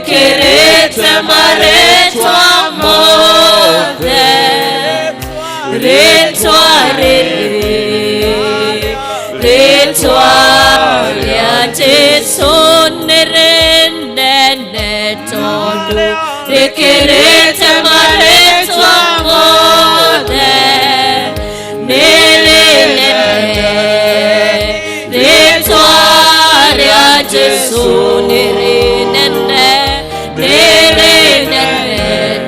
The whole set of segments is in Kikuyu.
Rĩkĩrĩte marĩtwa mothe, rĩtwa rĩrĩ, rĩtwa rĩa Jesũ nĩ rĩnene tondũ rĩkĩrĩte marĩtwa mothe, nĩ rĩnene, rĩtwa rĩa Jesũ nĩ rĩnene, nĩ rĩnene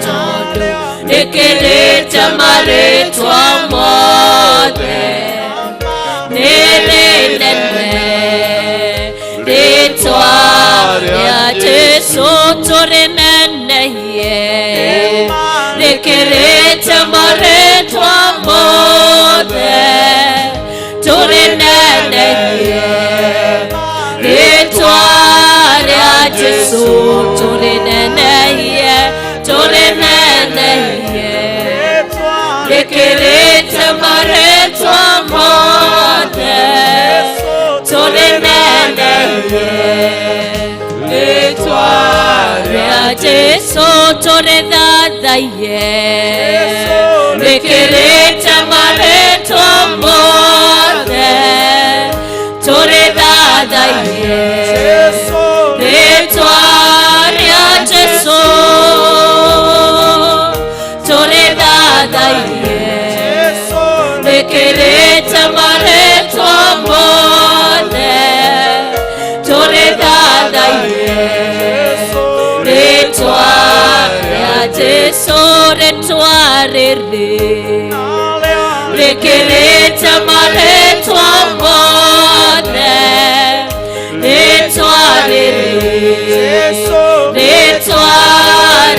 tondũ rĩkĩrĩte marĩtwa mothe, nĩ rĩnene, rĩtwa rĩa Jesũ tũrĩnenehie, rĩkĩrĩte marĩtwa mothe, tũrĩnenehie, rĩtwa rĩa Jesũ tũrĩnenehie, tũrĩnenehie, rĩkĩrĩte marĩtwa mothe, tũrĩnenehie, rĩtwa rĩa Jesũ tũrĩthathaiye, rĩkĩrĩte marĩtwa mothe, tũrĩthathaiye, rĩtwa rĩa Jesũ tũrĩthathaiye, rĩkĩrĩte marĩtwa mothe, tũrĩthathaiye, rĩtwa rĩa Jesũ, rĩtwa rĩrĩ rĩkĩrĩte marĩtwa mothe, rĩtwa rĩrĩ, rĩtwa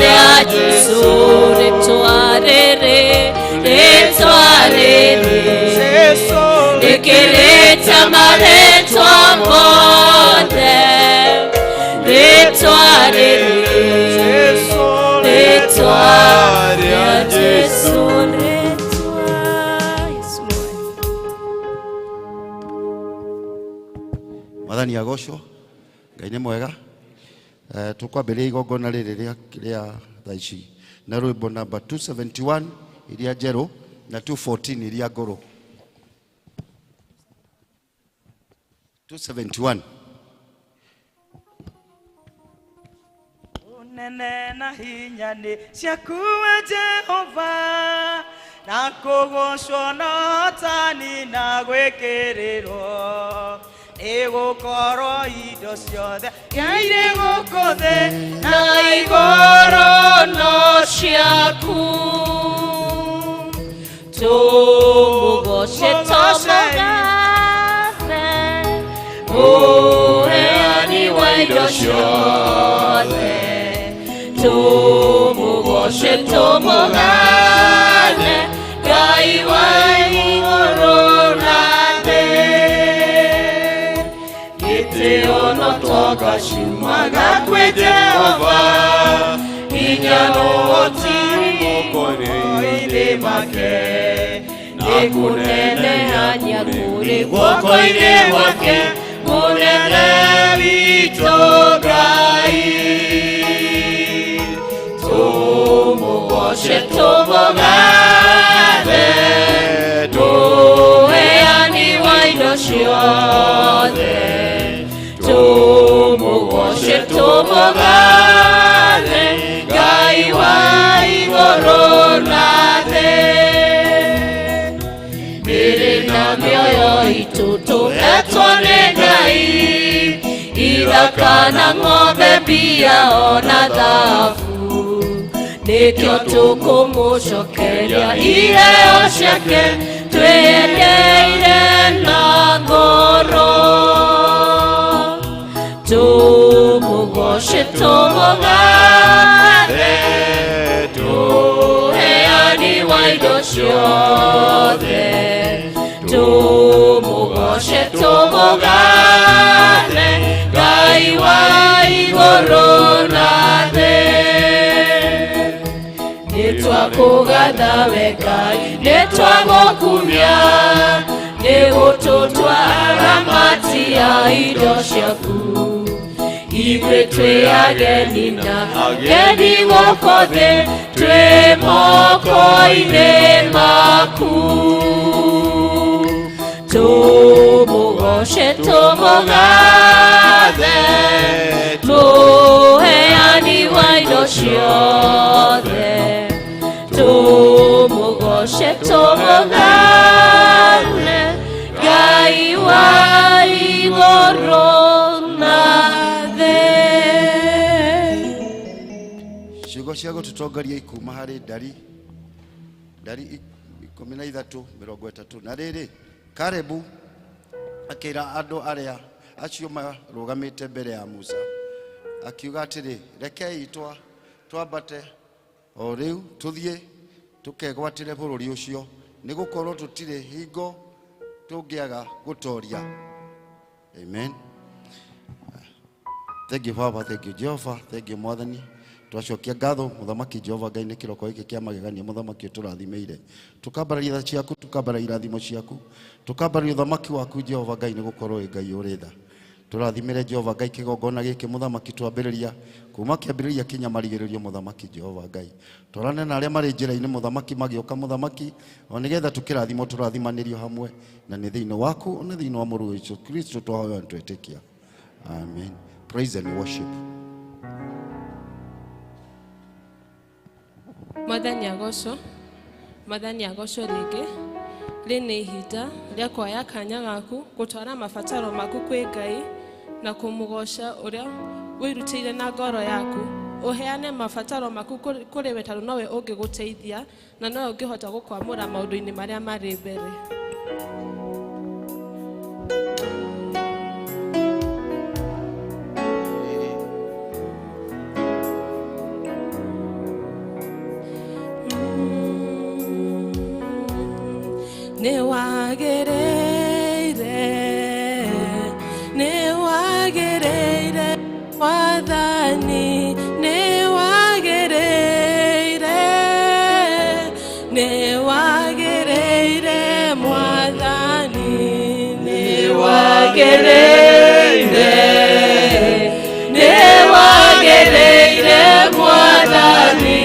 rĩa Jesũ, rĩtwa rĩrĩ, rĩtwa rĩrĩ rĩkĩrĩte marĩtwa mothe, rĩtwa rĩrĩ, rĩtwa rĩa Jesũ, rĩtwa Yesu. Mwathani agocwo. Ngai nĩ mwega. Tũkwambĩrĩria igongona rĩrĩ rĩa thaa ici na rwĩmbo namba 271 iria njerũ na 214 iria ngũrũ. 271. Unene na hinya nĩ ciaku we Jehova, na kũgocwo na ũhotani na gwĩkĩrĩrwo, nĩ gũkorwo indo ciothe iria irĩ gũkũ thĩ na igũrũ no ciaku. Tũmũgoce, tũmũgathe, mũheani wa indo ciothe, tũmũgoce, tũmũgathe, Ngai wa igũrũ na thĩ. Gĩtĩo no tonga ciumaga kwĩ Jehova, hinya no ũhoti moko-inĩ make, nĩ kũnenehania kũrĩ guoko-inĩ gwake, mũnene witũ Ngai. Tũmũgoce, tũmũgathe, mũheani wa indo ciothe, tũmũgoce, tũmũgathe, Ngai wa igũrũ na thĩ. Mĩĩrĩ na mĩoyo itũ tũhetwo nĩ Ngai, ithaka na ng'ombe, mbia ona thahabu, nĩkĩo tũkũmũcokeria iheo ciake twĩyendeire na ngoro. Tũmũgoce, tũmũgathe, mũheani wa indo ciothe, tũmũgoce, tũmũgathe, Ngai wa igũrũ na thĩ. Nĩ twakũgatha we Ngai, nĩ twagũkumia, nĩ gũtũtwara mati ya indo ciaku. Ithuĩ twĩ ageni na ageni gũkũ thĩ, twĩ moko-inĩ maku. Tũmũgoce, tũmũgathe, mũheani wa indo ciothe. Tũmũgoce, tũmũgathe, Ngai wa igũrũ na thĩ. Ciugo cia gũtũtongoria ikuma harĩ ndari ndari 13:30. Na rĩrĩ, Kalebu akĩra andũ arĩa acio marũgamĩte mbere ya Musa, akiuga atĩrĩ, rekei twambate o rĩu tũthiĩ tũkegwatĩre bũrũri ũcio, nĩgũkorwo tũtirĩ hingo tũngĩaga gũtoria. Amen. Thank you Baba, thank you Jehova, thank you Mwathani. Twacokia ngatho Mũthamaki Jehova Ngai nĩ kĩroko gĩkĩ kĩa magegania Mũthamaki ũtũrathimĩire. Tũkambararia tha ciaku, tũkambararia irathimo ciaku, tũkambararia ũthamaki waku Jehova Ngai, nĩgũkorwo wĩ Ngai ũrĩ tha. Tũrathimĩre Jehova Ngai kĩgongona gĩkĩ Mũthamaki, twambĩrĩria kuma kĩambĩrĩria kinya marigĩrĩrio Mũthamaki Jehova Ngai. Twarane na arĩa marĩ njĩra-inĩ Mũthamaki magĩũka Mũthamaki, o nĩgetha tũkĩrathimwo tũrathimanĩrio hamwe, na nĩ thĩinĩ waku na thĩinĩ wa Mũrũ Jesũ Kristo twahoya na twetĩkia. Amen. Praise and worship. Mwathani agocwo, Mwathani agocwo rĩngĩ. Rĩ nĩ ihinda rĩa kuoya kanya gaku gũtwara mabataro maku kwĩ Ngai na kũmũgoca ũrĩa wĩrutĩire na ngoro yaku. Ũheane mabataro maku kũrĩ we, tondũ nowe ũngĩgũteithia na nowe ũngĩhota gũkwamũra maũndũ-inĩ marĩa marĩ mbere. Nĩwagĩrĩire, nĩwagĩrĩire Mwathani, nĩwagĩrĩire, nĩwagĩrĩire Mwathani, nĩwagĩrĩire, nĩwagĩrĩire Mwathani,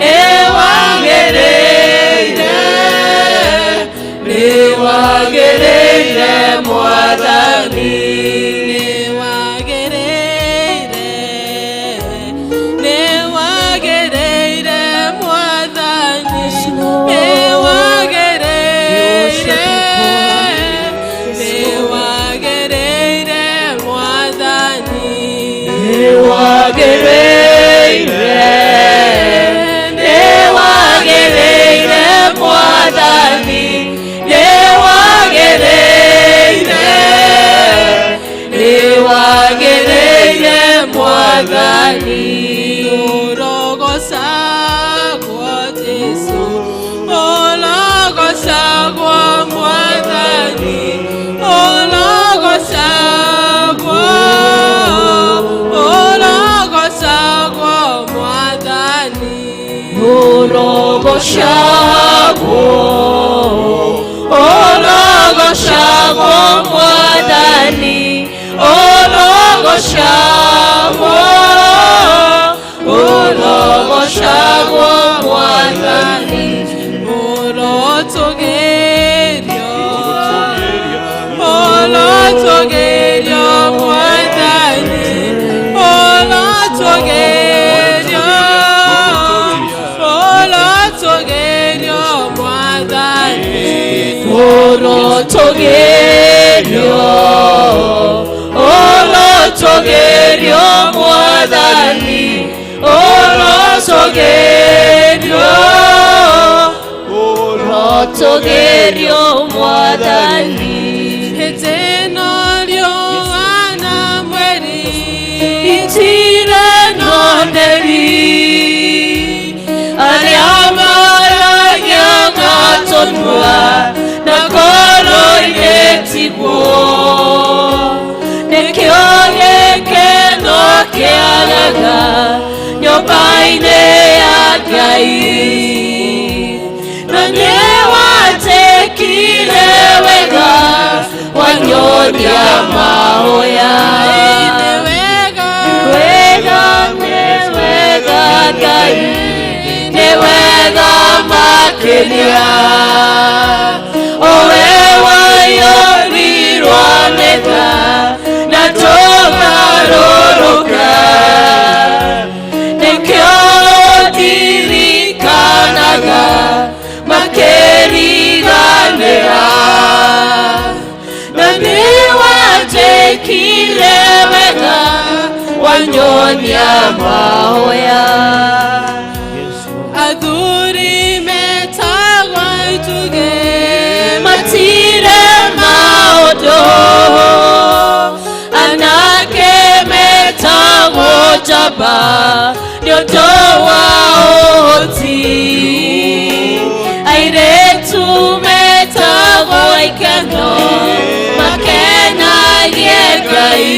nĩwagĩrĩire, nĩwagĩrĩire Mwathani, nĩwagĩrĩire, nĩwagĩrĩire Mwathani, nĩwagĩrĩire, nĩwagĩrĩire Mwathani, Nĩwagĩrĩire, nĩwagĩrĩire Mwathani, nĩwagĩrĩire, nĩwagĩrĩire Mwathani. Ũrogocagwo Jesũ, ũrogocagwo Mwathani, ũrogocagwo, ũrogocagwo Mwathani. Ũrogocagwo, ũrogocagwo Mwathani, ũrogocagwo, ũrogocagwo Mwathani. Ũrotũgĩrio, ũrotũgĩrio Mwathani, ũrotũgĩrio, ũrotũgĩrio Mwathani. Ũrotũgĩrio, ũrotũgĩrio Mwathani, ũrotũgĩrio, ũrotũgĩrio Mwathani. Hĩndĩ ĩno riũa na mweri Itire na ũtheri, arĩa maragia matũnua na ngoro-inĩ tiguo, nĩkĩo gĩkeno kĩagaga nyũmba-inĩ ya Ngai. Na nĩwanjĩkire wega, wanyonia mahoya. Nĩ wega, Makĩria owe waiyũrirwo nĩ tha na tũgarũrũka nĩkĩo ndirikanaga makĩriganĩra na nĩ wanjĩkire wega wanyonia mahoya. Athuri metagwo itugĩ matire maũndũ, anake metagwo njamba nĩ ũndũ wa ũhoti, airĩtu metagwo ikeno makenagie Ngai,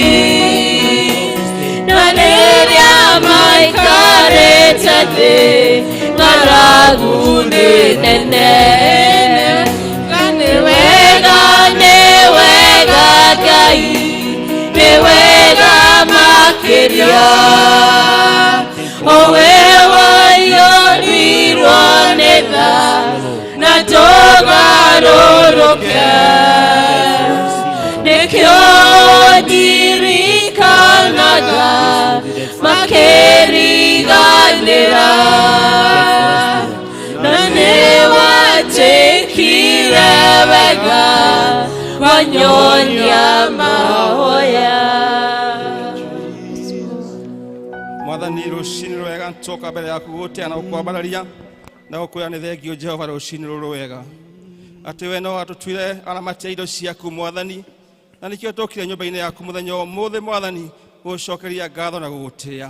na rĩrĩa maikarĩte thĩ ng'aragu nĩ nene. Nĩ wega, nĩ wega Ngai, nĩ wega makĩria owe waiyũrirwo nĩ tha na tũgarũrũke nĩkĩo ndirikanaga makĩriganĩra na nĩ wanjĩkire wega wanyonia mahoya. Mwathani, rũcinĩ rwega tũka mbere yaku gũtĩa na gũkwambararia na gũkwĩra nĩ thengio Jehova rũcinĩ rũrũ wega atĩ we no watũtuire aramati a indo ciaku Mwathani, na nĩkĩo tũkire nyũmba-inĩ yaku mũthenya wa ũmũthĩ Mwathani gũgũcokeria ngatho na gũgũtĩa.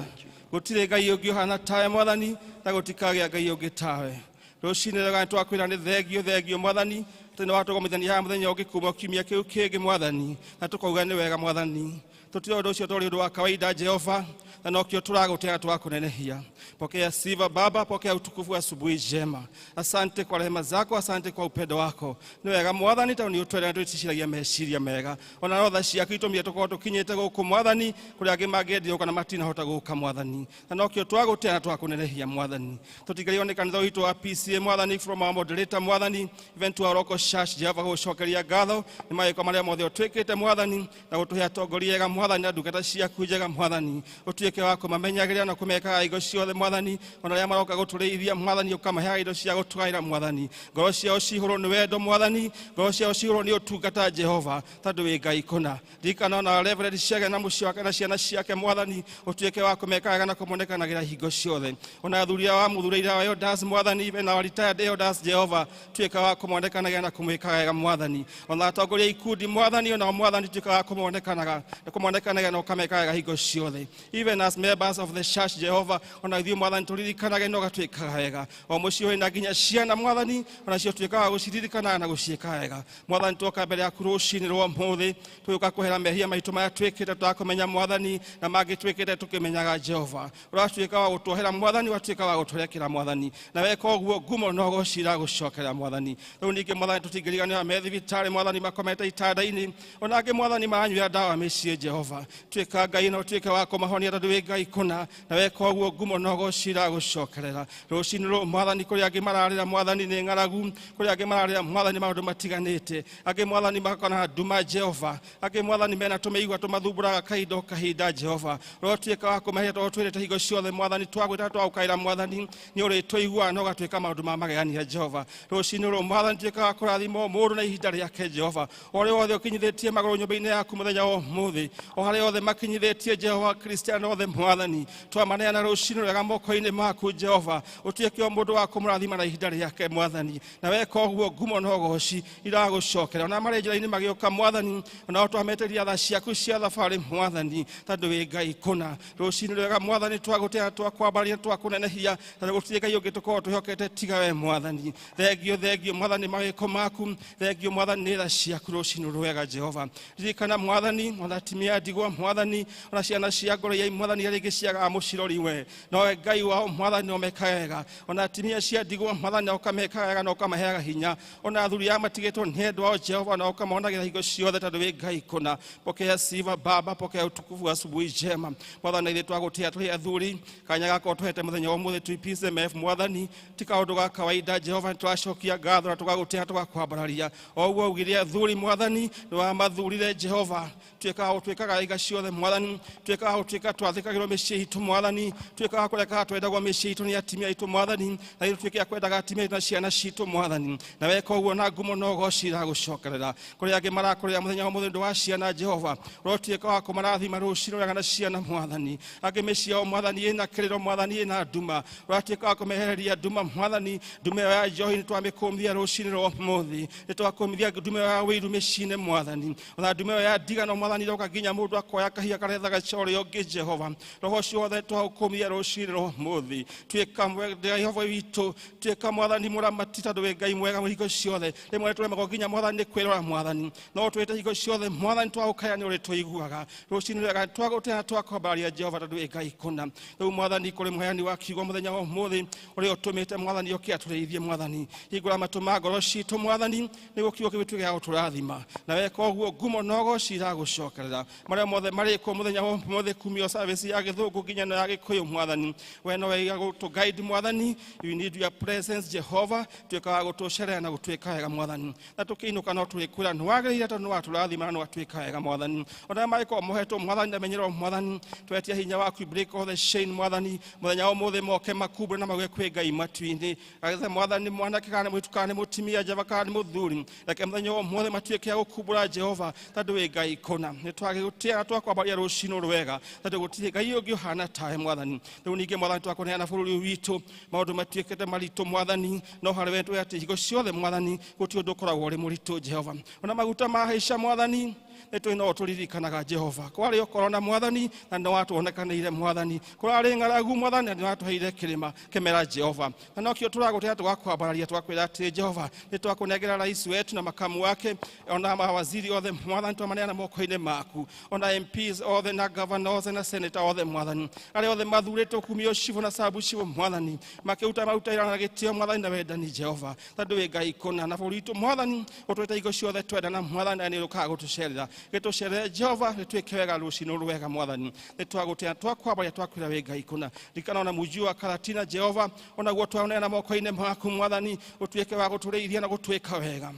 Gũtirĩ Ngai ũngĩ ũhana tawe Mwathani, na gũtikagĩa Ngai ũngĩ tawe. Rũcinĩ rwega nĩ twakwĩra nĩ thengio, thengio Mwathani atĩ nĩ watũgomithania haha mũthenya ũngĩ kuma kiumia kĩu kĩngĩ Mwathani, na tũkauga nĩ wega Mwathani. Tũtirĩ ũndũ ũcio tũrĩ ũndũ wa kawaida Jehova, na nokĩo tũragũtĩa twakũnenehia. Pokea sifa Baba, pokea utukufu asubuhi njema. Asante kwa rehema zako, asante kwa upendo wako. Nĩ wega Mwathani tondũ nĩ ũtwendete na twĩciragia meciria mega. Ona no tha ciaku itũmire tũkorwo tũkinyĩte gũkũ Mwathani, kũrĩa angĩ mangĩendire gũka na matinahota gũka Mwathani. Na nokĩo twagũtĩa na twakũnenehia Mwathani. Tũtigarĩirwo nĩ kanitha witũ wa PCA Mwathani, from our moderator Mwathani, even to our local church Jehova, gũcokeria ngatho nĩ mawĩko marĩa mothe ũtwĩkĩte Mwathani, na gũtũhe atongoria ega Mwathani na ndungata ciaku njega Mwathani. Ũtuĩke wa kũmamenyagĩrĩra na kũmekaga hingo ciothe Mwathani, ona arĩa maroka gũtũrĩithia Mwathani, ũkamaheaga indo cia gũtũgaĩra Mwathani. Ngoro ciao cihũrwo nĩ wendo Mwathani, ngoro ciao cihũrwo nĩ ũtungata Jehova, tondũ wĩ Ngai kũna. Ririkana ona Reverend Chege na mũciĩ wake na ciana ciake Mwathani, ũtuĩke wa kũmeka wega na kũmonekanagĩra hingo ciothe. Ona athuri aya wamũthurĩire wa elders Mwathani, even our retired elders Jehova, tuĩka wa kũmonekanagĩra na kũmwĩkaga wega Mwathani. Ona atongoria ikundi Mwathani, ona Mwathani tuĩka wa kũmonekanaga na kũmonekanagĩra na ũkameka wega hingo ciothe. Even as members of the church Jehova, ona ithuĩ Mwathani tũririkanage na ũgatwĩkaga wega. O mũciĩ wĩna nginya ciana Mwathani, ona cio tuĩkaga wa gũciririkanaga na gũciĩka wega. Mwathani, twoka mbere yaku rũcinĩ rwa ũmũthĩ, tũgĩũka kwehera mehia maitũ marĩa twĩkĩte tũtakũmenya Mwathani, na mangĩ twĩkĩte tũkĩmenyaga Jehova. Ũratuĩka wa gũtuohera Mwathani, ũgatuĩka wa gũtũrekera Mwathani, na weka ũguo ngumo na ũgoci iragũcokerera Mwathani. Rĩu ningĩ Mwathani tũtingĩriganĩra me thibitarĩ Mwathani, makomete itanda-inĩ, ona angĩ Mwathani maranyuĩra ndawa mĩciĩ Jehova. Tuĩka Ngai na ũtuĩke wa kũmahonia tondũ wĩ Ngai kũna, na weka ũguo ngumo na ũgoci iragũcokerera. Rũcinĩ rũrũ Mwathani, kũrĩ angĩ mararĩra Mwathani nĩ ng'aragu, kũrĩ angĩ mararĩra Mwathani maũndũ matiganĩte, angĩ Mwathani makona nduma Jehova, angĩ Mwathani mena tũmĩigua tũmathumbũraga kahinda o kahinda Jehova. Ũrotuĩka wa kũmahe tondũ twĩrĩte hingo ciothe Mwathani, twagwĩta twagũkaĩra Mwathani, nĩ ũrĩtũiguaga na ũgatuĩka maũndũ ma magegania Jehova. Rũcinĩ rũrũ Mwathani, tuĩka wa kũrathima o mũndũ na ihinda rĩake Jehova. O ũrĩa wothe ũkinyithĩtie magũrũ nyũmba-inĩ yaku mũthenya wa ũmũthĩ, o harĩa othe makinyithĩtie Jehova, Kristiano othe Mwathani, twamaneana rũcinĩ rwega moko-inĩ maku Jehova. Ũtuĩke o mũndũ wa kũmũrathima na ihinda rĩake Mwathani, na weka ũguo ngumo na ũgoci iragũcokera. Ona marĩ njĩra-inĩ magĩũka Mwathani, onao twametĩria tha ciaku cia thabarĩ Mwathani, tondũ wĩ Ngai kũna. Rũcinĩ rwega Mwathani, twagũtĩa, twakwambaria, twakũnenehia, tondũ gũtirĩ Ngai ũngĩ tũkorwo twĩhokete tiga we Mwathani. Thengio, thengio Mwathani mawĩko maku, thengio Mwathani nĩ tha ciaku rũcinĩ rwega Jehova. Ririkana Mwathani ona atumia atimia ndigwa mwathani ona ciana cia ngoro ya mwathani rĩngĩ ciagaga mũcirori we nowe Ngai wao mwathani no mekaga wega ona atimia cia ndigwa mwathani na ũkamekaga wega na ũkamaheaga hinya ona athuri aya matigĩtwo nĩ endwa ao Jehova na ũkamonagĩra hingo ciothe tondũ wĩ Ngai kũna. Pokea sifa Baba, pokea utukufu asubuhi njema mwathani. Ithuĩ twagũtĩa tũrĩ athuri kanya gakwa tũhete mũthenya wa ũmũthĩ twĩ PCMF mwathani ti kaũndũ ga kawaida Jehova, nĩtũracokia ngatho na tũgagũtĩa tũgakwambararia o ũguo augire athuri mwathani nĩ wamathurire Jehova. Tuĩkaga gũtuĩkaga iga ciothe mwathani, tuĩkaga gũtuĩka twathĩkagĩrwo mĩciĩ itũ mwathani, tuĩkaga kũrekaga twendagwo mĩciĩ itũ nĩ atimia aitũ mwathani, na ithuĩ tuĩke a kwendaga atimia aitũ na ciana citũ mwathani, na weka ũguo na ngumo na ũgoci iragũcokerera. Kũrĩ angĩ marakũrĩra mũthenya wa ũmũthĩ ũndũ wa ciana Jehova, ũrotuĩka wa kũmarathima rũcinĩ wega na ciana mwathani. Angĩ mĩciĩ yao mwathani ĩna kĩrĩro mwathani ĩna nduma, ũratuĩka wa kũmehereria nduma mwathani. Nduma ĩyo ya njohi nĩtwamĩkũmithia rũcinĩ rwa ũmũthĩ, nĩtwakũmithia nduma ĩyo ya wĩiru mĩciĩ-inĩ mwathani, ona nduma ĩyo ya ndigano mwathani iroka nginya mũndũ akoya kahiga karethaga cha ũrĩa ũngĩ Jehova. Roho ũcio wothe twaũkũmithia rũcinĩ rwa ũmũthĩ. Tuĩka Jehova witũ, tuĩka mwathani mũramati tondũ wĩ Ngai mwega hingo ciothe. Rĩmwe nĩtũremagwo nginya mwathani nĩ kwĩrora mwathani, no twĩte hingo ciothe mwathani twagũkaya nĩ ũrĩ tũiguaga rũcinĩ rwega twagũtĩa na twakwambararia Jehova tondũ wĩ Ngai kũna. Rĩu mwathani kũrĩ mũheani wa kiugo mũthenya wa ũmũthĩ ũrĩa ũtũmĩte mwathani oke atũrĩithie mwathani, hingũra matũ ma ngoro citũ mwathani nĩguo kiugo kĩu gĩtuĩke gĩa gũtũrathima, na weka ũguo ngumo na ũgoci iragũcokerera. Marĩa mothe marĩkwo mũthenya wa ũmũthĩ kumio service ya gĩthũngũ nginya na ya gĩkũyũ mwathani, we nowe gũtũ guide mwathani. You need your presence Jehova, tuĩka wa gũtũcerera na gũtuĩka wega mwathani, na tũkĩinũka no tũrĩkwĩra nĩ wagĩrĩire tondũ nĩ watũrathima na nĩ watuĩka wega mwathani. Ona marĩkorwo mohetwo mwathani na menyerwo mwathani, twetia hinya waku break all the chain mwathani. Mũthenya wa ũmũthĩ moke makumbũre na mauge kwĩ Ngai matu-inĩ, agetha mwathani mwanake kana mũirĩtu kana nĩ mũtumia njamba kana nĩ mũthuri, reke mũthenya wa ũmũthĩ matuĩke a gũkumbũra Jehova tondũ wĩ Ngai kũna. Nĩtwagĩgũtĩa na twakwambaria rũcinĩ rwega tondũ gũtirĩ Ngai ũngĩ ũhana tawe mwathani. Rĩu ningĩ mwathani twakũneana bũrũri ũyũ witũ, maũndũ matuĩkĩte maritũ mwathani, no harĩ we tũĩ atĩ hingo ciothe mwathani gũtirĩ ũndũ ũkoragwo ũrĩ mũritũ Jehova. Ona maguta mahaica mwathani nĩtũĩ no tũririkanaga Jehova. Kwarĩ o korona mwathani na nĩ watuonekanĩire mwathani, kũrarĩ ng'aragu mwathani na nĩ watũheire kĩrĩma kĩmera Jehova, na nokĩo tũragũtĩa tũgakwambararia tũgakwĩra atĩ Jehova nĩtwakũnengera rais wetu na makamu wake ona mawaziri othe mwathani twamaneana moko-inĩ maku, ona MPs othe na governor othe na senator othe mwathani, arĩa othe mathurĩtwo kumio cibũ na sabu cibũ mwathani, makĩruta maruta ira na gĩtĩo mwathani na wendani Jehova tondũ wĩ Ngai kũna. Na bũrũri witũ mwathani ũtwĩte hingo ciothe twendana mwathani na nĩ ũkaga gũtũcerera, gĩtũcerere Jehova gĩtuĩke wega rũcinĩ rwega mwathani. Nĩtwagũtĩa twakwambaria twakwĩra wĩ Ngai kũna. Ririkana ona mũnji wa Karatina Jehova, onaguo twaũneana moko-inĩ maku mwathani, ũtuĩke wa gũtũrĩithia na gũtuĩka wega.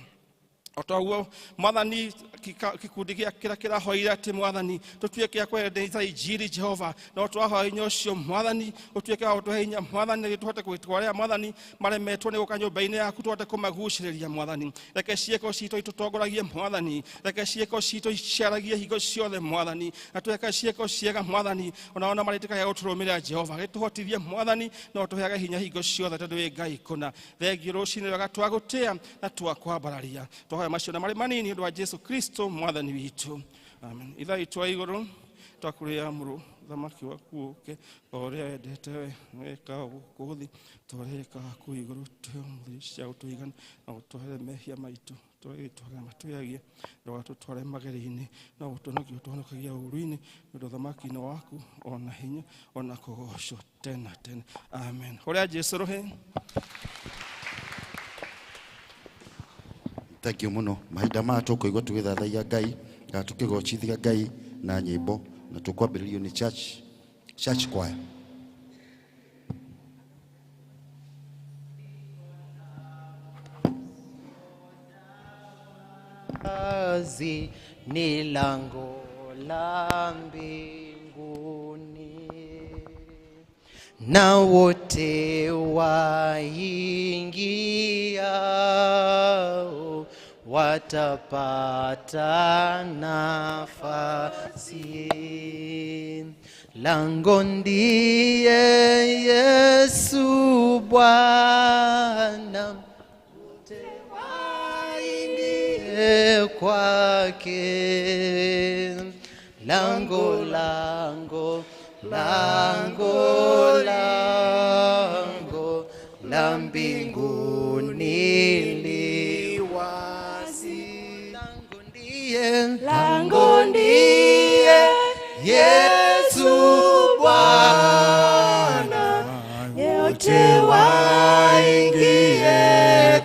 O ta ũguo mwathani gĩkundi gĩa kĩrĩa kĩrahoire atĩ mwathani tũtuĩke a kwendeeza injiri Jehova, no twahoya hinya ũcio mwathani ũtuĩke wa gũtũhe hinya mwathani nĩguo tũhote gwĩtwarĩra mwathani maremetwo nĩ gũka nyũmba-inĩ yaku tũhote kũmagucĩrĩria mwathani. Reke ciĩko citũ itũtongoragie mwathani, reke ciĩko citũ icaragie hingo ciothe mwathani, na tweka ciĩko ciega mwathani ona marĩtĩkagia gũtũrũmĩrĩra Jehova. Gĩtũhotithie mwathani no ũtũheage hinya hingo ciothe tondũ wĩ Ngai kũna. Thengiũ rũcinĩ rwega twagũtĩa na twakwambararia, twahoya macio na marĩ manini ũndũ wa Jesu Kristo mwathani witũ, amen. Itha witũ wa igũrũ, twakũrĩa mũrũ thamaki waku ũke o ũrĩa wendete we wĩka gũkũ thĩ ta ũrĩa wĩkaga kũu igũrũ. Tũhe ũmũthĩ cia gũtũigana na ũtũhere mehia maitũ tũrĩa matwĩhagia, ndũgatũtware magerio-inĩ no ũtũhonokie ũtũhonokagia ũũru-inĩ, nĩ ũndũ ũthamaki nĩ waku ona hinya ona kũgocwo tene na tene, amen. Kũrĩa Jesu rũhĩ. Thank you mũno. Mahinda maya tũkũigua tũgĩthathaiya Ngai na tũkĩgocithia Ngai na nyĩmbo, na tũkwambĩrĩrio nĩ church choir. Kazi ni lango la mbinguni, na wote waingiao watapata nafasi. Lango ndiye Yesu Bwana, wote waingie kwake. Lango, lango, lango, lango la mbinguni li wazi. Lango ndiye, Lango ndiye Yesu Bwana, wote waingie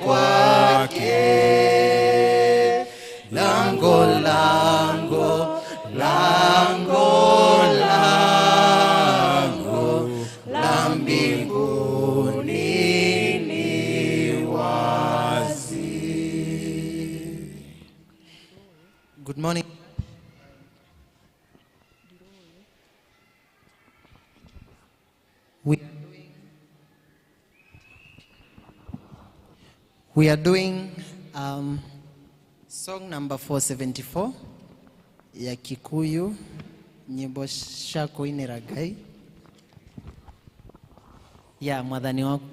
kwake. Lango, lango, lango, lango la mbinguni ni wazi. Good morning. We are doing song number 474 ya Kikuyu, nyimbo cia kuinĩra Ngai ya mwathani wako,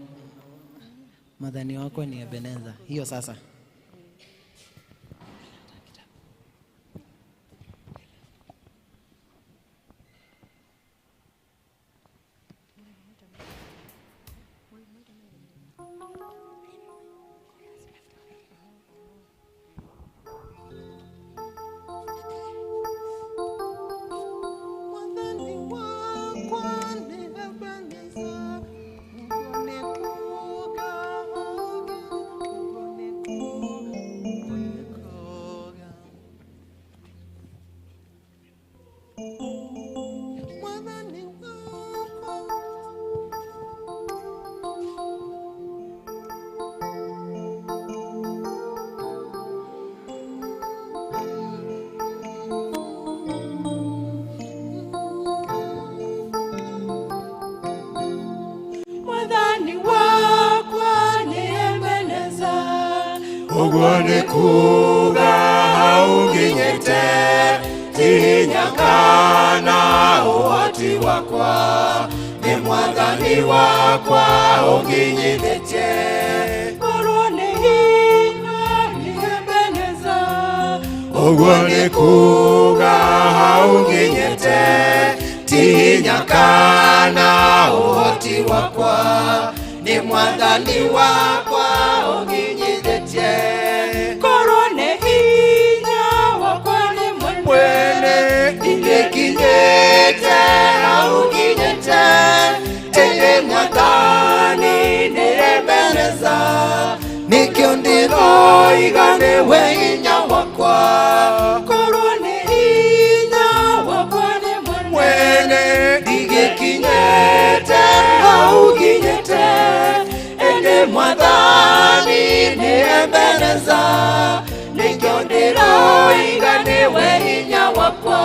mwathani wako ni Ebeneza. Hiyo sasa. Mwathani wakwa nĩ Ebeneza, ũguo nĩ kuuga, ũguo nĩ kuuga. Mwathani wakwa. Mwathani wakwa nĩ Ebeneza, Ũguo nĩ kuuga hau nginyĩte, ti hinya kana ũhoti wakwa, nĩ mwathani wakwa ũnginyithĩtie. Korwo nĩ hinya nĩ Ebeneza, Ũguo nĩ kuuga hau nginyĩte, ti hinya kana ũhoti wakwa, nĩ mwathani wakwa ũnginyithĩtie. Korwo nĩ hinya wakwa nĩ Mwene mwene, ingĩkinyĩte hau nginyĩte, ĩndĩ mwathani nĩ Ebeneza, nĩkĩo ndĩroiga nĩwe hinya wakwa. Korwo nĩ hinya wakwa nĩ Mwene mwene, ndigĩkinyĩte hau nginyĩte, ĩndĩ mwathani nĩ Ebeneza, nĩkĩo ndĩroiga nĩwe hinya wakwa.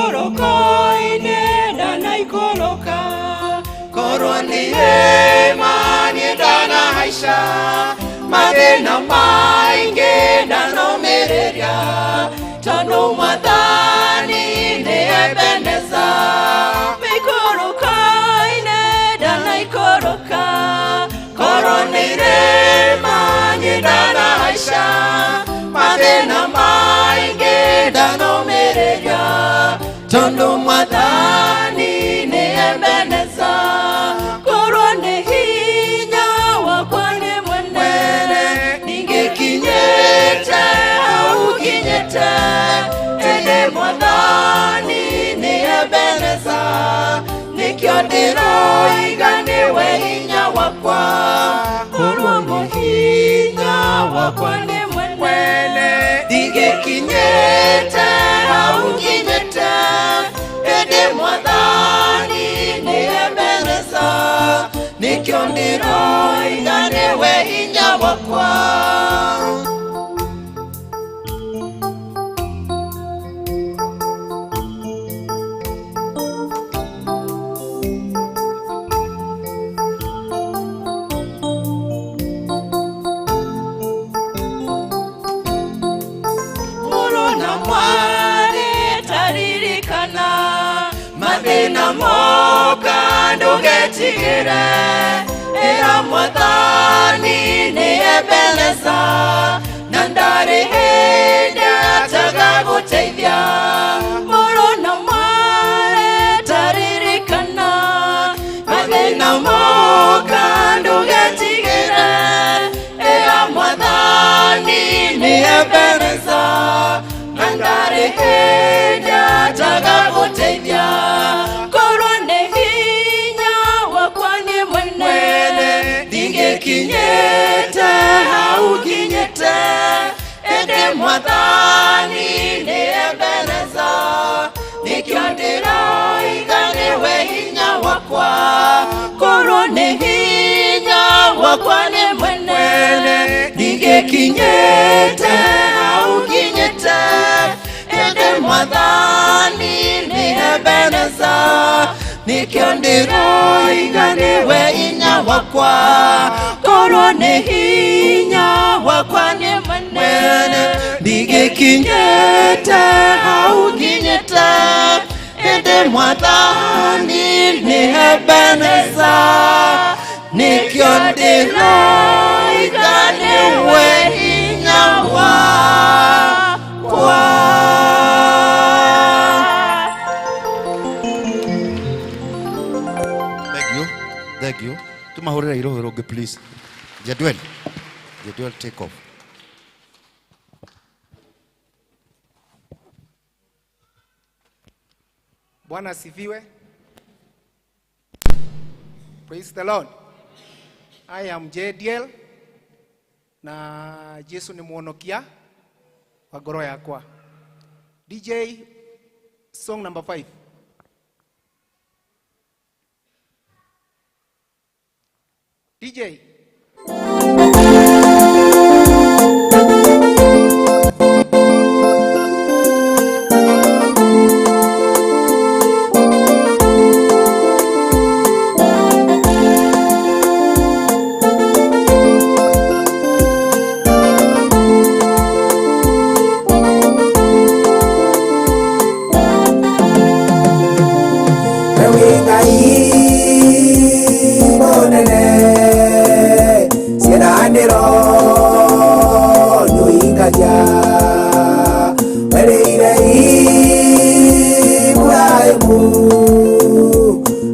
Mikorokoine ndanaikũrũka, Korwo nĩ irĩma niĩ ndanahaica, mathĩna maingĩ ndanomĩrĩria, tondũ mwathani nĩ Ebeneza. Mikorokoine ndanaikũrũka, Korwo nĩ irĩma niĩ ndanahaica, mathĩna maingĩ ndanomĩrĩria, tondũ mwathani nĩ Ebeneza. Korwo nĩ hinya wakwa nĩ mwene, Ningĩkinyĩte hau nginyĩte, ĩndĩ mwathani nĩ Ebeneza, nĩkĩo ndĩroiga nĩwe hinya wakwa. Korwo nĩ hinya wakwa nĩ mwene, Ndigĩkinyĩte hau nginyĩte, ĩndĩ mwathani nĩ Ebeneza, nĩkĩo ndĩroiga nĩwe hinya wakwa. Mũrũ na mwarĩ taririkana, Mathĩna moka ndũgetigĩre, ĩra mwathani nĩ Ebeneza, na ndarĩ hĩndĩ atagagũteithia. Mũrũ na mwarĩ taririkana, mathĩna moka ndũgetigĩre. Ĩya Mwathani nĩ Ebeneza, na ndarĩ hĩndĩ atagagũteithia. Korwo nĩ hinya wakwa niĩ mwene, ndingĩkinyĩte hau nginyĩte. Ĩndĩ Mwathani nĩ Ebeneza, nĩkĩo ndĩroiga nĩwe hinya wakwa. Korwo nĩ hinya wakwa nĩ mwene, ndingĩkinyĩte hau nginyĩte. Ĩndĩ Mwathani nĩ Ebeneza, nĩkĩo ndĩroiga nĩwe hinya wakwa. Korwo nĩ hinya wakwa nĩ mwene, ndingĩkinyĩte hau nginyĩte. Ĩndĩ Mwathani nĩ Ebeneza, nĩkĩo ndĩroiga nĩwe hinya wakwa. Thank you. Thank you. Tumahurira iroho rũngĩ please. Jedwell. Jedwell, take off. Bwana asifiwe. Praise the Lord. I am JDL na Jesu ni muonokia wa ngoro yakwa. DJ, song number 5. DJ. Ewe Ngai mũnene, ciĩranĩro nĩũhingagia. Werĩire Iburahĩmu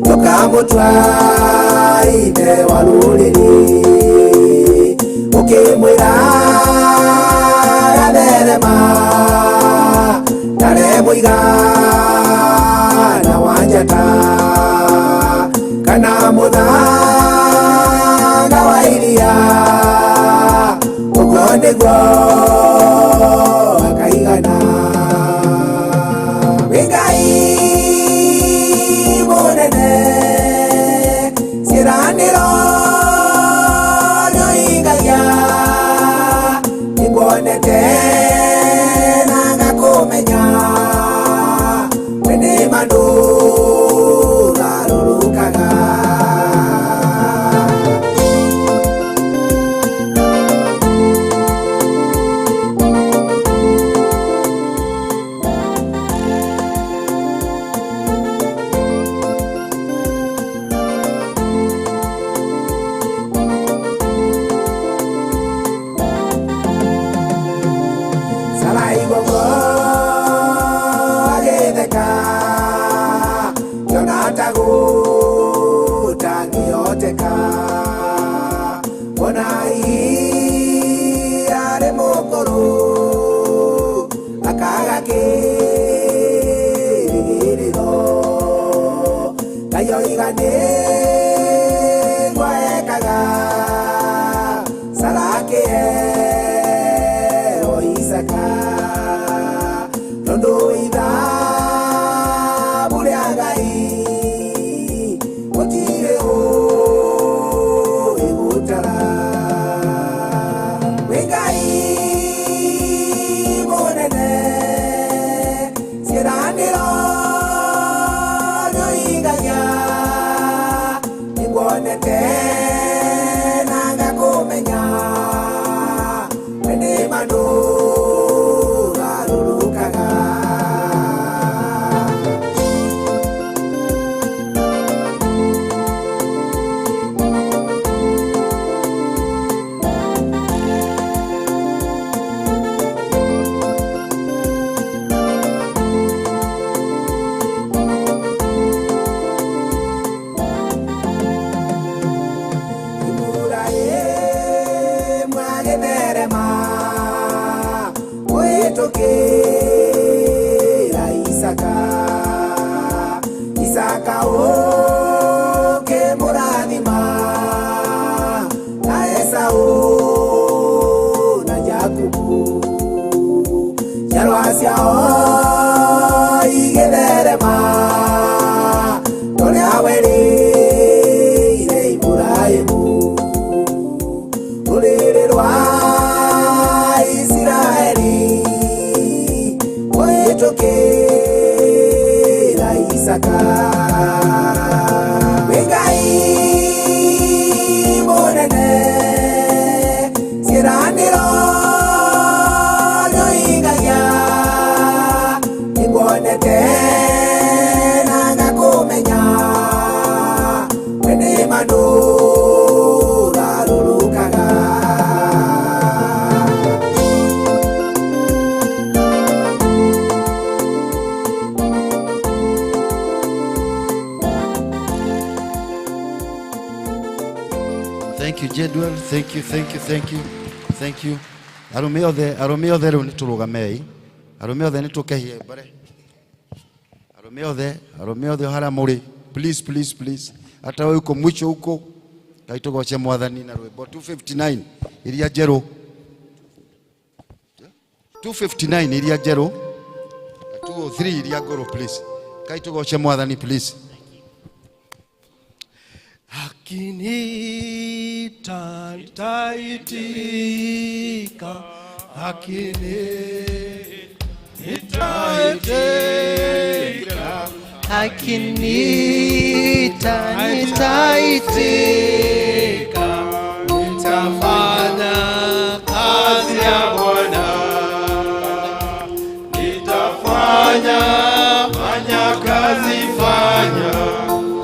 ndũkamũtua ithe wa rũrĩrĩ, ũkĩmwĩra gatherema ndare mũigana wa njata kana mũthanga wa iria, ũguo nĩguo akaigana. Wĩ Ngai mũnene, ciĩranĩro nĩũhingagia. Nĩnguonete na ngakũmenya, we nĩ ma ndũgarũrũkaga. Sarai gogo agĩtheka, kĩona ta gũtangĩhoteka. Ona hihi arĩ mũkũrũ, akaga kĩĩrĩgĩrĩro. Ngai oiga nĩguo ekaga, Sara akĩheo Isaaka. Tondũ ithabu rĩa Ngai gũtirĩ ũĩ gũtara. Wĩ Ngai mũnene, ciĩranĩro nĩũhingagia. Ciao igĩtherema ũrĩa werĩire Iburahĩmu rũrĩrĩ rwa Isiraeli kũhĩtũkĩra Isaka. Wĩ Ngai mũnene ciĩranĩro nĩũhingagia nĩnguonete na ngakũmenya we nĩ ma ndũgarũrũkaga. Thank you, Jedwell. Thank you, thank you, thank you, thank you. Arũme othe, arũme othe rĩu nĩ tũrũgamei. Arũme othe nĩ tũkehie mbere. Arũme othe harĩa mũrĩ. Please, please, please. Hata wewe uko mwisho huko. Ngai tũgoce mwathani na rwĩmbo 259 iria njerũ. 259 iria njerũ. Na 203 iria ngũrũ please. Ngai tũgoce mwathani please. Akiniita nitaitika, akiniita nitaitika, Akiniita nitaitika, nitafanya kazi ya Bwana, nitafanya fanya kazi fanya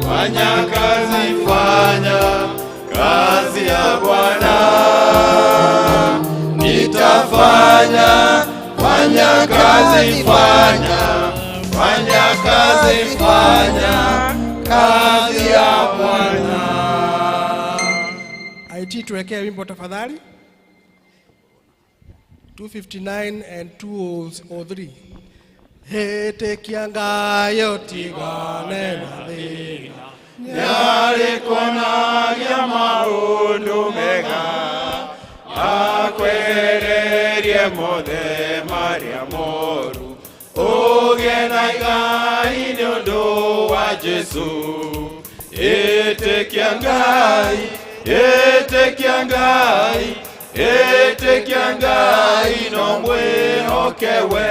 fanya kazi fanya kazi ya Bwana, nitafanya fanya kazi fanya fanya kazi fanya kazi ya Bwana. IT tuwekee wimbo tafadhali. 259 and 203. Ĩtĩkia Ngai ũtigane na thĩna. Nĩarĩkuonagia maũndũ mega akwehererie mothe marĩa moru ũgĩe na igai nĩ ũndũ wa Jesũ. Ĩtĩkia Ngai, ĩtĩkia Ngai, ĩtĩkia Ngai no mwĩhoke we.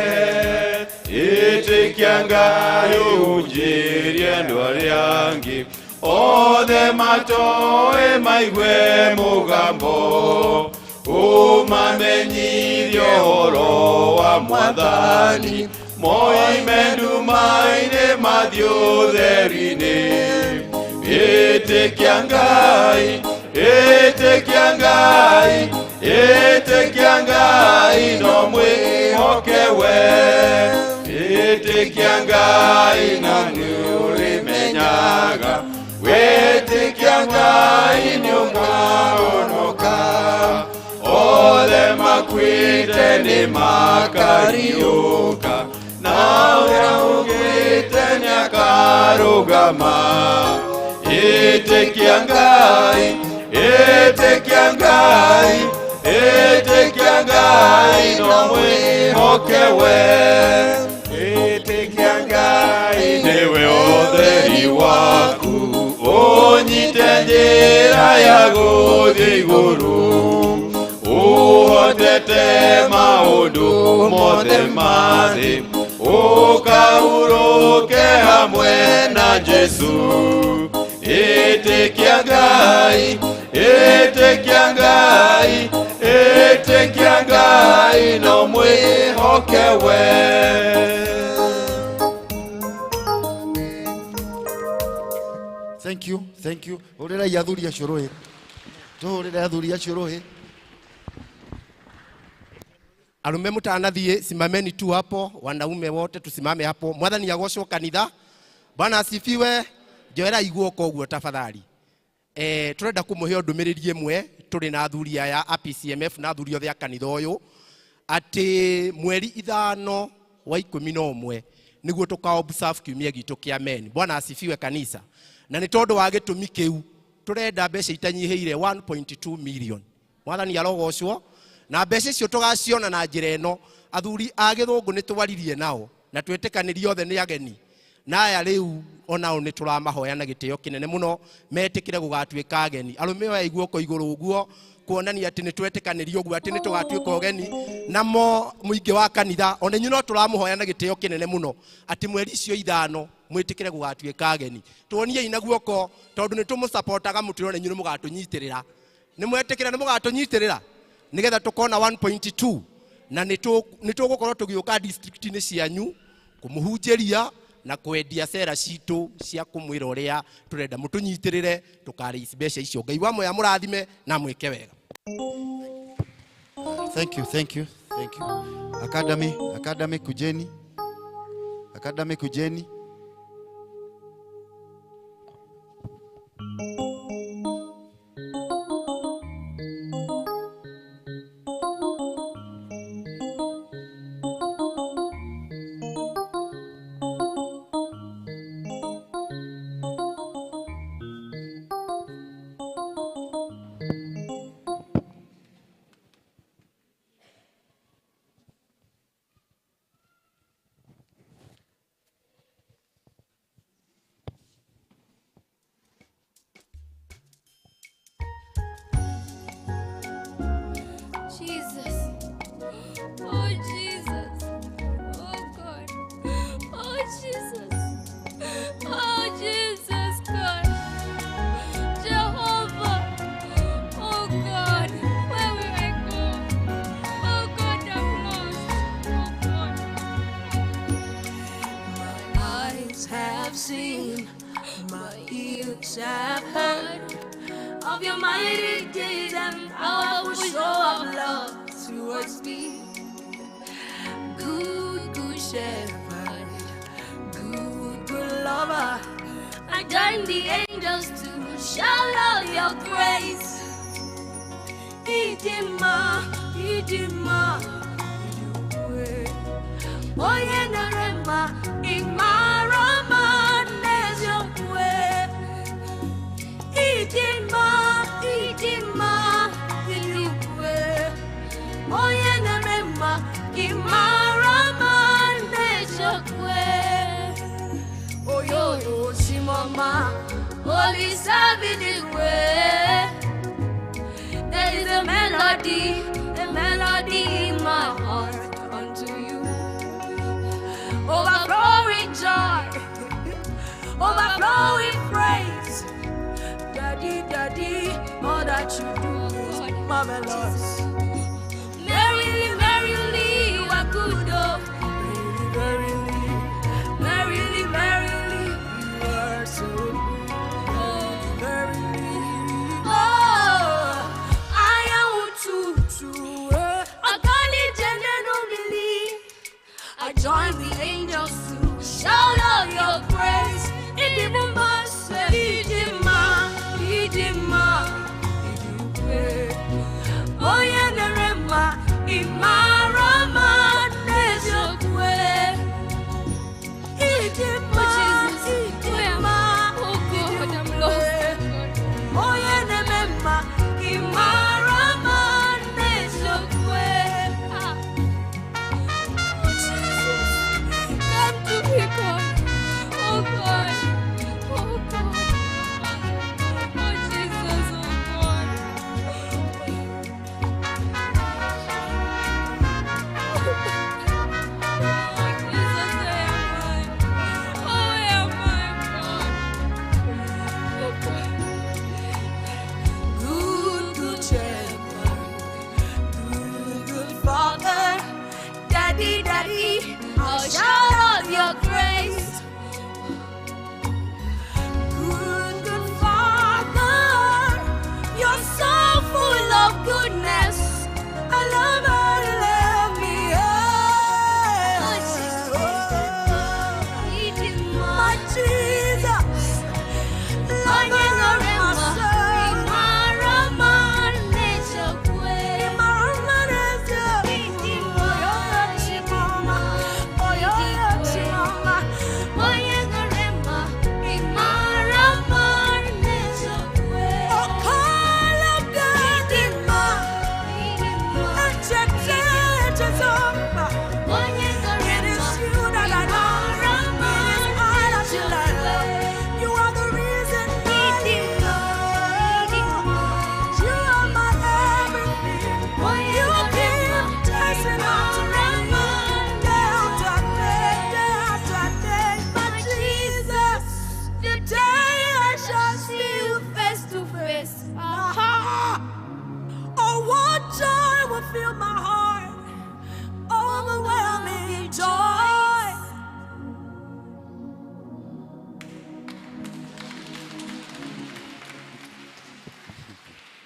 Ĩtĩkia Ngai ũhunjĩrie andũ arĩa angĩ othe matoe maigue mũgambo ũmamenyithie ũhoro wa mwathani moime nduma-inĩ mathiĩ ũtheri-inĩ. Ĩtĩkia Ngai, ĩtĩkia Ngai, ĩtĩkia Ngai no mwĩhoke we. Ĩtĩkia Ngai na nĩũrĩmenyaga wĩtĩkia Ngai nĩũkahonoka othe makuĩte nĩmakariũka na ũrĩa ũgĩte nĩakarũgama. Ĩtĩkia Ngai, ĩtĩkia Ngai, ĩtĩkia Ngai no mwĩhoke we. Ĩtĩkia Ngai nĩwe ũtheri waku ũnyite njĩra ya gũthiĩ igũrũ ũhotete maũndũ mothe ma thĩ ũkahurũke hamwe na Jesũ. Ĩtĩkia Ngai, ĩtĩkia Ngai, ĩtĩkia Ngai no mwĩhoke we. Thank you, thank you. Hũrĩrai athuri acio rũhĩ. Tũhũrĩre athuri acio rũhĩ. Arume mutanathie, simameni tu hapo, wanaume wote tusimame hapo. Mwathani agocwo kanitha. Bwana asifiwe. Njoera iguoko ũguo tafadhali. Turenda kumuhe ndumiriri ĩmwe tũrĩ na athuri aya a PCMF na athuri othe a kanitha ũyũ atĩ mweri 5 wa 11 nĩguo tũka observe kiumia gitũ kĩa men. Bwana asifiwe kanisa. Na nĩ tondũ wa gĩtũmi kĩu tũrenda mbeca itanyihĩire 1.2 million. Mwathani arogocwo. Na mbeca icio tũgaciona na njĩra ĩno Athuri a gĩthũngũ nĩ twaririe nao na twĩtĩkanĩrie othe nĩ ageni. Na aya rĩu onao nĩ tũramahoya na gĩtĩo kĩnene mũno metĩkĩre gũgatuĩka ageni. Arũme oya guoko igũrũ ũguo kuonania atĩ nĩ twetĩkanĩrie ũguo atĩ nĩ tũgatuĩka ũgeni. Namo mũingĩ wa kanitha ona inyuĩ no tũramũhoya na gĩtĩo kĩnene mũno atĩ mweri icio 5 mwĩtĩkĩre gũgatuĩka ageni. Tuoniei na guoko tondũ nĩ tũmũsapotaga mũtũrĩre na inyuĩ nĩ mũgatũnyitĩrĩra. Nĩ mwetĩkĩra nĩ mũgatũnyitĩrĩra nĩgetha tũkona 1.2 na nĩ tũgũkorwo tũgĩũka district-inĩ cianyu kũmũhunjĩria na kwendia sera citũ cia kũmwĩra ũrĩa tũrenda mũtũnyitĩrĩre tũkarĩici mbeca icio. Ngai wa moya mũrathime na mwĩke wega. Thank you, thank you, thank you. Academy, Academy kujeni. Academy kujeni. Jesus. Oh, Jesus. Oh, God. Oh, Jesus. Oh, Jesus, God. Jehovah. Oh, God. Where will I go? Oh, God, I'm lost. Oh, God. My eyes have seen, my ears have heard of your mighty deeds and powerful show of love towards me. Good, good shepherd, good, good lover. I join the angels to shout out your grace. Idima, Idima, Oye Narema, Imarama, Nezokwe. Idima, Idima, Idikwe. Oye Narema, Imarama, Nezokwe. Oyoyo Shimama, Holy Sabidikwe. There is a melody in my heart unto you. Overflowing joy, overflowing praise. Daddy, daddy, all that you do is marvelous. Merrily, merrily, you are good, oh. Verily, verily, merrily, merrily, you are so good. Oh, verily, oh, I am tutu. I join the angels to shout out your praise. Idima, Idima, Idima, Oye Nerema, Imarama, Nezokwe. Idima, Idima, oh God, I'm lost. Oye Nerema, Imarama, Nezokwe. Come to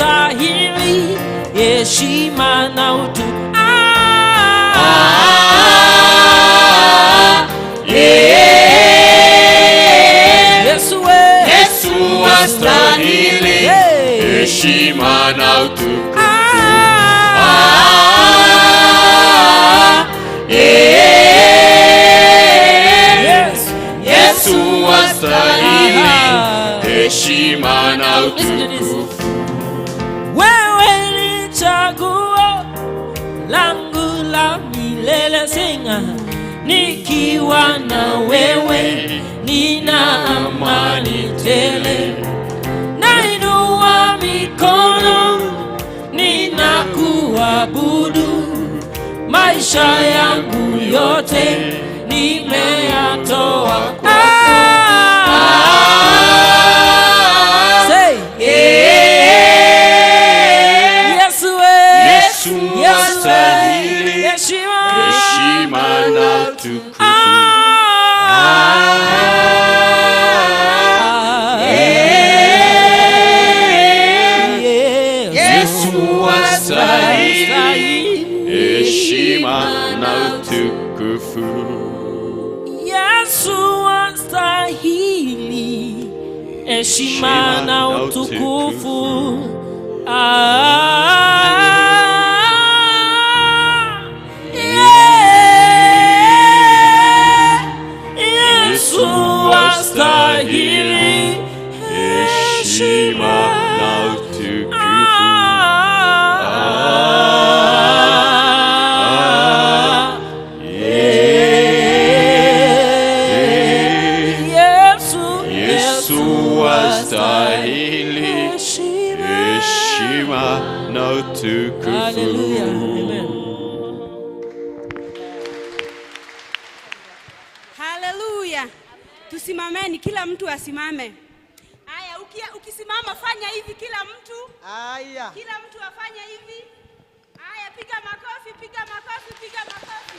astahili heshima na utu. Yesu we. Yesu astahili heshima na utukufu. Yesu astahili heshima na utukufu. Wewe ni chaguo langu la milele, singa nikiwa na wewe nina amani tele. Nainua mikono ninakuabudu, maisha yangu yote nimeyatoa kwako. Say, Yesu we. Yesu Yesu astahili we. Heshima. heshima na utukufu. Yesu astahili heshima na utukufu. Yesu astahili heshima na utukufu. Yeah. Yesu astahili heshima na utukufu. Yesu, Yesu astahili heshima na utukufu. Haleluya. Tusimameni, kila mtu asimame. Haya, ukisimama fanya hivi kila mtu. Haya. Kila mtu afanye hivi. Haya, piga makofi, piga makofi, piga makofi.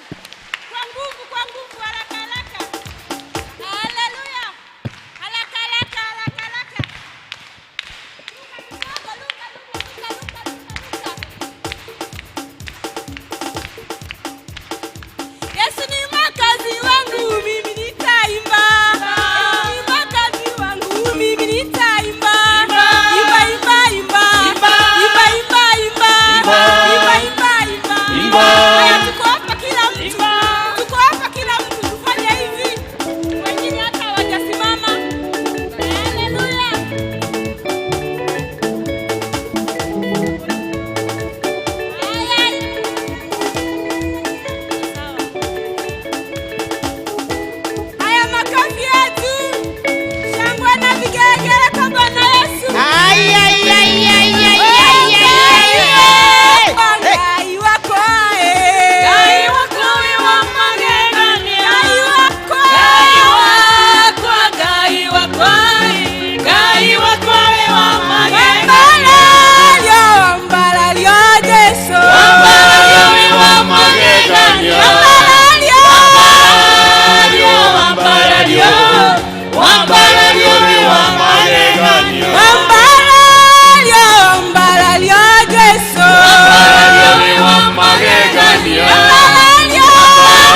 Kwa nguvu, kwa nguvu, haraka haraka. Haleluya. Haraka haraka, haraka haraka. Luka kidogo, luka, luka, luka, luka, luka, luka. Yesu ni makazi wangu, mimi nitaimba. Yesu ni makazi wangu, mimi nitaimba. Imba, imba, imba. Imba, imba, imba. Imba, imba, imba. Haya, tuko hapa kila mtu. Tuko hapa kila mtu, tufanye hivi. Wengine hata hawajasimama. Haleluya. Haya, makofi yetu. Shangwe na vigelegele kwa Bwana Yesu. Ai, ai, ai, ai, ai, ai, ai, ai. Ngai wako, eh. Ngai wako, we wa magegania. Ngai wako. Ngai wako, Ngai wako, Ngai wako, we wa magegania. Wambalalio, wambalalio, Yesu. Wambalalio, we wa magegania. Wambalalio. Wambalalio, wambalalio, wambalalio, we wa magegania. Wambalalio, wambalalio, Yesu. Wambalalio, we wa magegania. Wambalalio.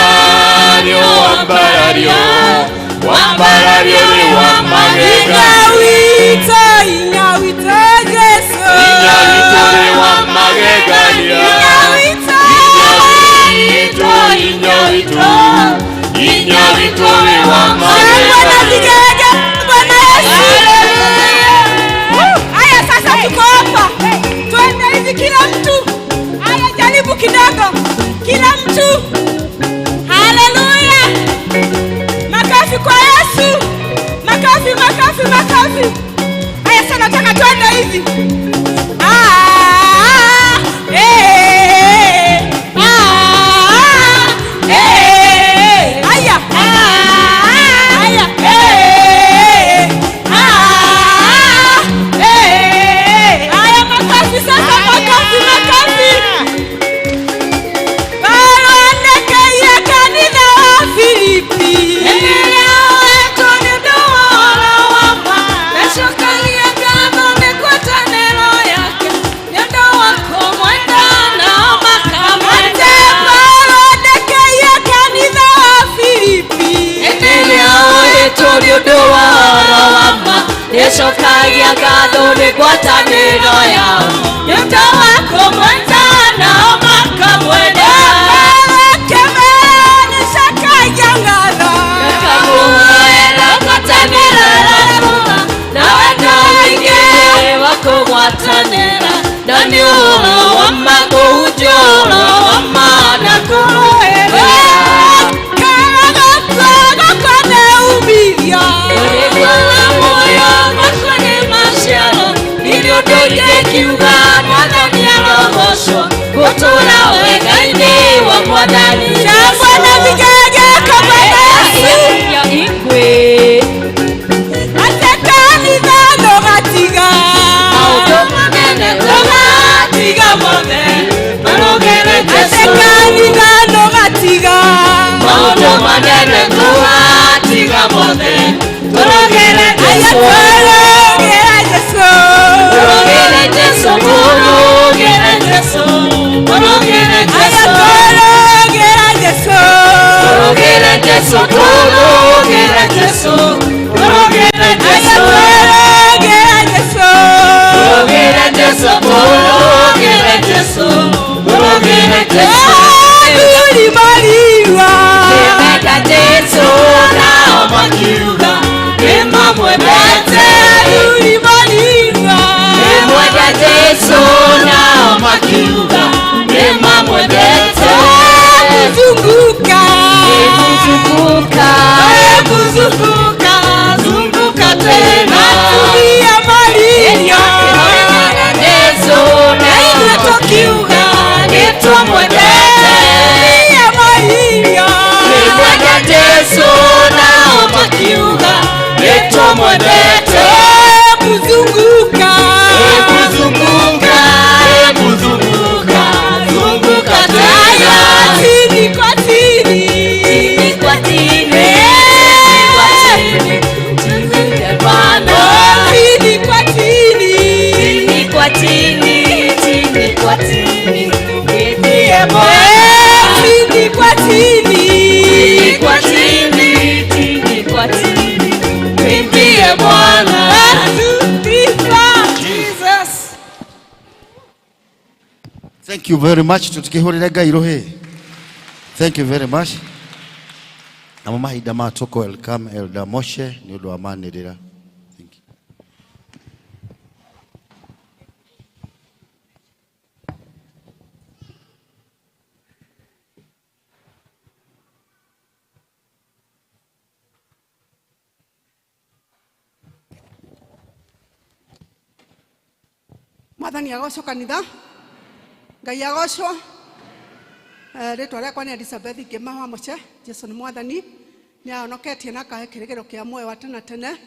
Wambalalio, wambalalio, wambalalio, we wa magegania. Inyawito, inyawito, Yesu. Inyawito, we wa magegania. Inyawito. Inyawito, inyawito, inyawito, we wa Shangwe na magegania. vigelegele Bwana Yesu. Haya, sasa tuko hapa, twende hivi kila mtu. Haya, jaribu kidogo, kila mtu. Haleluya! Makofi kwa Yesu, makofi, makofi, makofi. Haya, sasa nataka twende hivi. Ah, eh, ah, eh. Haya, haya, eh, ah, eh. Haya, makofi sasa, makofi, makofi. Barondekeye kanitha wa Filipi. Nacokagia ngatho nĩ ngwatanĩro mĩhano yao nĩ ũndũ wa kũmwenda nao makamwenda Wakugwatanĩra na nĩ ũhoro wa ma kũhunjia ũhoro wa ma na kũrũĩrĩra Ũrĩkwa muoyo gwakwa nĩ maciaro nĩ ũndũ ingĩkiuga Mwathani arogocwo gũtũũra wega-inĩ wa Mwathani Jesũ. Maũndũ manene tũgatiga mothe tũrũgĩre Jesũ. Tũrũgĩre Jesũ, tũrũgĩre Jesũ, tũrũgĩre Jesũ. Tũrũgĩre Jesũ, tũrũgĩre Jesũ, tũrũgĩre Jesũ. Tũrũgĩre Jesũ, tũrũgĩre Jesũ, tũrũgĩre Jesũ. Nĩmenda Jesũ nao makiuga nĩmamwendete. Nĩmwenda Jesũ nao makiuga nĩmamwendete. Kuzunguka, kuzunguka, zunguka tena. Nĩmwenda Jesũ nao makiuga nĩtũmwendete. Nĩmwenda Jesũ nao makiuga nĩtũmwendete. Kuzunguka, kuzunguka, kuzunguka, zunguka tena. Chini kwa chini, chini kwa chini, kwa chini, tuzunguke Bwana. Chini kwa chini, chini kwa chini, chini kwa chini, ndiye Bwana. Chini kwa chini, chini kwa chini, chini kwa chini, ndiye Bwana. Jesus. Thank you very much. Tutikihurire Ngai ruhi. Thank you very much. Namo mahinda ma tũkũ welcome Elder Moshe nĩ ũndũ wa manĩrĩra. Thank you. Mwathani agocwo kanitha Ngai agocwo. Rĩtwa rĩakwa nĩ Elizabeth Ngĩma wa Mũche. Jesu nĩ mwathani, nĩ ahonoketie na akahe kĩrĩgĩrĩro kĩa muoyo wa tene tene.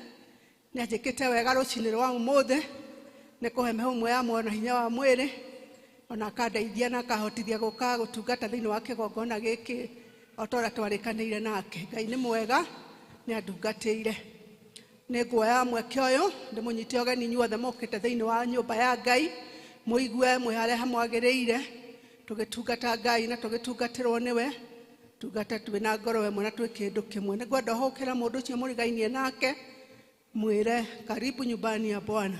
Nĩ anjĩkĩte wega rũcinĩ rwa ũmũthĩ, nĩ kũhe mĩhũmũ ya muoyo na hinya wa mwĩrĩ, ona akandeithia na akahotithia gũka gũtungata thĩinĩ wa kĩgongona gĩkĩ o ta ũrĩa twarĩkanĩire nake. Ngai nĩ mwega, nĩ andungatĩire. Nĩ nguoya mweke ũyũ ndĩmũnyite ũgeni inyuothe mũkĩte thĩinĩ wa nyũmba ya Ngai, mũigue mwĩ harĩa hamwagĩrĩire, tũgĩtungata Ngai na tũgĩtungatĩrwo nĩwe, tungata twĩ na ngoro ĩmwe na twĩ kĩndũ kĩmwe. Nĩ ngwenda ũhũkĩre mũndũ ũcio mũrigainie nake, mwĩre karibu nyumbani ya Bwana.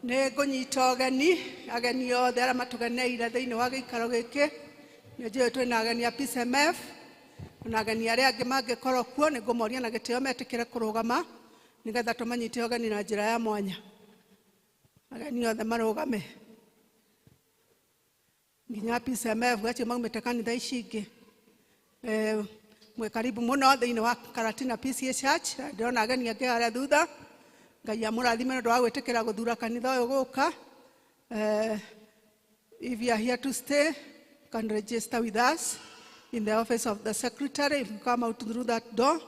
Nĩ ngũnyita ũgeni ageni othe arĩa matũgeneire thĩinĩ wa gĩikaro gĩkĩ. Nĩ njũĩ twĩna ageni a PCMF na ageni arĩa angĩ mangĩkorwo kuo, nĩ ngũmoria na gĩtĩo metĩkĩre kũrũgama nĩgetha tũmanyite ũgeni na njĩra ya mwanya. Ageni othe marũgame nginya PCMF acio maumĩte kanitha ici ingĩ. Mwĩ karibu mũno thĩinĩ wa Karatina PCA Church. Ndĩrona ageni angĩ harĩa thutha. Ngai amũrathime nĩ ũndũ wa gwĩtĩkĩra gũthura kanitha ũyũ gũka. If you are here to stay, you can register with us in the office of the secretary. If you come out through that door,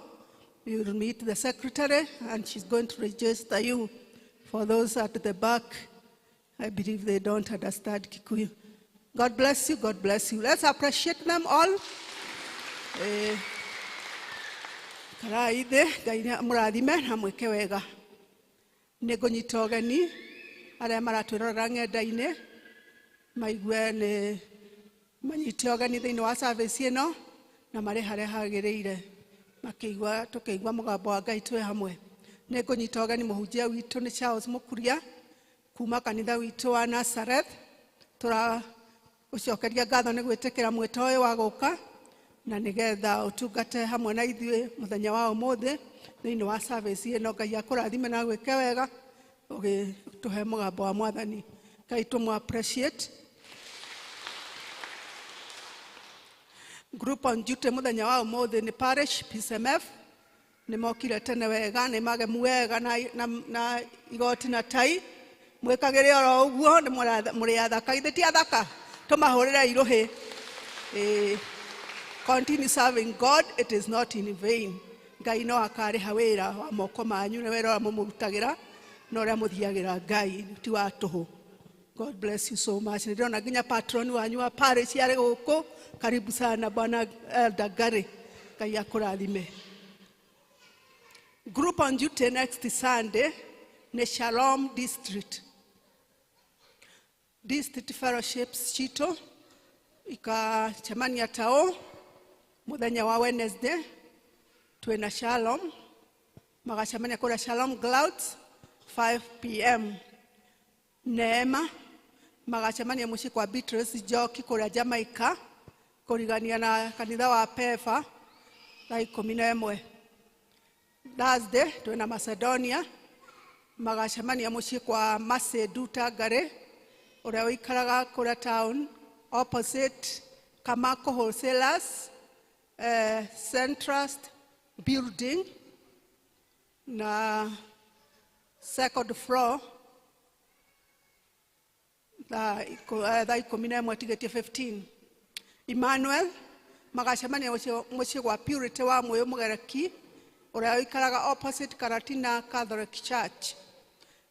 you will meet the secretary and she's going to register you. For those at the back, I believe they don't understand Kikuyu. God bless you, God bless you. Let's appreciate them all. Karai ithe, Ngai nĩ amũrathime na mwĩke wega. Nĩ ngũnyita ũgeni arĩa maratwĩrorera ng'enda-inĩ maigue nĩ manyite ũgeni thĩinĩ wa service ĩno na marĩ harĩa hagĩrĩire, makĩigua tũkĩigua mũgambo wa Ngai twĩ hamwe. Nĩ ngũnyita ũgeni mũhunjia witũ nĩ Charles Mũkuria kuma kanitha witũ wa Nazareth. Tũragũcokeria ngatho nĩ gwĩtĩkĩra mwĩto ũyũ wa gũka na nĩgetha ũtungate hamwe na ithuĩ mũthenya wa ũmũthĩ thĩinĩ wa service ĩno. Ngai akũrathime na gwĩke wega ũgĩtũhe mũgambo wa Mwathani. Ngai tũmũ appreciate. Group on duty mũthenya wa ũmũthĩ nĩ parish PCMF. Nĩ mokire tene wega, nĩ magemu wega na igoti na tai. Mwĩkagĩre oro ũguo, nĩ mũrĩ athaka, ithe ti athaka, tũmahũrĩre irũhĩ. Continue serving God, it is not in vain. Ngai no akarĩha wĩra wa moko manyu, nĩ wĩra ũrĩa mũmũrutagĩra na ũrĩa mũthiagĩra Ngai ti wa tũhũ. God bless you so much. Nĩndĩrona nginya patron wanyu wa parish arĩ gũkũ. Karibu sana Bwana Elder Gary. Ngai akũrathime. Group on duty next Sunday nĩ Shalom District. District Fellowships citũ ikacemania tao mũthenya wa Wednesday twĩna Shalom, magacemania kũrĩa Shalom Clouds 5 p.m. Neema magacemania mũciĩ kwa Beatrice Njoki kũrĩa Jamaica kũrigania na kanitha wa Pefa thaa 11. Thursday twĩna Macedonia magacemania mũciĩ kwa Masedu Tangare ũrĩa ũikaraga kũrĩa town opposite Kamako Wholesalers, Centrust building na second floor thaa 11 tigĩtie 15. Emmanuel magacemania mũciĩ gwa Purity wa Mũyũ Mũgereki ũrĩa ũikaraga opposite Karatina Catholic Church.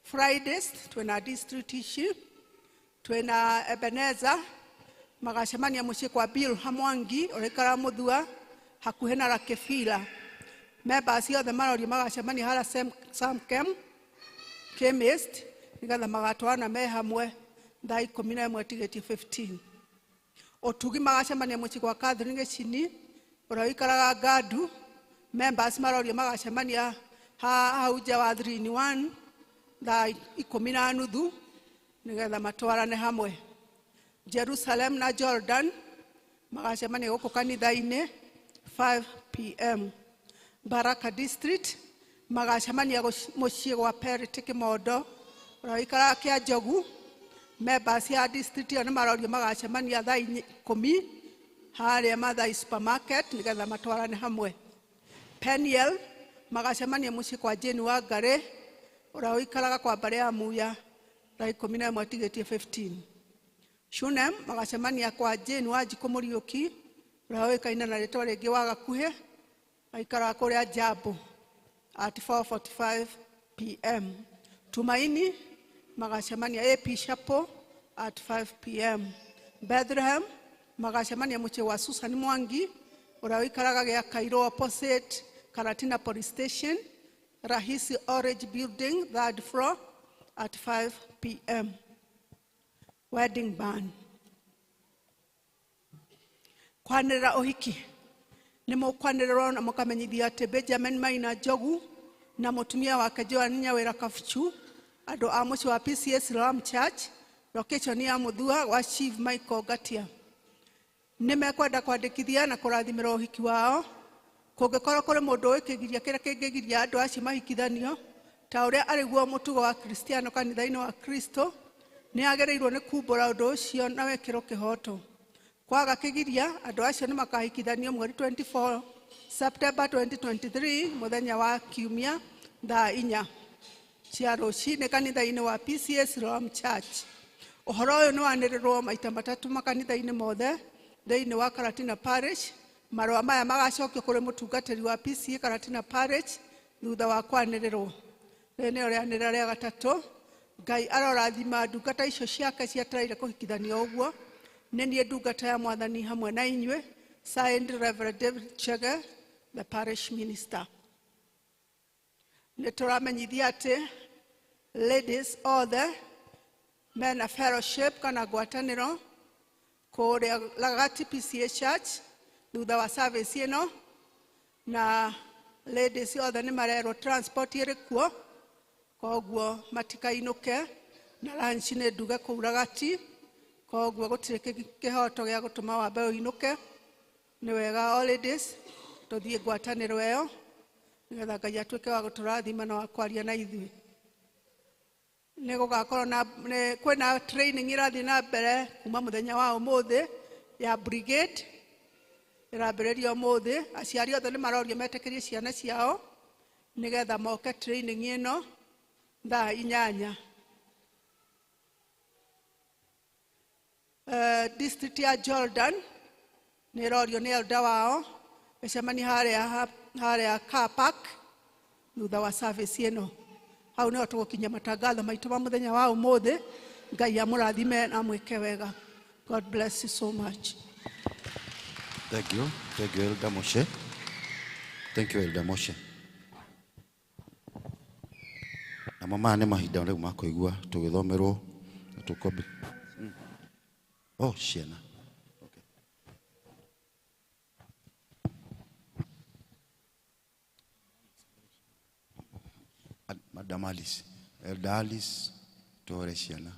Fridays twĩna district ici, twĩna Ebenezer magacemania mũciĩ kwa Bill Hamwangi ũrĩa ũikaraga Mũthua hakuhĩ na Rakefila. Members othe marorio magacemania harĩa Samkem Chemist nĩgetha magatwarana me hamwe thaa 11 tigĩtie 15. Ũtugi magacemania mũciĩ kwa Catherine Gĩcini ũrĩa ũikaraga Ngandũ. Members marorio magacemania hau nja wa 3 in 1 thaa 10:30 nĩgetha matwarane hamwe. Jerusalem na Jordan magacemania gũkũ kanitha-inĩ 5 p.m. Baraka District magacemania mũciĩ gwa Perity Kĩmondo ũrĩa ũikaraga Kĩanjogu. Members ya district ĩyo nĩ marorio magacemania thaa 10 harĩa Mathai supermarket nĩgetha matwarane hamwe. Peniel magacemania mũciĩ kwa Jane Wangari ũrĩa ũikaraga kwa mbarĩ ya Muya thaa 11 tigĩtie 15. Shunem magacemania kwa Jane Wanjikũ Mũriũki ũrĩa ũĩkaine na rĩtwa rĩngĩ wa Gakuhĩ, aikaraga kũrĩa Jambo at 4:45 p.m. Tumaini magacemania AP Chapel at 5 p.m. Bethlehem magacemania mũciĩ wa Susan Mwangi ũrĩa ũikaraga gĩa Cairo opposite Karatina Police Station, Rahisi Orange Building, third floor at 5 p.m. Wedding ban. Kwanĩrĩra ũhiki nĩ mũkwanĩrĩrwo na mũkamenyithio atĩ Benjamin Maina Njogu na mũtumia wake Joan Nyawĩra Kabuchu, andũ a mũciĩ wa PCS Ram Church, location ya Mũthua gwa Chief Michael Ngatia, nĩ mekwenda kwandĩkithia na kũrathimĩra ũhiki wao. Kũngĩkorwo kũrĩ mũndũ ũĩ kĩgiria kĩrĩa kĩngĩgiria andũ acio mahikithanio ta ũrĩa arĩ guo mũtugo wa Kristiano kanitha-inĩ wa Kristo, nĩ agĩrĩirwo nĩ kumbũra ũndũ ũcio na wekĩrwo kĩhoto. Kwaga kĩgiria, andũ acio nĩ makahikithanio mweri 24 September 2023 mũthenya wa Kiumia thaa 4 cia rũcinĩ kanitha-inĩ wa PCS Ram Church. Ũhoro ũyũ nĩ wanĩrĩrwo maita matatũ makanitha-inĩ mothe thĩinĩ wa Karatina Parish. Marũa maya magacokio kũrĩ mũtungatĩri wa PCA Karatina Parish thutha wa kwanĩrĩrwo. Rĩrĩ nĩrĩo rĩanĩrĩra rĩa gatatũ. Ngai arorathima ndungata icio ciake cietereire kũhikithanio ũguo. Nĩ niĩ ndungata ya Mwathani hamwe na inyuĩ. Signed, Reverend David Chege, the parish minister. Nĩ tũramenyithia atĩ ladies othe mena fellowship kana ngwatanĩro kũrĩa Lagati PCA Church thutha wa service ĩno, na Ladies othe nĩ marerwo transport ĩrĩ kuo, koguo matikainũke, na lunch nĩ nduge kũu Ragati, koguo gũtirĩ kĩhoto gĩa gũtũma wambe ũinũke. Nĩ wega all ladies tũthiĩ ngwatanĩro ĩyo nĩgetha Ngai atuĩke wa gũtũrathima na wa kwaria na ithuĩ. Nĩ gũgakorwo na kwĩna training ĩrathiĩ na mbere kuma mũthenya wa ũmũthĩ ya brigade ĩrambĩrĩria ũmũthĩ. Aciari othe nĩ marorio metĩkĩrie ciana ciao nĩgetha moke training ĩno thaa 8. District ya Jordan nĩ ĩrorio nĩ elder wao ĩcemanie harĩa car park thutha wa service ĩno. Hau nĩho tũgũkinyia matangatho maitũ ma mũthenya wa ũmũthĩ. Ngai amũrathime na amwĩke wega. God bless you so much. Thank you. Thank you, Elder Moshe. Thank you, Elder Moshe. Namo maya nĩ mahinda rĩu ma kũigua tũgĩthomerwo na tũkombe. Oh, ciana. Okay. Madam Alice, Elder Alice, tũhore ciana.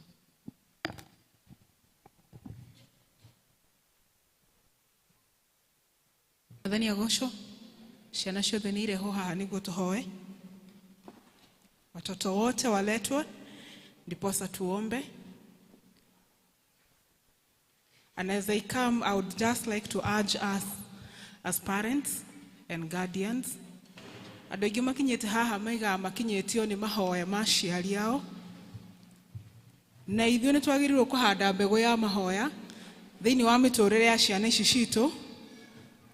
Mwathani agocwo, ciana ciothe nĩ irehwo haha nĩguo tũhoe. Watoto wote waletwe ndiposa tuombe. And as they come, I would just like to urge us as parents and guardians. Andũ aingĩ makinyĩte haha maigaga makinyĩtio nĩ mahoya ma aciari ao, na ithuĩ nĩ twagĩrĩirwo kũhanda mbegũ ya mahoya thĩinĩ wa mĩtũrĩre ya ciana ici citũ.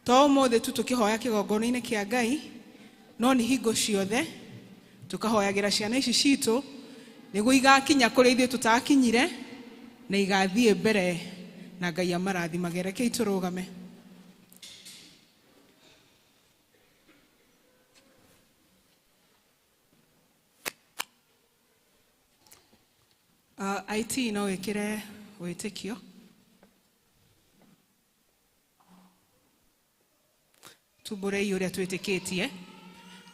To ũmũthĩ tu tũkĩhoya kĩgongona-inĩ kĩa Ngai, no nĩ hingo ciothe tũkahoyagĩra ciana ici citũ nĩguo igakinya kũrĩa ithuĩ tũtakinyire na igathiĩ mbere na Ngai amarathimage. Rekei tũrũgame. IT no wĩkĩre wĩtĩkio. Tumbũrei ũrĩa twĩtĩkĩtie.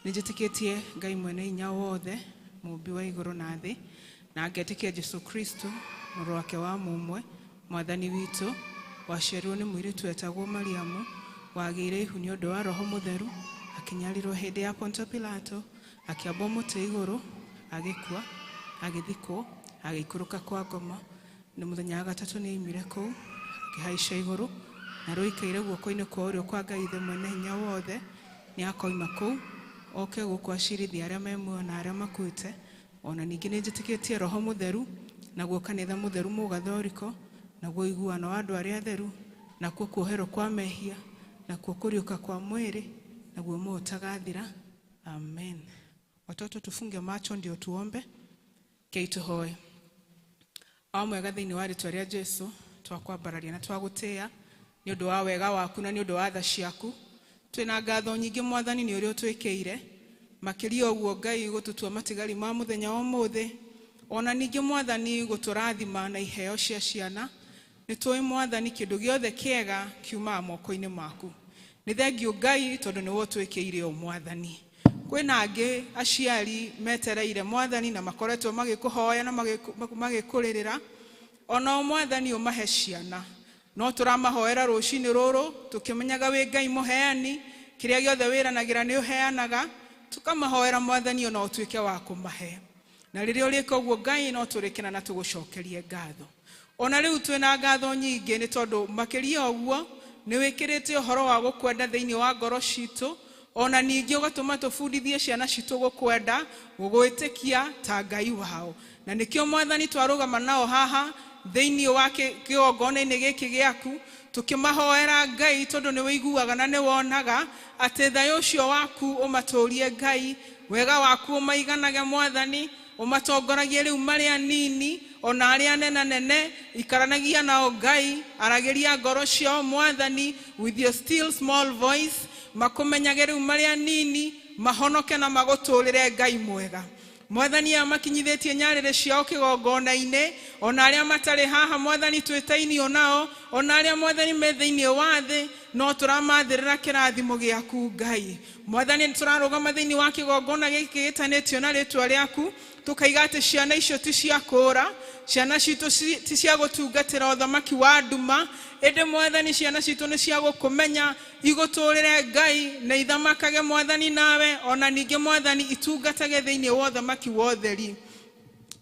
Nĩnjĩtĩkĩtie Ngai mwene hinya wothe, mũũmbi wa igũrũ na thĩ, na ngetĩkia Jesũ Kristo mũrũ wake wa mũmwe, mwathani witũ, waciarirwo nĩ mũirĩtu wetagwo Mariamu, wagĩire ihu nĩ ũndũ wa Roho Mũtheru, akĩnyarirwo hĩndĩ ya Pontio Pilato, akĩambwo mũtĩ igũrũ, agĩkua, agĩthikwo, agĩikũrũka kwa ngoma. Nĩ mũthenya wa gatatũ nĩ aimire kũu, akĩhaica igũrũ, na rũikaire guoko-inĩ kwa ũrĩo kwa Ngai Ithe mwene hinya wothe. Nĩ akoima kũu oke gũkũ acirithie arĩa me muoyo na arĩa makuĩte. Ona ningĩ nĩ njĩtĩkĩtie Roho Mũtheru, naguo kanitha mũtheru mũgathoriko, naguo ũiguano wa andũ arĩa atheru, nakuo kuoherwo kwa mehia, nakuo kũriũka kwa mwĩrĩ, naguo muoyo ũtagathira. Amen. Watoto tufunge macho ndio tuombe. Kei tũhoe. O mwega thĩinĩ wa rĩtwa rĩa Jesũ, twakwambararia na twagũtĩĩa nĩ ũndũ wa wega waku na nĩ ũndũ wa tha ciaku. Twĩna ngatho nyingĩ Mwathani nĩ ũrĩa ũtwĩkĩire, makĩria ũguo Ngai gũtũtua matigari ma mũthenya wa ũmũthĩ, ona ningĩ Mwathani gũtũrathima na iheo cia ciana. Nĩ tũĩ Mwathani kĩndũ gĩothe kĩega kiumaga moko-inĩ maku. Nĩ thengiũ Ngai tondũ nĩwe ũtwĩkĩire ũũ Mwathani. Kwĩna angĩ aciari metereire Mwathani na makoretwo magĩkũhoya na magĩkũrĩrĩra, ona Mwathani ũmahe ciana. No tũramahoera rũcinĩ rũrũ tũkĩmenyaga wĩ Ngai mũheani, kĩrĩa gĩothe wĩranagĩra nĩ ũheanaga, tũkamahoera Mwathani ona ũtuĩke wa kũmahe. Na rĩrĩa ũrĩka ũguo Ngai no tũrĩkena na tũgũcokerie ngatho. Ona rĩu twĩna ngatho nyingĩ nĩ tondũ makĩria ũguo nĩ wĩkĩrĩte ũhoro wa gũkwenda thĩinĩ wa ngoro citũ, ona ningĩ ũgatũma tũbundithie ciana citũ gũkwenda, gũgwĩtĩkia ta Ngai wao. Na nĩkĩo Mwathani twarũgama nao haha thĩinĩ wa kĩgongona-inĩ gĩkĩ gĩaku, tũkĩmahoera Ngai tondũ nĩ wĩiguaga na nĩ wonaga atĩ thayũ ũcio waku ũmatũrie Ngai, wega waku ũmaiganage Mwathani, ũmatongoragie rĩu marĩ anini ona arĩa anenanene, ikaranagia nao Ngai, aragĩria ngoro ciao Mwathani with your still small voice, makũmenyage rĩu marĩ anini, mahonoke na magũtũrĩre Ngai mwega. Mwathani amakinyithĩtie nyarĩrĩ ciao kĩgongona-inĩ, Ona arĩa matarĩ haha Mwathani twĩtainio nao, ona arĩa Mwathani me thĩinĩ wa thĩ, no tũramathĩrĩra kĩrathimo gĩaku Ngai. Mwathani nĩ tũrarũgama thĩinĩ wa kĩgongona gĩkĩ gĩtanĩtio na rĩtwa rĩaku, tũkaiga atĩ ciana icio ti cia kũũra, ciana citũ ti cia gũtungatĩra ũthamaki wa nduma, ĩndĩ Mwathani ciana citũ nĩ cia gũkũmenya, igũtũũrĩre Ngai na ithamakage Mwathani nawe, ona ningĩ Mwathani itungatage thĩinĩ wa ũthamaki wa ũtheri.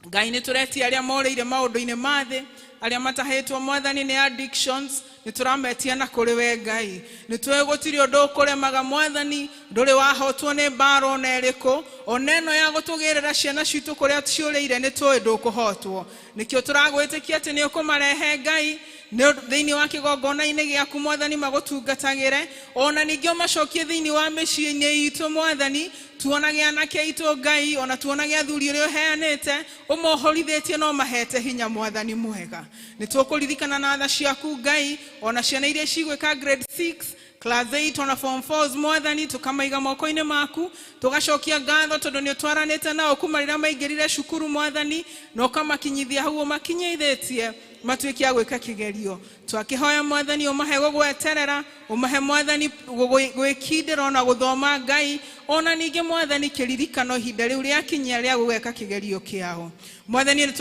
Ngai nĩ tũretia arĩa morĩire maũndũ-inĩ ma thĩ, arĩa matahĩtwo Mwathani nĩ addictions, nĩ tũrametia na kũrĩ we Ngai. Nĩ tũĩ gũtirĩ ũndũ ũkũremaga Mwathani, ndũrĩ wahotwo nĩ mbara ona ĩrĩkũ, ona ĩno ya gũtũgĩrĩra ciana citũ kũrĩa ciũrĩire nĩ tũĩ ndũkũhotwo. Nĩkĩo tũragwĩtĩkia atĩ nĩ ũkũmarehe Ngai thĩinĩ wa kĩgongona-inĩ gĩaku Mwathani magũtungatagĩre, ona ningĩ ũmacokie thĩinĩ wa mĩciĩ-inĩ itũ Mwathani, tuonage anake aitũ Ngai, ona tuonage athuri ũrĩa ũheanĩte, ũmohorithĩtie na ũmahete hinya Mwathani mwega. Nĩ tũkũririkana na tha ciaku Ngai, ona ciana iria cigwĩka grade 6, class 8 ona form 4 Mwathani tũkamaiga moko-inĩ maku, tũgacokia ngatho tondũ nĩ ũtwaranĩte nao kuma rĩrĩa maingĩrire cukuru Mwathani, na ũkamakinyithia hau ũmakinyithĩtie matuĩke a gwĩka kĩgerio. Twakĩhoya Mwathani ũmahe gũgweterera, ũmahe Mwathani gwĩkindĩra ona gũthoma Ngai, ona ningĩ Mwathani kĩririkano ihinda rĩu rĩakinyia rĩa gũgeka kĩgerio kĩao. Mwathani nĩ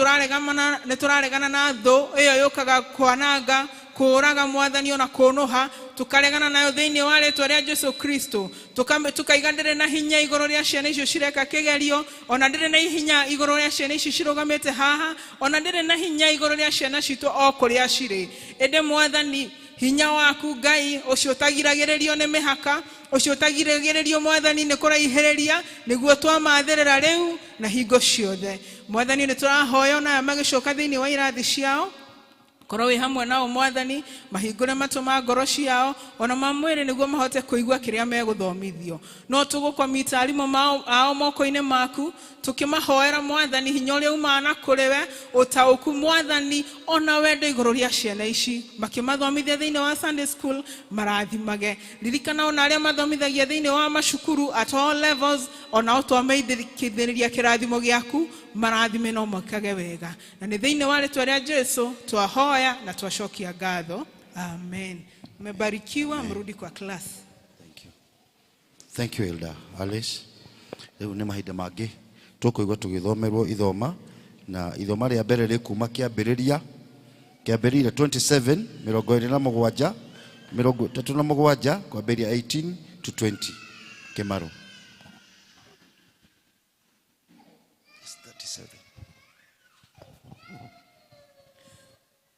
tũraregana na thũ ĩyo yũkaga kwananga, kũũraga Mwathani ona kũnũha, tũkaregana nayo thĩinĩ wa rĩtwa rĩa Jesu Kristo. Tukaiga ndĩrĩ na hinya igũrũ rĩa ciana icio cireka kĩgerio, ona ndĩrĩ na hinya igũrũ rĩa ciana ici cirũgamĩte haha, ona ndĩrĩ na hinya igũrũ rĩa ciana citũ o kũrĩa cirĩ. Ĩndĩ Mwathani hinya waku Ngai ũcio ũtagiragĩrĩrio nĩ mĩhaka, ũcio ũtagiragĩrĩrio Mwathani nĩ kũraihĩrĩria, nĩguo twamathĩrĩra rĩu na hingo ciothe. Mwathani nĩ tũrahoya onaya magĩcoka thĩinĩ wa irathi ciao, korwo wĩ hamwe nao Mwathani, mahingũre matũ ma ngoro ciao ona ma mwĩrĩ nĩguo mahote kũigua kĩrĩa megũthomithio. No tũgũkomita arimũ ao moko-inĩ maku, tũkĩmahoera Mwathani hinya ũrĩa umaga na kũrĩ we, ũtaũku Mwathani ona wendo igũrũ rĩa ciana ici, makĩmathomithia thĩinĩ wa Sunday school marathimage. Ririkana ona arĩa mathomithagia thĩinĩ wa macukuru at all levels, onao twameithĩrĩria kĩrathimo gĩaku, marathime no mekage wega. Na nĩ thĩinĩ wa rĩtwa rĩa Jesu twahoya na twacokia ngatho, amen. Mmebarikiwa, mrudi kwa class. Thank you Elder Alice. Rĩu nĩ mahinda mangĩ tũkũigua tũgĩthomerwo ithoma, na ithoma rĩa mbere rĩ kuma kĩambĩrĩria, kĩambĩrĩria 27 27 37 kwambĩrĩria 18 to 20. Kĩmaro. It's 37.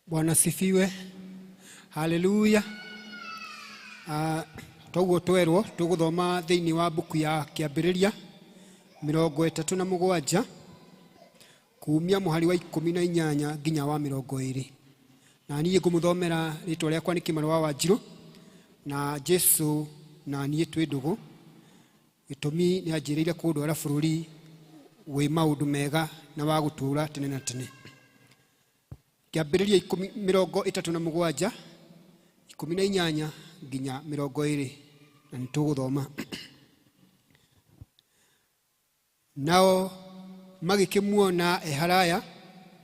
Bwana sifiwe. Haleluya. Toguo twerwo tũgũthoma thĩinĩ wa mbuku ya Kĩambĩrĩria 37 kumia mũhari wa 18 nginya wa 20. Na niĩ ngũmũthomera, rĩtwa rĩakwa nĩ Kĩmaro wa Wanjirũ, na Jesu na niĩ twĩ ndũgũ. Gĩtũmi nĩ anjĩrĩire kũndwara bũrũri wĩ maũndũ mega na wa gũtũũra tene na tene. Kĩambĩrĩria 37 18 nginya 20, na nĩ tũgũthoma. Nao magĩkĩmuona e haraya,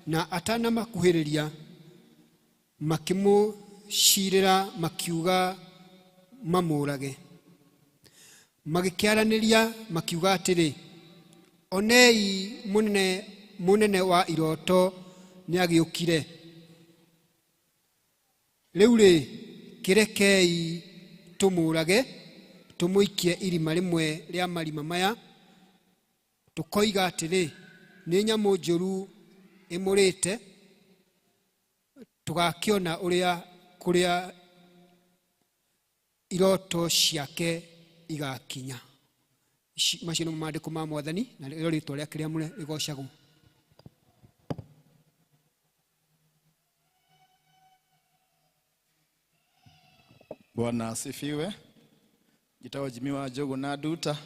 na atanamakuhĩrĩria makĩmũcirĩra makiuga mamũrage. Magĩkĩaranĩria makiuga atĩrĩ, onei mũnene wa iroto nĩagĩũkire. Rĩu rĩ, kĩrekei tũmũrage, tũmũikie irima rĩmwe rĩa marima maya, tũkoiga atĩrĩ, nĩ nyamũ njũru ĩmũrĩte, tũgakĩona ũrĩa kũrĩa iroto ciake igakinya. Macio nĩmo maandĩko ma Mwathani, na rĩo rĩtwa rĩake rĩamũre rĩgocagwo. Bwana asifiwe. Njĩtagwo Jimmy wa Njogu na Nduta.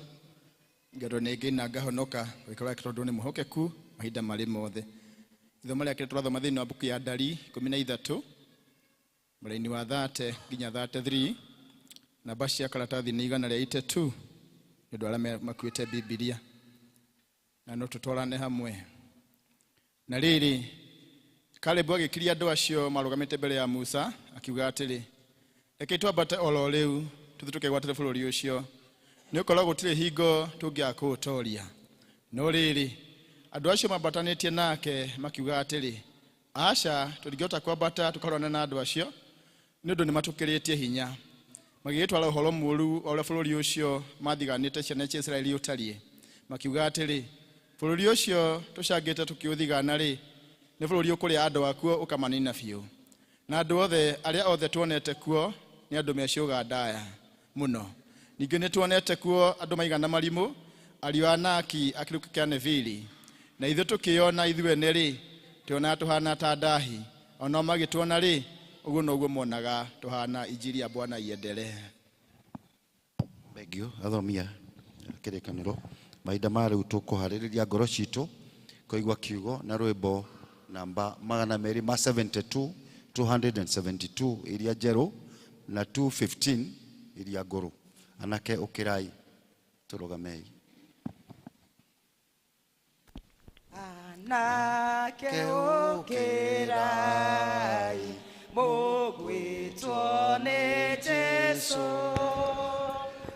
Ngerwo nĩ Ngai na ngahonoka gũikara wake tondũ nĩ mũhokeku mahinda marĩ mothe. Ithomo rĩake tũrathoma thĩinĩ wa mbuku ya Ndari 13 mũraini wa 30 nginya 33. Namba cia karatathi nĩ 182 nĩ ũndũ arĩa makuĩte Bibilia, na no tũtwarane hamwe. Na rĩrĩ, Kalebu agĩkiria andũ acio marũgamĩte mbere ya Musa akiuga atĩrĩ, rekei twambate oro rĩu tũthiĩ tũkegwatĩre bũrũri ũcio, nĩgũkorwo gũtirĩ hingo tũngĩaga kũũtooria. No rĩrĩ, andũ acio mambatanĩtie nake makiuga atĩrĩ, aca, tũtingĩhota kwambata tũkarũane na andũ acio, nĩ ũndũ nĩmatũkĩrĩtie hinya. Magĩgĩtwara ũhoro mũũru wa ũrĩa bũrũri ũcio mathiganĩte ciana cia Isiraeli ũtariĩ, makiuga atĩrĩ, bũrũri ũcio tũcangĩte tũkĩũthigana-rĩ, nĩ bũrũri ũkũrĩa andũ akuo ũkamanina biũ. Na andũ othe arĩa othe tuonete kuo nĩ andũ meciũga ndaya mũno. Ningĩ nĩ tuonete kuo andũ maigana marimũ, ariũ a Anaki a kĩruka kĩa Nevili. Na ithuĩ tũkĩona ithuene-rĩ, tuonaga tũhana ta ndahi, onao magĩtuona-rĩ, ũguo noguo monaga tũhana. Injili ya Bwana iendelee. Thank you athomia kĩrĩkanĩro. Mahinda ma rĩu tũkũharĩrĩria ngoro citũ kũigua kiugo na rwĩmbo namba 272, 272 iria njerũ na 215 iria ngũrũ. Anake ũkĩrai tũrũgamei. Anake ũkĩrai mũgwĩtwo nĩ Jesũ,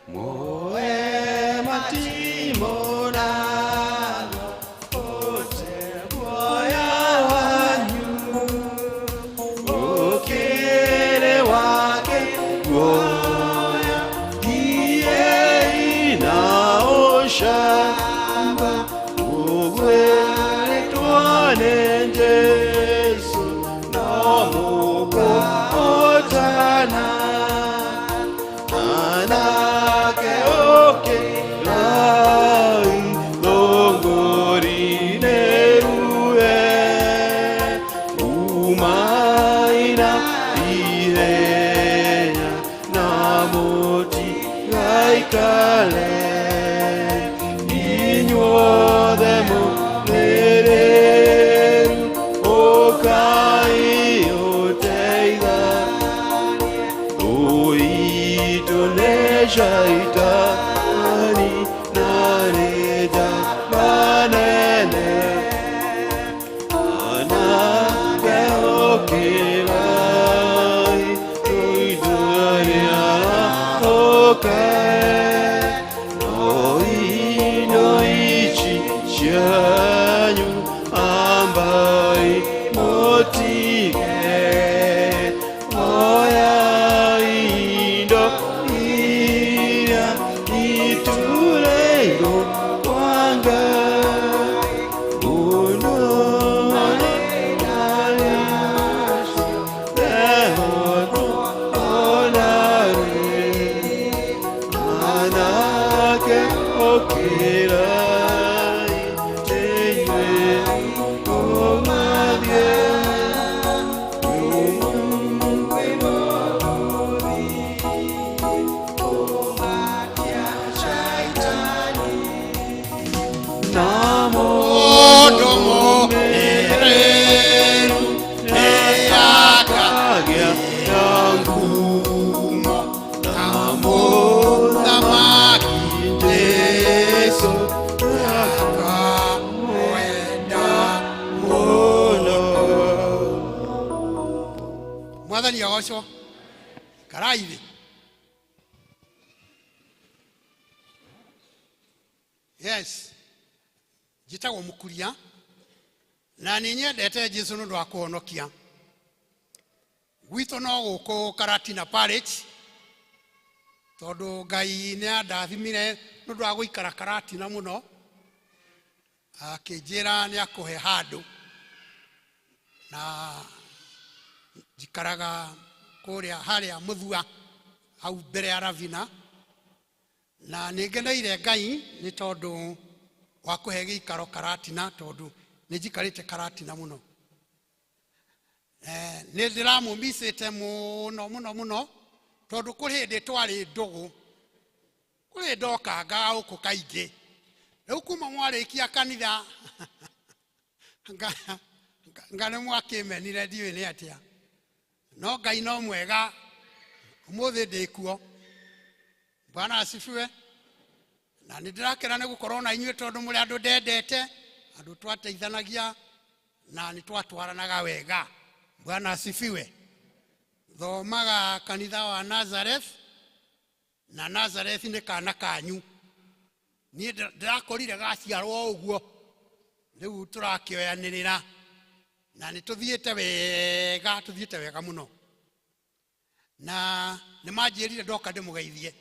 muoe matimũ namo ũte guoya wanyu, ũkĩrĩ wake guoya thiĩi na ũcamba, ũgwĩrĩtwo nĩ Jesũ no mũkũhotana. Anake ũkĩrai thũngũri-inĩ rue, umai na ihenya na mũtigaikare, inyuothe mũrĩrĩru ũkai ũteithanie, ũitũ nĩ Shaitani na nĩ njamba nene. Anake ũkĩrai tũitũrĩa ũke, no indo ici cianyu ambai mũtige, oyai indo iria itureirwo kwa Ngai, mũnone rehotwo ona rĩ. Anake ũkĩrai tĩinyuĩ mũmathiĩ, na mũndũ mũmĩrĩru nĩakagĩa na ngumo, na mũthamaki Jesũ akamwenda mũno. Mwathani agocwo. Karai thĩ. Yes, njĩtagwo Mũkuria na nĩ nyendete Jesu nĩ ũndũ wa kũhonokia. Gwitũ no gũkũ Karatina Parish, tondũ Ngai nĩ andathimire nĩ ũndũ wa gũikara Karatina mũno, akĩnjĩra nĩ akũhe handũ, na njikaraga kũrĩa harĩa Mũthua hau mbere ya Ravina, na nĩ ngeneire Ngai nĩ tondũ wa kũhe gĩikaro Karatina, tondũ nĩ njikarĩte Karatina mũno. Nĩ ndĩramũmicĩte mũno mũno mũno, tondũ kũrĩ hĩndĩ twarĩ ndũgũ, kũrĩ ndokanga gũkũ kaingĩ. Rĩu kuma mwarĩkia kanitha nga nĩ mwakĩmenire ndiũĩ nĩ atĩa, no Ngai no mwega, ũmũthĩ ndĩkuo. Bwana asifiwe. Na nĩ ndĩrakena nĩ gũkorwo na inyuĩ, tondũ mũrĩ andũ ndendete, andũ twateithanagia Na nĩ twatwaranaga wega. Bwana asifiwe. Thomaga kanitha wa Nazareth, na Nazareth nĩ kana kanyu. Niĩ ndĩrakorire gaciarwo ũguo, rĩu tũrakĩoyanĩrĩra na nĩ tũthiĩte wega, tũthiĩte wega mũno. Na nĩ manjĩrire ndoka ndĩmũgeithie.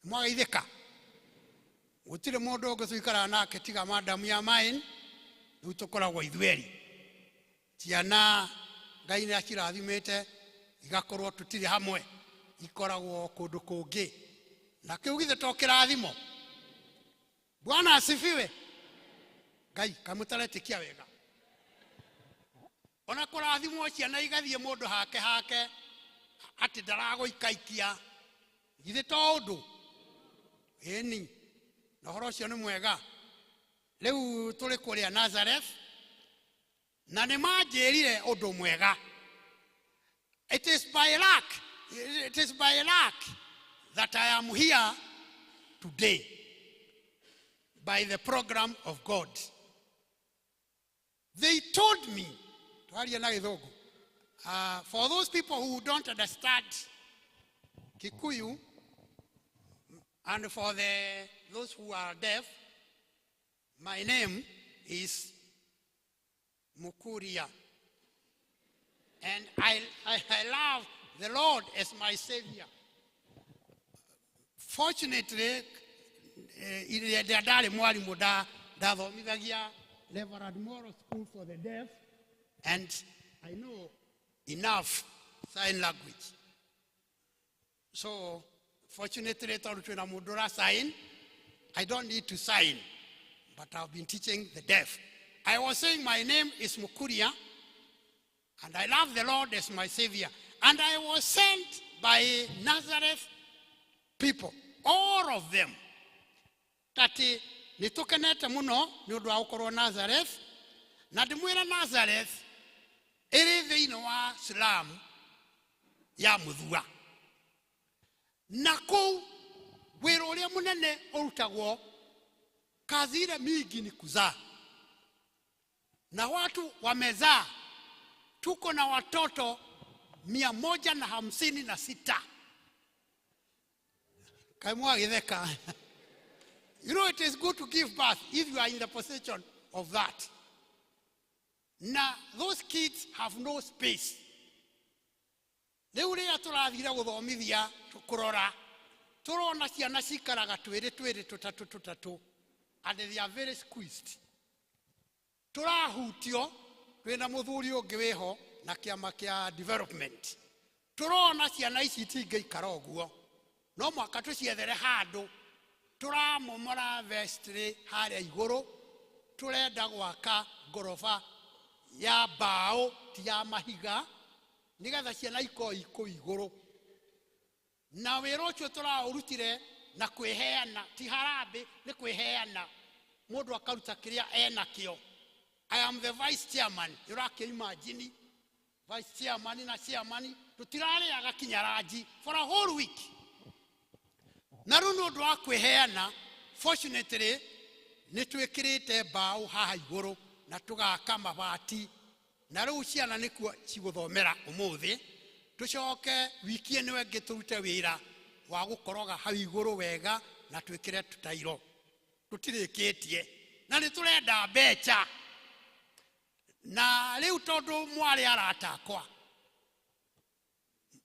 Mwageithĩka? Gũtirĩ mũndũ ũngĩ tũikaraga nake tiga madam ya mine, rĩu tũkoragwo ithuerĩ. Ciana Ngai nĩ acirathimĩte igakorwo tũtirĩ hamwe, ikoragwo kũndũ kũngĩ, na kĩu githĩ to kĩrathimo? Bwana asifiwe. Ngai kamũtaretĩkia wega. Ona kũrathimwo ciana igathiĩ mũndũ hake hake, atĩ ndaragũikaikia, githĩ to ũndũ? Ĩni, na ũhoro ũcio nĩ mwega. Rĩu tũrĩ kũrĩa Nazareth, na nĩ manjĩrire ũndũ mwega. It is by luck, it is by luck that I am here today, by the program of God. They told me, twaria na Gĩthũngũ, for those people who don't understand Kikuyu, and for those who are deaf, my name is Mukuria. And I love the Lord as my Savior. Fortunately, ĩrĩa ndarĩ mwarimũ ndathomithagia Reverend Moro School for the Deaf, and I know enough sign language. So, fortunately, tondũ twĩna mũndũ ũra sign, I don't need to sign, but I've been teaching the deaf. I was saying my name is Mukuria, and I love the Lord as my Savior. And I was sent by Nazareth people, all of them. Tati nĩ tũkenete mũno nĩ ũndũ wa gũkorwo Nazareth, na ndĩmwĩra Nazareth ĩrĩ thĩinĩ wa slum ya Mũthua. Na kũu wĩra ũrĩa mũnene ũrutagwo, kazi ile mingi ni kuzaa, na watu wamezaa. Tuko na watoto 156. Kaĩ mwagĩtheka? You know, it is good to give birth if you are in the position of that. Now, those kids have no space. Rĩu rĩrĩa tũrathire gũthomithia kũrora, tũrona ciana cikaraga twĩrĩ twĩrĩ, tũtatũ tũtatũ, and they are very squeezed. Tũrahutio twĩna mũthuri ũngĩ wĩho na kĩama kĩa development, tũrona ciana ici itingĩikara ũguo, no mwaka tũciethere handũ. Tũramomora vestry harĩa igũrũ, tũrenda gwaka ngoroba ya mbaũ, ti ya mahiga, nĩgetha ciana ikorwo ikũu igũrũ. Na wĩra ũcio tũraũrutire na kwĩheana, ti harambĩ, nĩ kwĩheana, mũndũ akaruta kĩrĩa enakĩo. I am the vice chairman. Ũrakĩ-imagine vice chairman na chairman tũtirarĩaga kinya ranji for a whole week. Na rĩu nĩ ũndũ wa kwĩheana, fortunately nĩ twĩkĩrĩte mbaũ haha igũrũ na tũgaka mabati, na rĩu ciana nĩkuo cigũthomera ũmũthĩ. Tũcoke wiki ĩno ĩngĩ tũrute wĩra wa gũkoroga hau igũrũ wega na twĩkĩre tũtairo. Tũtirĩkĩtie na nĩ tũrenda mbeca. Na rĩu tondũ mwarĩ arata akwa,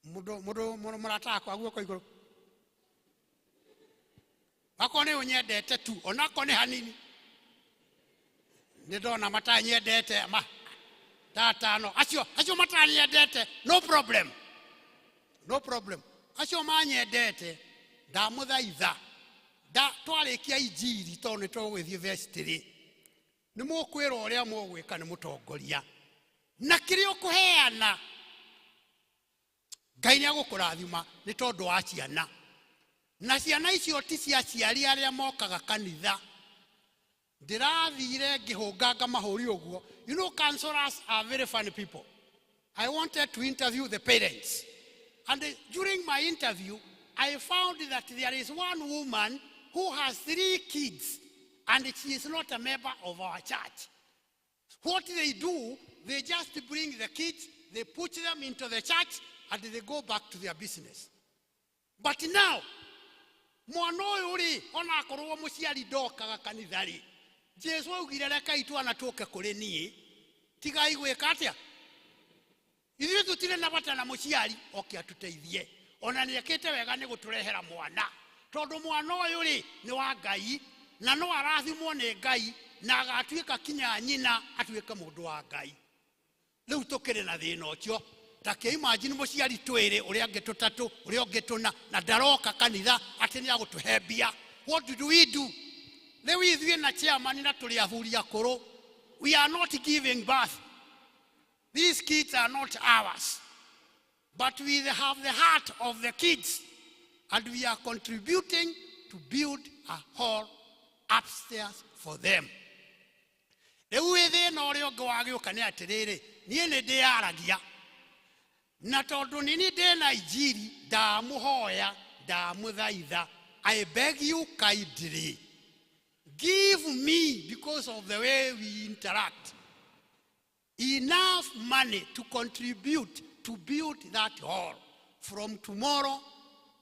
mũndũ mũndũ mũrata akwa guoko igũrũ, akorwo nĩ ũnyendete tu, onakorwo nĩ hanini, nĩ ndona matanyendete ma tatano, acio matanyendete, no problem, no problem. Acio manyendete ndamũthaitha, nda twarĩkia injiri, tondũ nĩ tũgũgĩthiĩ vestry, nĩ mũkwĩrwo ũrĩa mũgwĩka nĩ mũtongoria, na kĩrĩa ũkũheana Ngai nĩ agũkũrathima nĩ tondũ wa ciana. Na ciana icio ti cia aciari arĩa mokaga kanitha. Ndĩrathire ngĩhũnganga mahũri ũguo. You know, counselors are very funny people. I wanted to interview the parents, and during my interview I found that there is one woman who has 3 kids and she is not a member of our church. What they do, they just bring the kids, they put them into the church, and they go back to their business. But now, mwana ũyũ rĩ, ona akorwo mũciari ndokaga kanitha rĩ, Jesu augire rekai twana tũke kũrĩ niĩ, tigai gwĩka atĩa? Ithuĩ tũtirĩ na bata na mũciari oke atũteithie. Ona nĩekĩte wega nĩ gũtũrehera mwana, tondũ mwana ũyũ rĩ nĩ wa Ngai na no arathimwo nĩ Ngai na agatuĩka kinya nyina atuĩke mũndũ wa Ngai. Rĩu tũkĩrĩ na thĩna ũcio. Ta kĩ imagine mũciari twĩrĩ, ũrĩa angĩ tũtatũ, ũrĩa ũngĩ tũna, na ndaroka kanitha atĩ nĩ agũtũhe mbia. What do we do? Rĩu ithuĩ na chairman na tũrĩ athuri akũrũ, we are not giving birth. These kids are not ours, but we have the heart of the kids, and we are contributing to build a hall upstairs for them. Rĩu wĩ thĩna ũrĩa ũngĩ wagĩũka nĩ atĩrĩrĩ, niĩ nĩ ndĩyaragia, na tondũ nĩ niĩ ndĩ na injiri, ndamũhoya, ndamũthaitha, I beg you kindly, give me, because of the way we interact, enough money to contribute to build that hall. From tomorrow,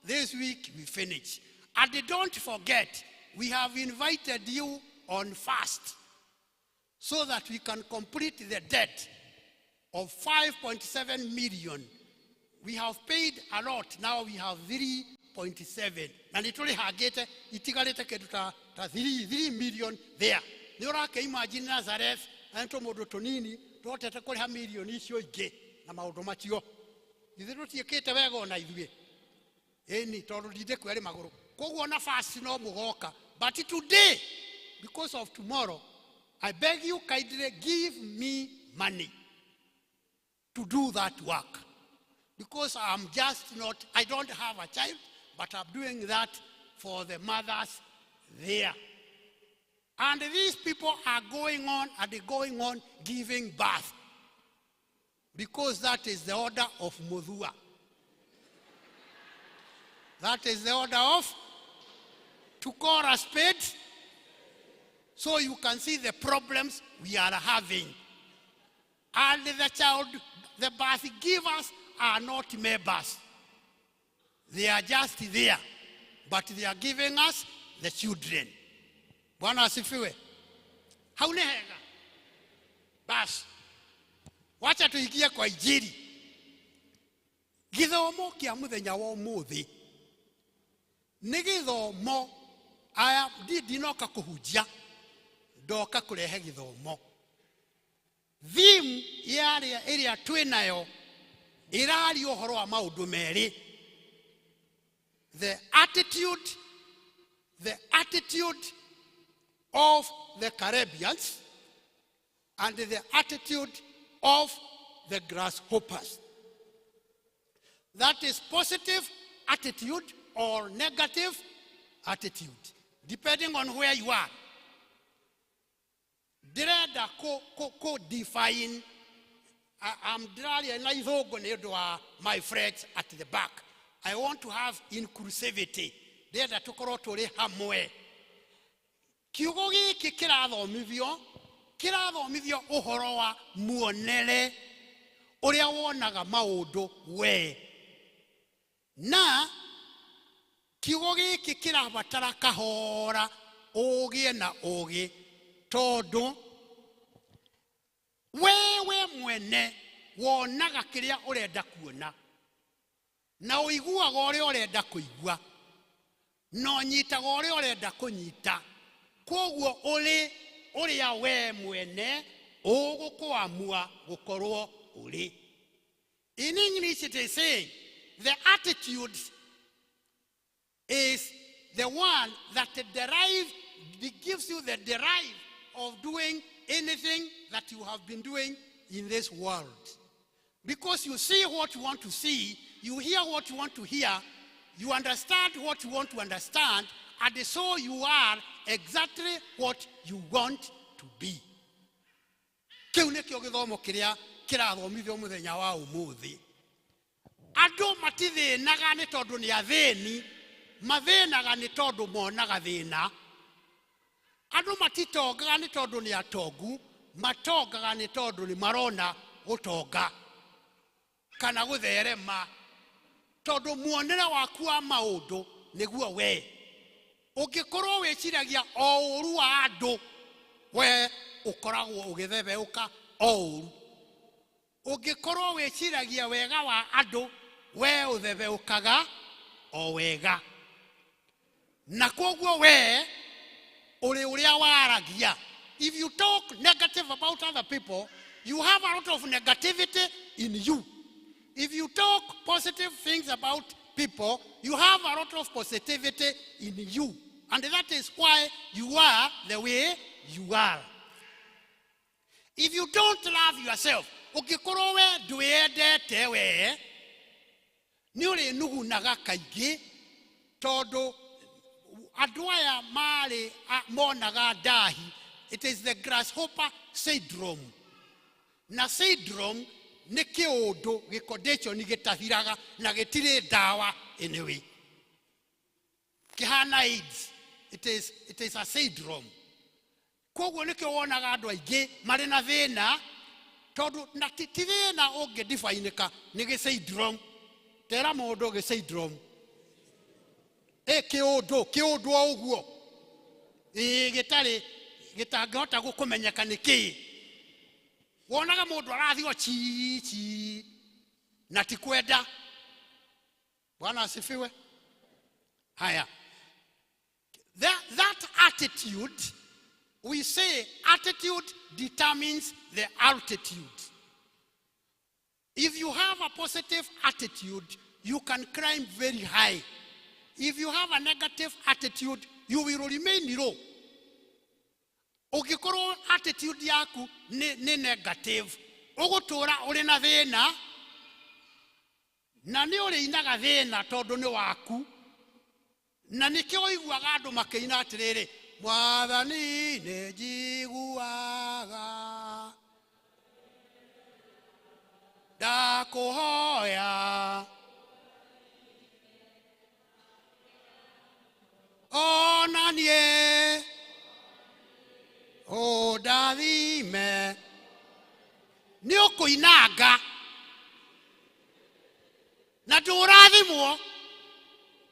this week, we finish. And don't forget, we have invited you on fast so that we can complete the debt of 5.7 million. We have paid a lot. Now we have 3.7. Na nĩ tũrĩhangĩte itigarĩte kĩndũ ta 3 million there. Nĩ ũrake imagine Nazareth, na nĩ tũmũndũ tũnini tũhotete kũrĩha mirioni icio ingĩ na maũndũ macio. Ithuĩ tũtiĩkĩte wega ona ithuĩ. Ĩni, tondũ ndindĩkwo ĩrĩ magũrũ. Koguo na fast no mũgoka. But today, because of tomorrow, I beg you kindly give me money to do that work. Because I'm just not, I don't have a child, but I'm doing that for the mothers there. And these people are going on and they're going on giving birth. Because that is the order of Muthua. That is the order of to call a spade. So you can see the problems we are having. And the child, the birth givers are not members. They are just there, but they are giving us the children. Bwana asifiwe. Hau nĩ hega. Bas, wacha tuingie kwa injiri. Gĩthomo kĩa mũthenya wa ũmũthĩ nĩ gĩthomo. Aya, ndinoka kũhunjia, ndoka kũrehe gĩthomo. Theme yarĩa ĩrĩa twĩ nayo ĩraria ũhoro wa maũndũ merĩ. The attitude of the Caribbeans and the attitude of the grasshoppers. That is positive attitude or negative attitude, depending on where you are. Ndĩrenda kũ define. I'm ndĩraria na ithũngũ nĩ ũndũ wa my friends at the back. I want to have inclusivity. Ndĩrenda tũkorwo tũrĩ hamwe. Kiugo gĩkĩ kĩrathomithio ũhoro wa muonere ũrĩa wonaga maũndũ we. Na kiugo gĩkĩ kĩrabatara kahora ũgĩe na ũgĩ, tondũ wewe mwene wonaga kĩrĩa ũrenda kuona na ũiguaga ũrĩa ũrenda kũigua na ũnyitaga ũrĩa ũrenda kũnyita. Koguo ũrĩ ũrĩa we mwene ũgũkũamua gũkorwo ũrĩ. In English it is saying the attitude is the one that derive, it gives you the derive of doing anything that you have been doing in this world. Because you see what you want to see, you hear what you want to hear, you understand what you want to understand, and so you are exactly what you want to be. Kĩu nĩkĩo gĩthomo kĩrĩa kĩrathomithio mũthenya wa ũmũthĩ. Andũ matithĩnaga nĩ tondũ nĩ athĩni, mathĩnaga nĩ tondũ monaga thĩna. Andũ matitongaga nĩ tondũ nĩ atongu, Matongaga nĩ tondũ nĩ marona gũtonga kana gũtherema, tondũ muonere waku wa maũndũ nĩguo we. Ũngĩkorwo wĩciragia o ũru wa andũ, we ũkoragwo ũgĩthebeũka o ũru. Ũngĩkorwo wĩciragia wega wa andũ, we ũthebeũkaga o wega. Na koguo we ũrĩ ũrĩa waragia. If you talk negative about other people, you have a lot of negativity in you. If you talk positive things about people, you have a lot of positivity in you. And that is why you are the way you are. If you don't love yourself, ũngĩkorwo we ndwĩyendete we, nĩ ũrĩnugunaga kaingĩ, tondũ andũ aya marĩ monaga ndahi. It is the grasshopper syndrome. Na syndrome nĩ kĩũndũ gĩcondition gĩtathiraga na gĩtirĩ ndawa anyway. Kĩhana AIDS. It is a syndrome. Koguo nĩkĩo wonaga andũ aingĩ marĩ na thĩna, tondũ na ti thĩna ũngĩdifainĩka nĩ gĩ syndrome. Tera mũndũ gĩ syndrome. Ĩ kĩũndũ, kĩũndũ o ũguo. Ĩ gĩtarĩ gĩtangĩhota gũkũmenyeka nĩ kĩĩ. Wonaga mũndũ arathiĩ o chi chi na ti kwenda. Bwana asifiwe. Haya. That attitude, we say attitude determines the altitude. If you have a positive attitude, you can climb very high. If you have a negative attitude, you will remain low. Ũngĩkorwo attitude yaku nĩ negative, ũgũtũra ũrĩ na thĩna, na nĩ ũrĩinaga thĩna tondũ nĩ waku. Na nĩkĩo ũiguaga andũ makĩina atĩrĩrĩ, Mwathani nĩ njiguaga ndakũhoya ona niĩ ũndathime. Nĩ ũkũinanga na ndũrathimwo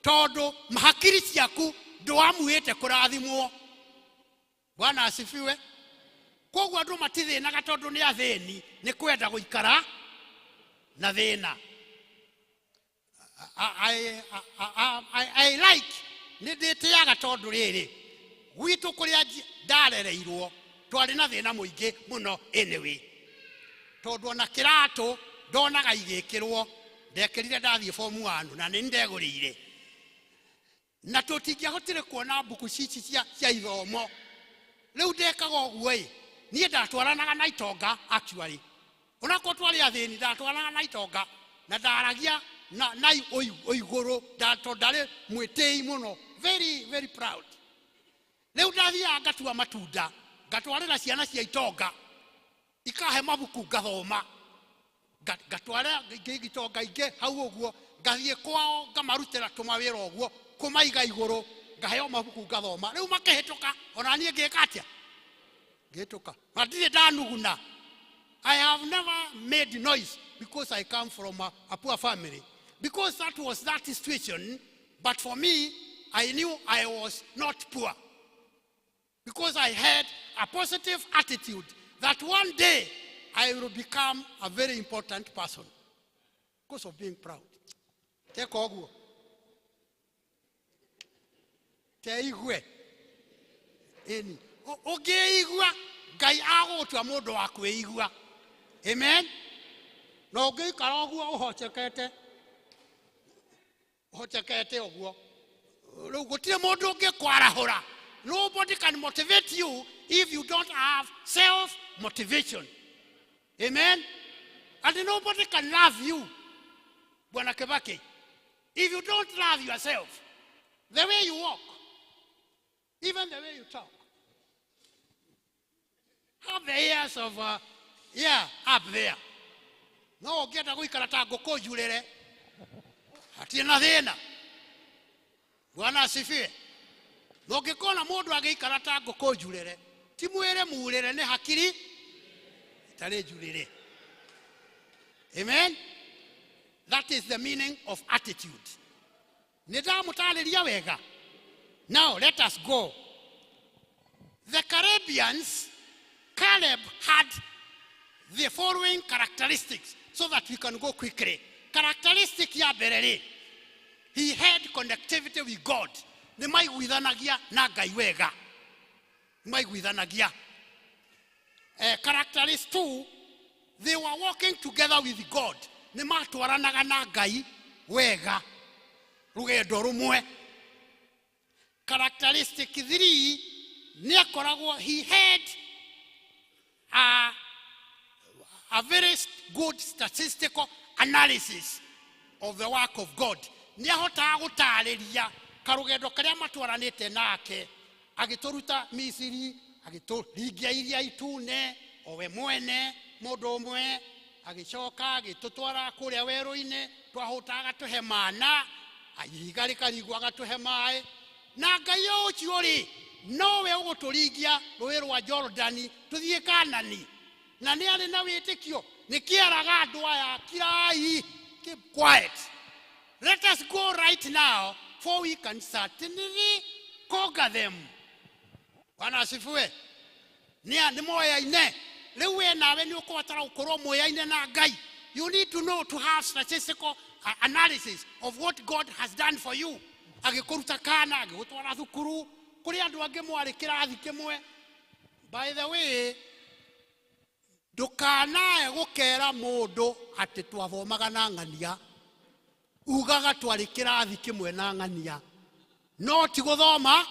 tondũ hakiri ciaku ndwamuĩte kũrathimwo. Bwana asifiwe. Koguo andũ matithĩnaga tondũ nĩ athĩni, nĩ kwenda gũikara na thĩna. I like nĩ ndĩtĩaga tondũ rĩrĩ gwitũ kũrĩa ndarereirwo twarĩ na thĩna mũingĩ mũno anyway, tondũ ona kĩratũ ndonaga igĩkĩrwo, ndekĩrire ndathiĩ form 1 na nĩ ndegũrĩire, na tũtingĩahotire kuona mbuku cici cia ithomo. Rĩu ndekaga ũguo ĩ, niĩ ndatwaranaga na itonga actually, onakorwo twarĩ athĩni ndatwaranaga na itonga na ndaragia na igũrũ, tondũ ndarĩ mwĩtĩi mũno, very very proud. Rĩu ndathiaga ngatua matunda ngatwarĩra ciana cia itonga ikahe mabuku ngathoma, ngatwara itonga ingĩ hau ũguo, ngathiĩ kwao ngamarutĩra tũmawĩra ũguo kũmaiga igũrũ, ngaheo mabuku ngathoma. Rĩu makĩhĩtũka ona niĩ ngĩka atĩa, ngĩhĩtũka na ndirĩ ndanuguna. I have never made noise because I come from a poor family, because that was that situation. But for me, I knew I was not poor because I had a positive attitude that one day I will become a very important person because of being proud. Teka ũguo teigue ĩni ũngĩigua Ngai agũgũtua mũndũ wa kwĩigua. Amen. Na ũngĩikara ũguo ũhocekete ũhocekete ũguo, rĩu gũtirĩ mũndũ ũngĩkwarahũra. Nobody can motivate you if you don't have self-motivation. Amen. And nobody can love you, Bwana Kibaki, if you don't love yourself. The way you walk, even the way you talk. Have the ears of, yeah, up there. No, ũngĩenda gũikara ta ngũkũ njurĩre, hatirĩ na thĩna. Bwana asifiwe. Na ũngĩkona mũndũ agĩikara ta ngũkũ njurĩre, ti mwĩrĩ murĩre, nĩ hakiri. Rita rĩnjurĩre. Amen. That is the meaning of attitude. Nĩ ndamũtarĩria wega. Now let us go. The Caribbeans, Caleb had the following characteristics so that we can go quickly. Characteristic ya mbere rĩ, he had connectivity with God. Nĩ maiguithanagia na Ngai wega. Nĩ maiguithanagia. Characteristic 2, they were walking together with God. Nĩ matwaranaga na Ngai wega. Rũgendo rũmwe. Characteristic 3, nĩ akoragwo, he had a very good statistical analysis of the work of God. Nĩ ahotaga gũtarĩria karũgendo karĩa matwaranĩte nake, agĩtũruta Misiri, agĩtũringia Iria Itune, o we mwene mũndũ ũmwe, agĩcoka agĩtũtwara kũrĩa werũ-inĩ, twahũtaga tũhe mana, ihiga rĩkarigwo agatũhe maĩ. Na Ngai ũcio rĩ, nowe ũgũtũringia rũĩ rwa Jorodani tũthiĩ Kanani. Na nĩ arĩ na wĩtĩkio, nĩ kĩaraga andũ aya, kirai, keep quiet. Let us go right now, for we can certainly conquer them. Bwana asifiwe. Nĩ moyaine. Rĩu we nawe nĩ ũkũbatara gũkorwo moyaine na Ngai. You need to know to have statistical analysis of what God has done for you. Agĩkũruta kana, agĩgũtwara thukuru, kũrĩ andũ angĩ mwarĩ kĩrathi kĩmwe. By the way, ndũkanae gũkera mũndũ atĩ twathomaga na ng'ania, ugaga twarĩ kĩrathi kĩmwe na ng'ania, no ti gũthoma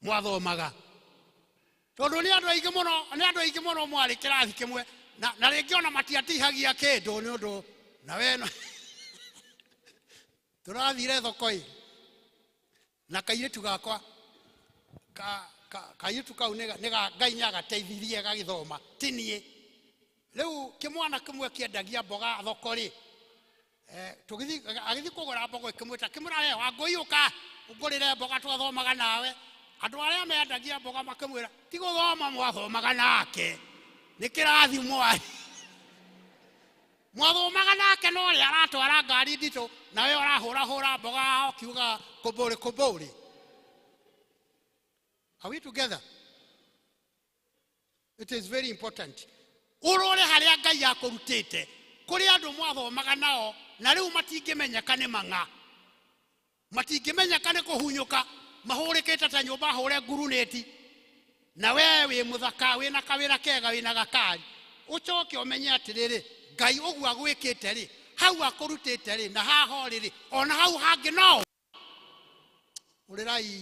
mwathomaga. Tondũ nĩ andũ aingĩ mũno, nĩ andũ aingĩ mũno mwarĩ kĩrathi kĩmwe, na rĩngĩ ona matiatihagia kĩndũ nĩ ũndũ na we no tũrathire thoko ĩ na kairĩtu gakwa kairĩtu kau Ngai nĩ agateithirie gagĩthoma, ti niĩ. Rĩu kĩmwana kĩmwe kĩendagia mboga thoko rĩ, agĩthiĩ kũgũra mboga ĩkĩmwĩta, kĩmwĩra, we Wangũi ũka ũngũrĩre mboga twathomaga nawe. Andũ arĩa mendagia mboga makĩmwĩra, ti gũthoma mwathomaga nake, nĩ kĩrathi mwarĩ. Mwathomaga nake no ũrĩa aratwara ngari nditũ, nawe ũrahũrahũra mboga ũkiuga kũmbũrĩ kũmbũrĩ. Are we together? It is very important. Ũrore harĩa Ngai akũrutĩte, kũrĩ andũ mwathomaga nao, na rĩu matingĩmenyeka nĩ mang'a. Matingĩmenyeka nĩ kũhunyũka, mahũrĩkĩte ta nyũmba hũre ngurunĩti. Na we wĩ mũthaka, wĩna kawĩra kega, wĩna gakari. Ũcoke ũmenye atĩrĩrĩ, Ngai ũguo agwĩkĩte rĩ, hau akũrutĩte rĩ, na haha ũrĩ rĩ, ona hau hangĩ no. Ũrĩrai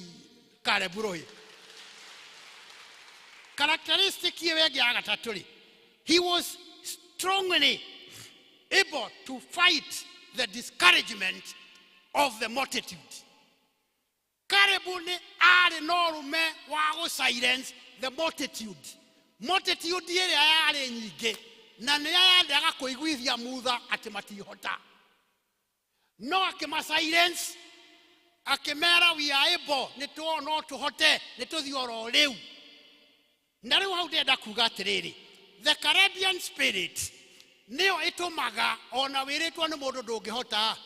Caleb rũĩ. Characteristic ĩyo ĩngĩ ya gatatũ rĩ, he was strongly able to fight the discouragement of the multitude. Caleb nĩ arĩ na ũrũme wa gũ silence the multitude. Multitude ĩrĩa yarĩ nyingĩ, na nĩ yendaga kũiguithia Mutha atĩ matihota. No akĩma silence, akĩmera we are able, nĩ no tũhote, nĩ tũthiĩ oro rĩu. Na rĩu hau ndĩrenda kuga atĩrĩrĩ, the Caribbean spirit nĩyo ĩtũmaga ona wĩrĩtwo nĩ mũndũ ndũngĩhota,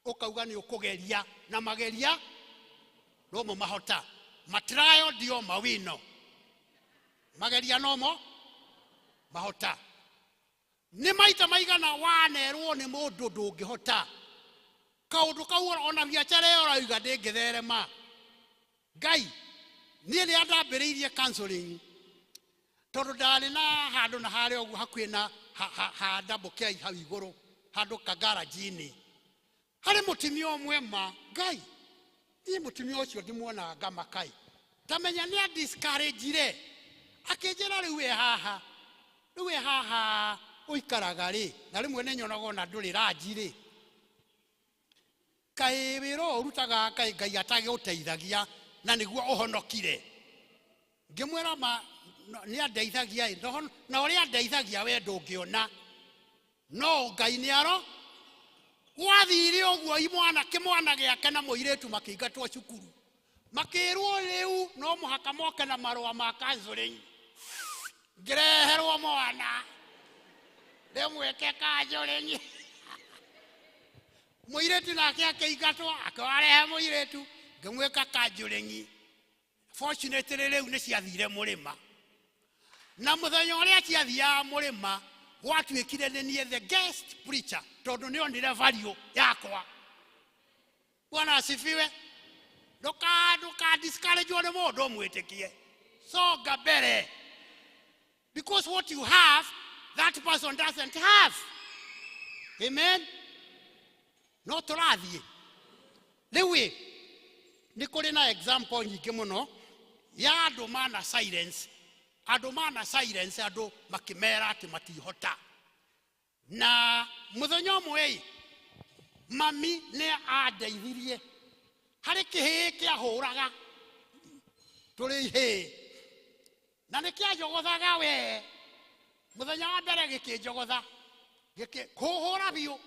ũkauga nĩ ũkũgeria, na mageria nomo mahota. Matrayo ndio mawino, mageria nomo mahota. Nĩ maita maigana wanerwo nĩ mũndũ ndũngĩhota, kaũndũ kau ona biacara ĩyo ũrauga ndĩngĩtherema. Ngai, niĩ rĩrĩa ndambĩrĩirie counseling, tondũ ndarĩ na handũ na harĩa ũguo hakuhĩ na ha Double K hau igũrũ, handũ kagaranji-inĩ, harĩ mũtumia ũmwe ma Ngai, niĩ mũtumia ũcio ndĩmuonaga ngamakai, ta menya nĩ a-discourage-ire, akĩnjĩra rĩu wĩ haha, rĩu wĩ haha ũikaraga rĩ, na rĩmwe nĩ nyonaga ona ndũrĩ ranji rĩ, kaĩ wĩra ũyũ ũrutaga kaĩ Ngai atagĩũteithagia na nĩguo ũhonokire. Ngĩmwĩra ma nĩ andeithagia ĩ, na ũrĩa andeithagia we ndũngĩona, no Ngai nĩ aro. Gwathire ũguo imwana kĩmwana gĩake na mũirĩtu makĩingatwo cukuru, makĩrwo rĩu no mũhaka moke na marũa ma counseling. Ngĩreherwo Ngĩrehwo mwana ndĩmwĩke kanjũrĩnyi. Mũirĩtu nake akĩingatwo, akĩwarehe mũirĩtu, ngĩmwĩka kanjũrĩnyi. Fortunately rĩu nĩ ciathire mũrĩma, na mũthenya ũrĩa ciathiaga mũrĩma gwatuĩkire nĩ niĩ the guest preacher, tondũ nĩ onire value yakwa. Bwana asifiwe. Ndũka discourage nĩ mũndũ, ũmwĩtĩkie, songa mbere, because what you have, that person doesn't have. Amen. No tũrathiĩ rĩu ĩ, nĩ kũrĩ na example nyingĩ mũno ya andũ mana silence, andũ mana silence, andũ makĩmera atĩ matihota. Na mũthenya ũmwe ĩ, mami nĩ andeithirie harĩ kĩhĩĩ kĩahũraga tũrĩ ihĩĩ, na nĩ kĩanjogothaga we. Mũthenya wa mbere gĩkĩnjogotha, gĩkĩhũra biũ,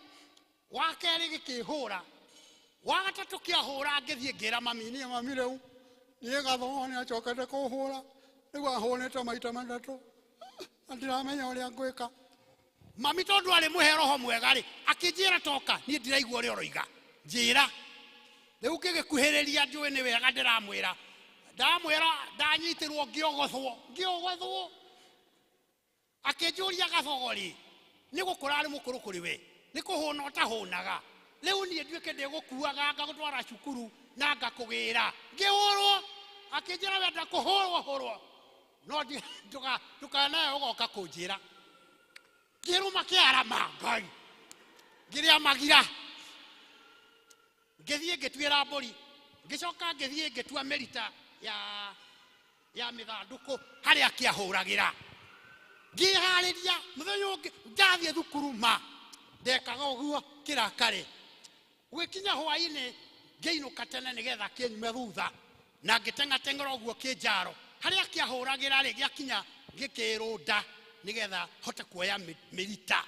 wa kerĩ gĩkĩhũra, wa gatatũ kĩahũra, ngĩthiĩ ngĩra mami, niĩ mami rĩu niĩ gathomo nĩ acokete kũhũra, rĩu ahũrĩte maita matatũ na ndiramenya ũrĩa ngwĩka. Mami tondũ arĩ mũhe roho mwega rĩ, akĩnjĩra toka, niĩ ndiraigua ũrĩa ũroiga, njĩra. Rĩu ngĩgĩkuhĩrĩria, njũĩ nĩ wega ndĩramwĩra, ndamwĩra ndanyitĩrwo ngĩogothwo, ngĩogothwo. Akĩnjũria, gathogo rĩ, nĩ gũkũra arĩ mũkũrũ kũrĩ we, nĩ kũhũna ũtahũnaga, rĩu niĩ nduĩke ndĩgũkuaga ngagũtwara cukuru na ngakũgĩra ngĩhũrwo. Akĩnjĩra wenda kũhũrwo hũrwo, no ndũkanae ũgoka kũnjĩra. Ngĩrũma kĩarama Ngai, ngĩrĩa magira, ngĩthiĩ ngĩtuĩra mbũri, ngĩcoka ngĩthiĩ ngĩtua mĩrita ya mĩthandũkũ harĩa kĩahũragĩra, ngĩharĩria. Mũthenya ũngĩ ndathiĩ thukuru ma ndekaga ũguo kĩrakare. Gũgĩkinya hwaĩ-inĩ ngĩinũka tene nĩgetha kĩnyume thutha, na ngĩteng'ateng'era ũguo kĩnjaro harĩa kĩahũragĩra rĩ, gĩakinya ngĩkĩrũnda nĩgetha hote kuoya mĩrita.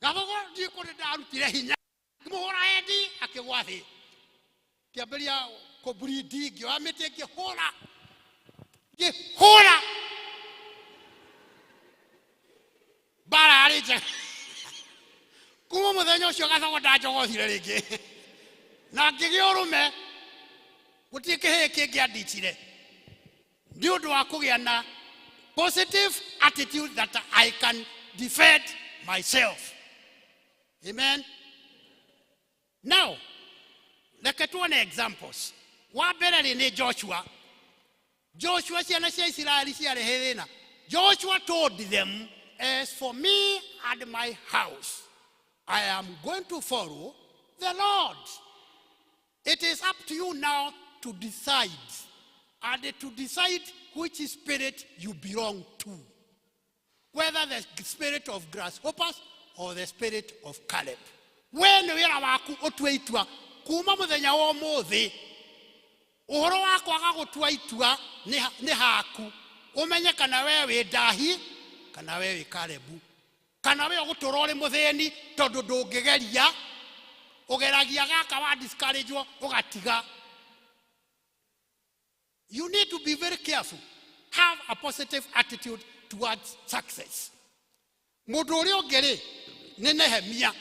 Gathogo ndiũĩ kũrĩ ndarutire hinya, ngĩmũhũra endi akĩgwa thĩ, kĩambĩrĩria kũburindi, ngĩoya mĩtĩ ngĩhũra, ngĩhũra, mbara yarĩ njega. Kuma mũthenya ũcio gathogo ndanjogothire rĩngĩ na ngĩgĩa ũrũme, gũtirĩ kĩhĩĩ kĩngĩandichire nĩ ũndũ wa kũgĩa na positive attitude that I can defend myself. Amen. Now reke tuone examples. Wa mbere rĩ nĩ Joshua. Joshua, ciana cia Isiraeli ciarĩ thĩna. Joshua told them, "As for me and my house, I am going to follow the Lord." It is up to you now to decide, and to decide which spirit you belong to, whether the spirit of grasshoppers or the spirit of Caleb. We nĩ wĩra waku ũtue itua kuma mũthenya wa ũmũthĩ. Ũhoro wa kwaga gũtua itua nĩ haku, ũmenye kana we wĩ ndahi kana we wĩ Kalebu, kana we ũgũtũra ũrĩ mũthĩni, tondũ ndũngĩgeria, ũgeragia gaka wa discourage ũgatiga. You need to be very careful. Have a positive attitude towards success. Mũndũ ũrĩa ũngĩ rĩ nĩ Nehemia.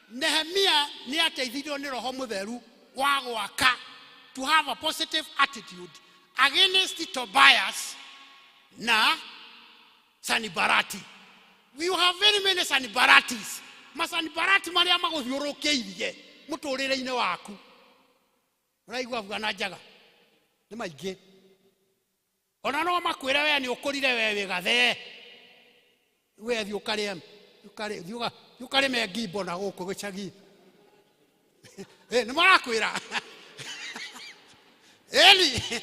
Nehemia nĩ ateithirio nĩ Roho Mũtheru wa gwaka to have a positive attitude against Tobias na Sanibarati. We have very many Sanibaratis, masanibarati marĩa magũthiũrũrũkĩirie mũtũrĩre-inĩ waku. Ũraigua bwana njaga nĩ maingĩ, ona no makwĩre we nĩ ũkũrire, we wĩ gathee, we thiĩ ũkarĩe, thiĩ ũkarĩme ngimbo na gũkũ gĩcagi. Nĩ marakwĩra ĩni,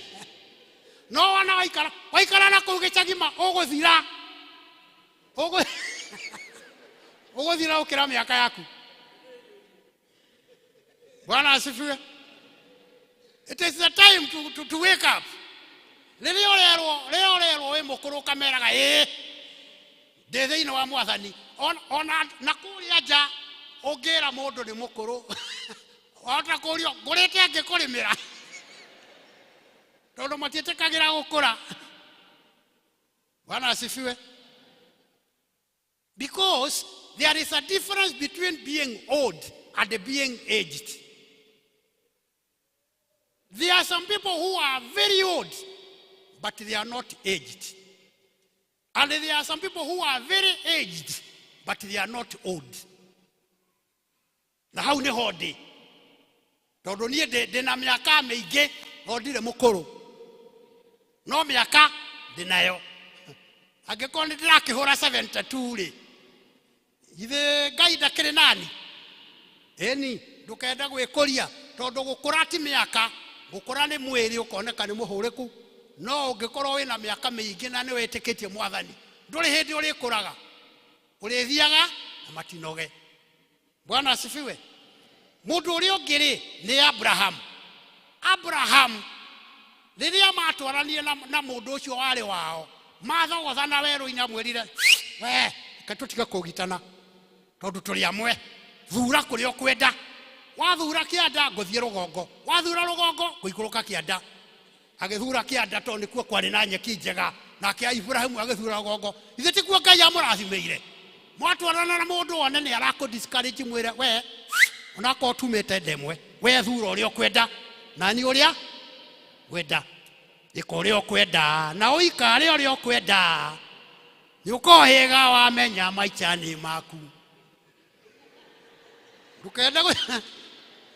no wona waikara waikara na kũu gĩcagi ma ũgũthira, ũgũthira ũkĩra mĩaka yaku. Bwana asifiwe. It is the time to wake up. Rĩrĩa ũrerwo wĩ mũkũrũ, ũkameraga ĩĩ, ndĩ thĩinĩ wa Mwathani. Ona na kũrĩa nja ũngĩra mũndũ nĩ mũkũrũ, wahota kũrio ngũrĩte ngĩkũrĩmĩra, tondũ matiĩtĩkagĩra gũkũra. Bwana asifiwe. Because there is a difference between being old and being aged. There are some people who are very old, but they are not aged. And there are some people who are very aged, but they are not old. Na hau nĩho ndĩ. Tondũ niĩ ndĩ na mĩaka mĩingĩ no ndirĩ mũkũrũ. No mĩaka ndĩ nayo. Angĩkorwo nĩ ndĩrakĩhũra 72 rĩ, githĩ Ngai ndakĩrĩ nani? Ĩni, ndũkende gwĩkũria tondũ gũkũra ti mĩaka, gũkũra nĩ mwĩrĩ ũkoneka nĩ mũhũrĩku. No ũngĩkorwo wĩna mĩaka mĩingĩ na nĩ wĩtĩkĩtie Mwathani, ndũrĩ hĩndĩ ũrĩkũraga, ũrĩthiaga na matinoge. Bwana asifiwe. Mũndũ ũrĩa ũngĩ rĩ nĩ Abraham. Abraham rĩrĩa matwaranire na mũndũ ũcio warĩ wao, mathogothana werũ-inĩ amwĩrire, we reke tũtige kũgitana tondũ tũrĩ amwe, thura kũrĩa ũkwenda. Wathura kĩanda ngũthiĩ rũgongo, wathura rũgongo ngũikũrũka kĩanda. Agĩthura kĩanda tondũ nĩkuo kwarĩ na nyeki njega, nake Ibrahimu agĩthura rũgongo. Ithe tikuo Ngai amũrathimĩire. Mwatwarana na mũndũ wone nĩ arakũ discourage, mwĩre we onakorwo tumĩte ndemwe, we thura ũrĩa ũkwenda na niĩ ũrĩa ngwenda, ĩka ũrĩa ũkwenda na ũikare ũrĩa ũkwenda, nĩ ũkohĩga wamenya maica-inĩ maku.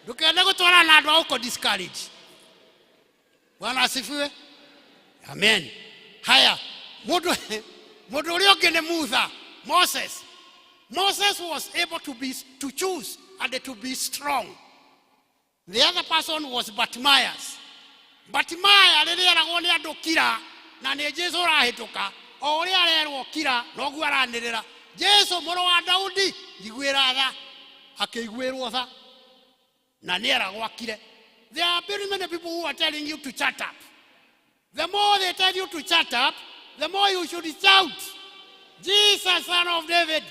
Ndũkende gũtwarana na andũ a gũkũ discourage. Bwana asifiwe. Amen. Haya, mũndũ ũrĩa ũngĩ nĩ Musa, Moses. Moses was able to choose and to be strong. The other person was Bartimaeus. Bartimaeus rĩrĩa eragwo nĩ andũ kira na nĩ Jesu ũrahĩtũka, o ũrĩa arerwo kira noguo aranĩrĩra, Jesu mũrũ wa Daudi njiguĩra tha. Akĩiguĩrwo tha na nĩ eragwo akire. There are very many people who are telling you to shut up. The more they tell you to shut up, the more you should shout, Jesus, son of David,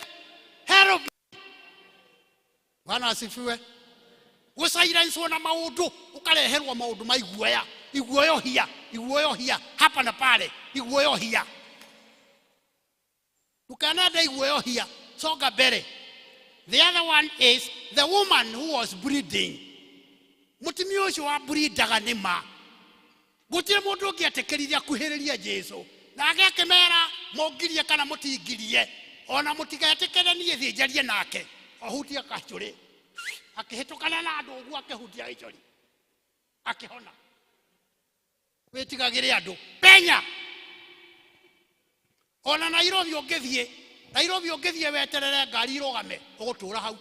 help me. Bwana asifiwe. Gũcairaicwo na maũndũ, ũkareherwo maũndũ ma iguoya, iguoyohia, iguoyohia, hapa na pale, iguoyohia. Ndũkanende iguoyohia, songa mbere. The other one is the woman who was bleeding. Mũtumia ũcio wa bleedaga nĩ ma. Gũtirĩ mũndũ ũngĩetĩkĩrire akuhĩrĩrie Jesu. Nake akĩmera mũngirie kana mũtingirie, ona mũtigetĩkĩre niĩ thiĩ njarie nake. Ahutie kacũrĩ. Akĩhĩtũkana na andũ ũguo akĩhutia gĩcũrĩ. Akĩhona. Wĩtigagĩre andũ. Penya. Ona Nairobi ũngĩthiĩ, Nairobi ũngĩthiĩ weterere ngari irũgame, ũgũtũra hau.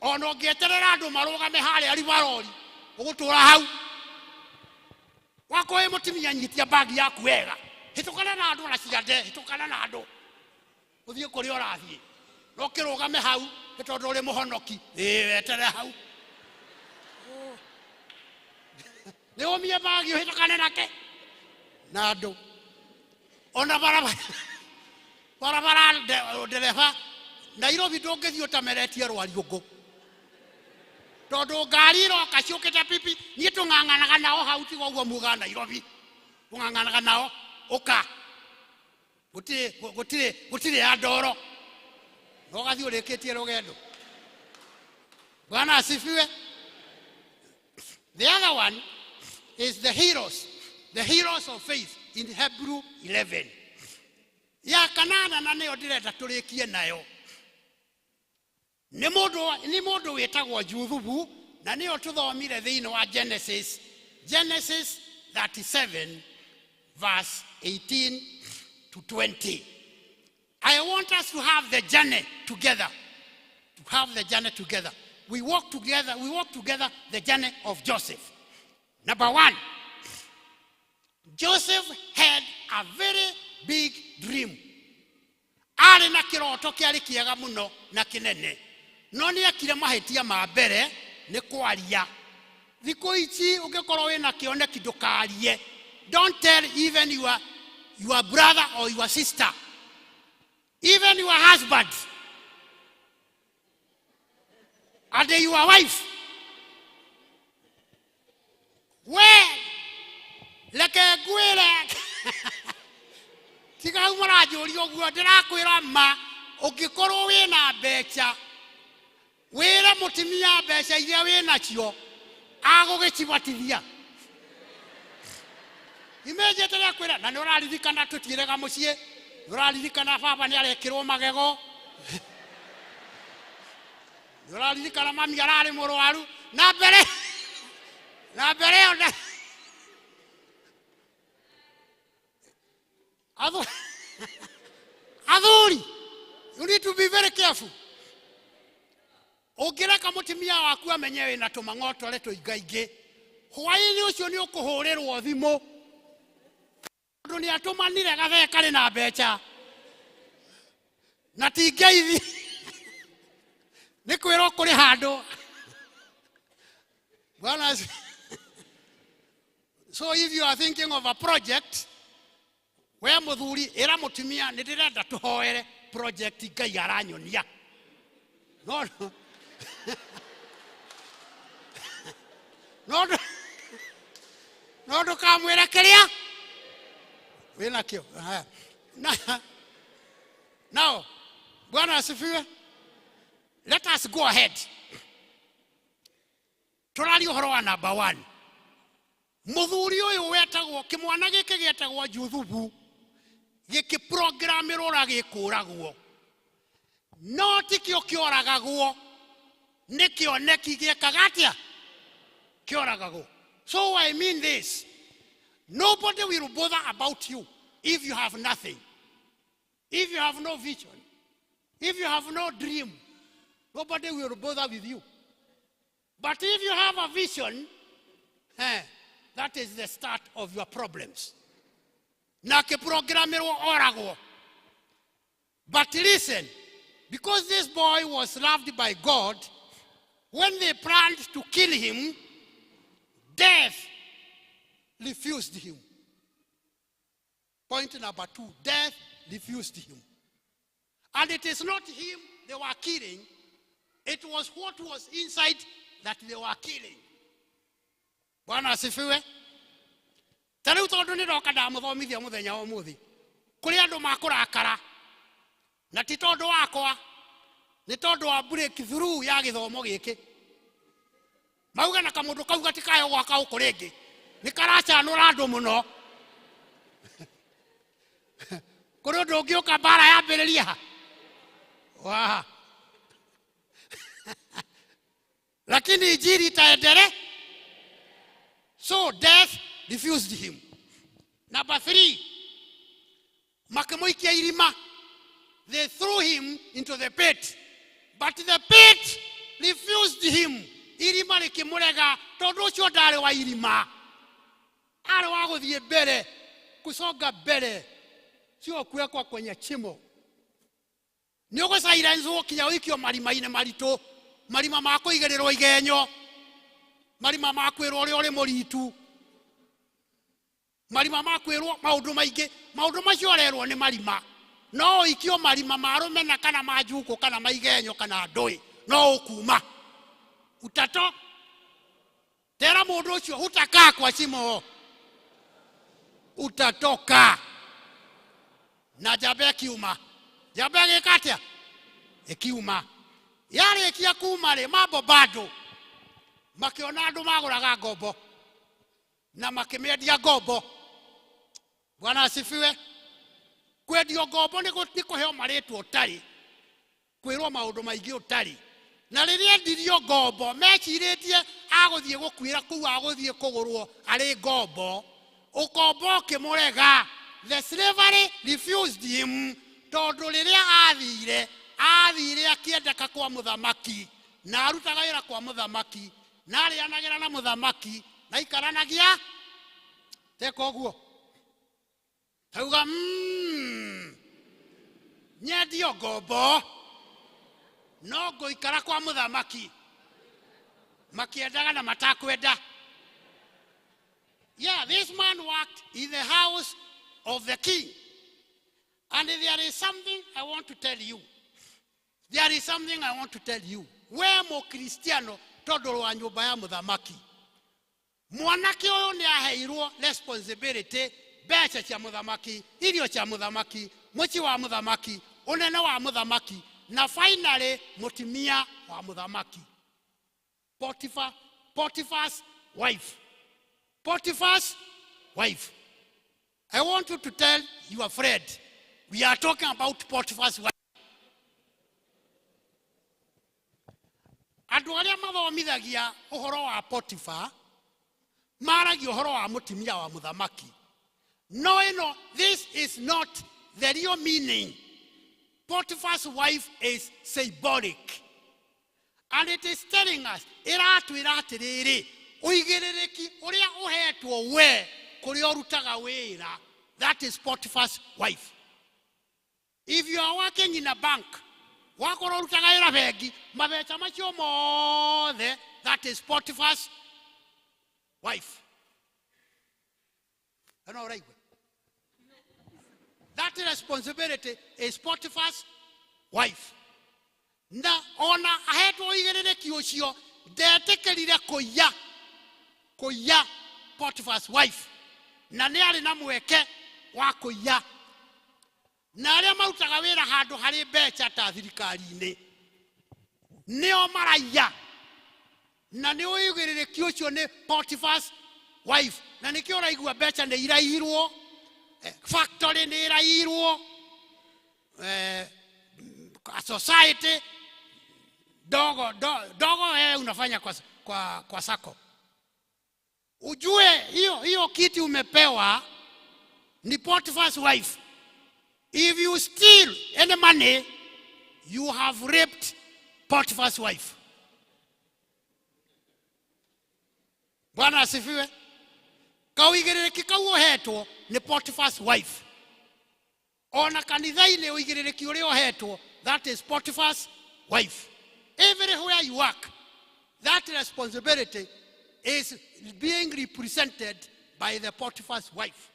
Ona ũngĩeterera andũ marũgame harĩa Rivaroli, ũgũtũra hau. Wakorwo wĩ mũtumia nyitia bagi yaku wega. Hĩtũkana na andũ na ciande, hĩtũkana na andũ. Ũthiĩ kũrĩa ũrathiĩ. No kĩrũgame hau nĩ tondũ ũrĩ mũhonoki. Ĩĩ, weterere hau. Nĩ ũmie bagi ũhĩtũkane nake na andũ. Ona barabara barabara ndereba Nairobi ndũngĩthiĩ ũtameretie rwariũngũ, tondũ ngari iroka ciũkĩte pipi. Niĩ tũng'ang'anaga nao hau, tiga ũguo mugaga Nairobi tũng'ang'anaga nao ũka gũtirĩ gũtirĩ gũtirĩ ya ndoro, no ũgathiĩ ũrĩkĩtie rũgendo. Bwana asifiwe. The other one is the heroes of faith in Hebrew 11. Ya kanana na nĩyo ndĩrenda tũrĩkie nayo. Nĩ mũndũ wĩtagwo Juthubu na nĩyo tũthomire thĩinĩ wa Genesis, Genesis 37 verse 18 to 20. I want us to have the journey together. To have the journey together. We walk together, we walk together the journey of Joseph. Number one, Joseph had a very big dream. Arĩ na kĩroto kĩarĩ kĩega mũno na kĩnene, no nĩ ekire mahĩtia ma mbere nĩ kwaria. Thikũ ici ũngĩkorwo wĩna kĩoneki ndũkarie. Don't tell even your brother or your sister, even your husband and your wife. We reke ngwĩre, Tiga hau mũranjũria ũguo ndĩrakwĩra ma ũngĩkorwo wĩna mbeca wĩre mũtumia mbeca iria wĩnacio agũgĩcibatithia. Imĩnjĩte rĩakwĩra na nĩ ũraririkana tũtiĩrega mũciĩ, nĩ ũraririkana baba nĩ arekĩrwo magego, nĩ ũraririkana mami ararĩ mũrwaru na mbere na mbere ĩyo Athuri, you need to be very careful. Ũngĩreka mũtumia waku amenye wĩna tũmang'otore tũingaingĩ, hwaĩ-inĩ ũcio nĩ ũkũhũrĩrwo thimũ tondũ nĩ atũmanire gathee karĩ na mbeca na ti ngeithi nĩ kwĩrwo kũrĩ handũ. Bwana So if you are thinking of a project, we muthuri ira mutumia ni ndirenda tuhoere project Ngai aranyonia. No, no. No, no. No ndukamwire kiria wina kio. Haya. Na, now, Bwana asifiwe. Let us go ahead. Tũraria ũhoro wa number 1. Mũthuri ũyũ wetagwo kĩmwana gĩkĩ gĩetagwo Juthubu gĩkĩprogramĩrwo ũrĩa gĩkũragwo, no ti kĩo kĩoragagwo, nĩ kĩoneki gĩekaga atĩa? Kĩoragagwo. So I mean this, nobody will bother about you if you have nothing, if you have no vision, if you have no dream, nobody will bother with you. But if you have a vision, that is the start of your problems. Na kĩprogramĩrwo oragwo. But listen, because this boy was loved by God, when they planned to kill him, death refused him. Point number 2, death refused him. And it is not him they were killing, it was what was inside that they were killing. Bwana asifiwe. Ta rĩu tondũ nĩ ndoka ndamũthomithia mũthenya wa ũmũthĩ, kũrĩ andũ makũrakara, na ti tondũ wakwa, nĩ tondũ wa breakthrough ya gĩthomo gĩkĩ. Mauga na kamũndũ kau gatikayo gwaka gũkũ rĩngĩ, nĩ karacanũra andũ mũno. Kũrĩ ũndũ ũngĩũka mbara yambĩrĩria ha? Wa. Lakini injili itaendelea. So death refused him. Number 3, makĩmũikia irima. They threw him into the pit, but the pit refused him. Irima rĩkĩmũrega tondũ ũcio ndarĩ wa irima, arĩ wa gũthiĩ mbere, kusonga mbere, sio kuwekwa kwenye chimo. Nĩ ũgũcairenzwo kinya ũikio marima-inĩ maritũ, marima ma kũigĩrĩrwo igenyo, marima ma kwĩrwo ũrĩa ũrĩ mũritu, marima ma kwĩrwo maũndũ maingĩ. Maũndũ macio ũrerwo nĩ marima, no ũikio marima ma rũmena kana ma njukũ kana ma igenyo kana ndũĩ, no ũkuma utato. Tera mũndũ ũcio hutakaa kwa shimo, utatoka. Na njamba ĩkiuma. Njamba ĩgĩka atĩa? Ĩkiuma. Yarĩkia kuma rĩ, mambo bado. Makĩona andũ magũraga ngombo na makĩmĩendia ngombo. Bwana asifiwe. Kwendio ngombo nĩ kũheo marĩtwa ũtarĩ, kwĩrwo maũndũ maingĩ ũtarĩ. Na rĩrĩa endirio ngombo, mecirĩtie agũthiĩ gũkuĩra kũu, agũthiĩ kũgũrwo arĩ ngombo. Ũkombo ũkĩmũrega. The slavery refused him, tondũ rĩrĩa athire, athire akĩendeka kwa mũthamaki, na arutaga wĩra kwa mũthamaki, na arĩanagĩra na mũthamaki, na aikaranagia teka ũguo. Auga, nyendio ngombo, no ngũikara kwa mũthamaki. Makĩendaga na matakwenda. Yeah, this man worked in the house of the king. And there is something I want to tell you. There is something I want to tell you. We Mũkristiano tondũ wa nyũmba ya mũthamaki, mwanake ũyũ nĩ aheirwo responsibility Mbeca cia mũthamaki, irio cia mũthamaki, mũciĩ wa mũthamaki, ũnene wa mũthamaki, na finally mũtumia wa mũthamaki. Potiphar, Potiphar's wife. Potiphar's wife. I want you to tell your friend, we are talking about Potiphar's wife. Andũ arĩa mathomithagia ũhoro wa Potiphar maragia ũhoro wa mũtumia wa mũthamaki. No, no, this is not the real meaning. Potiphar's wife is symbolic. And it is telling us, ĩratwĩra atĩrĩrĩ, ũigĩrĩrĩki ũrĩa ũhetwo we kũrĩa ũrutaga wĩra, that is Potiphar's wife. If you are working in a bank, wakorwo ũrutaga wĩra bengi, mabeca macio mothe, that is Potiphar's wife. Ĩno ũraigua? That responsibility is Potiphar's wife. Na ona ahetwo ũigĩrĩrĩki ũcio ndetĩkĩrire kũiya kũiya Potiphar's wife, na nĩ arĩ na mweke wa kũiya. Na arĩa marutaga wĩra handũ harĩ mbeca ta thirikari-inĩ nĩo maraiya, na nĩ ũigĩrĩrĩki ũcio nĩ Potiphar's wife. Na nĩkĩo ũraigua mbeca nĩ iraiyirwo, factory nĩ iraiyirwo, society dogo dogo wewe unafanya kwa sako. Ujue hiyo kiti umepewa ni Potiphar's wife. If you steal any money, you have raped Potiphar's wife. Bwana asifiwe. Kauigĩrĩrĩki kau ũhetwo nĩ Potiphar's wife. Ona kanitha-inĩ ũigĩrĩrĩki ũrĩa ũhetwo, that is Potiphar's wife. Everywhere you work, that responsibility is being represented by the Potiphar's wife.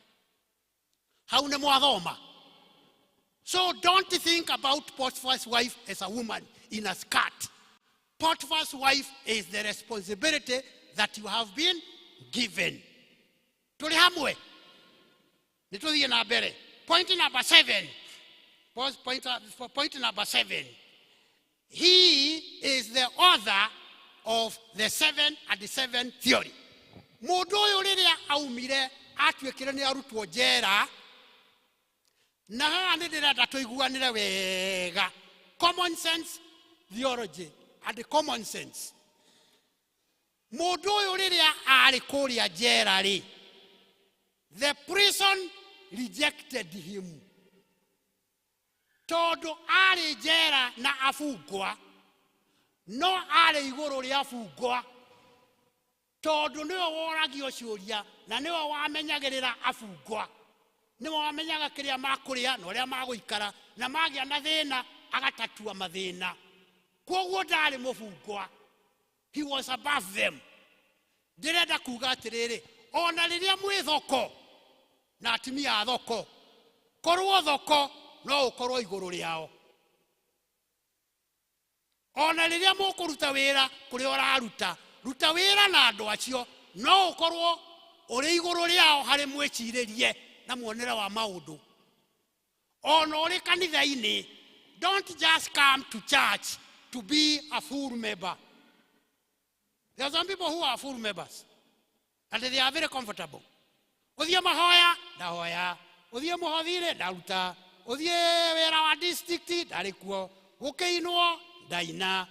Hau nĩ mwathoma. So don't think about Potiphar's wife as a woman in a skirt. Potiphar's wife is the responsibility that you have been given. Tuli hamwe. Nituthiĩ na mbere. Point number 7. Point number 7. He is the author of the 7 and the 7 theory. Mũndũ ũyũ rĩrĩa aumire atuĩkire nĩ arutwo njera, na haha nĩ ndĩrenda tũiguanĩre wega. Common sense theology and common sense. Mũndũ ũyũ rĩrĩa arĩ kũrĩa njera rĩ, the prison rejected him. Tondũ arĩ njera na abungwa, no arĩ igũrũ rĩa abungwa, tondũ nĩwe woragio ciũria na nĩwe wamenyagĩrĩra abungwa, nĩwe wamenyaga kĩrĩa makũrĩa na ũrĩa magũikara, na magĩa na thĩna agatatua mathĩna. Kwoguo ndarĩ mũbungwa, he was above them. Ndĩrenda kuga atĩrĩrĩ, ona rĩrĩa mwĩ thoko na atumia a thoko, korwo thoko no ũkorwo igũrũ rĩao. Ona rĩrĩa mũkũruta wĩra kũrĩa ũraruta, ruta wĩra na andũ acio, no ũkorwo ũrĩ igũrũ rĩao harĩ mwĩcirĩrie na muonere wa maũndũ. Ona ũrĩ kanitha-inĩ, don't just come to church to be a full member. There are some people who are full members and they are very comfortable. Ũthiĩ mahoya, ndahoya. Ũthiĩ mũhothi-rĩ, ndaruta. Ũthiĩ wĩra wa district, ndarĩ kuo. Gũkĩinwo, ndaina.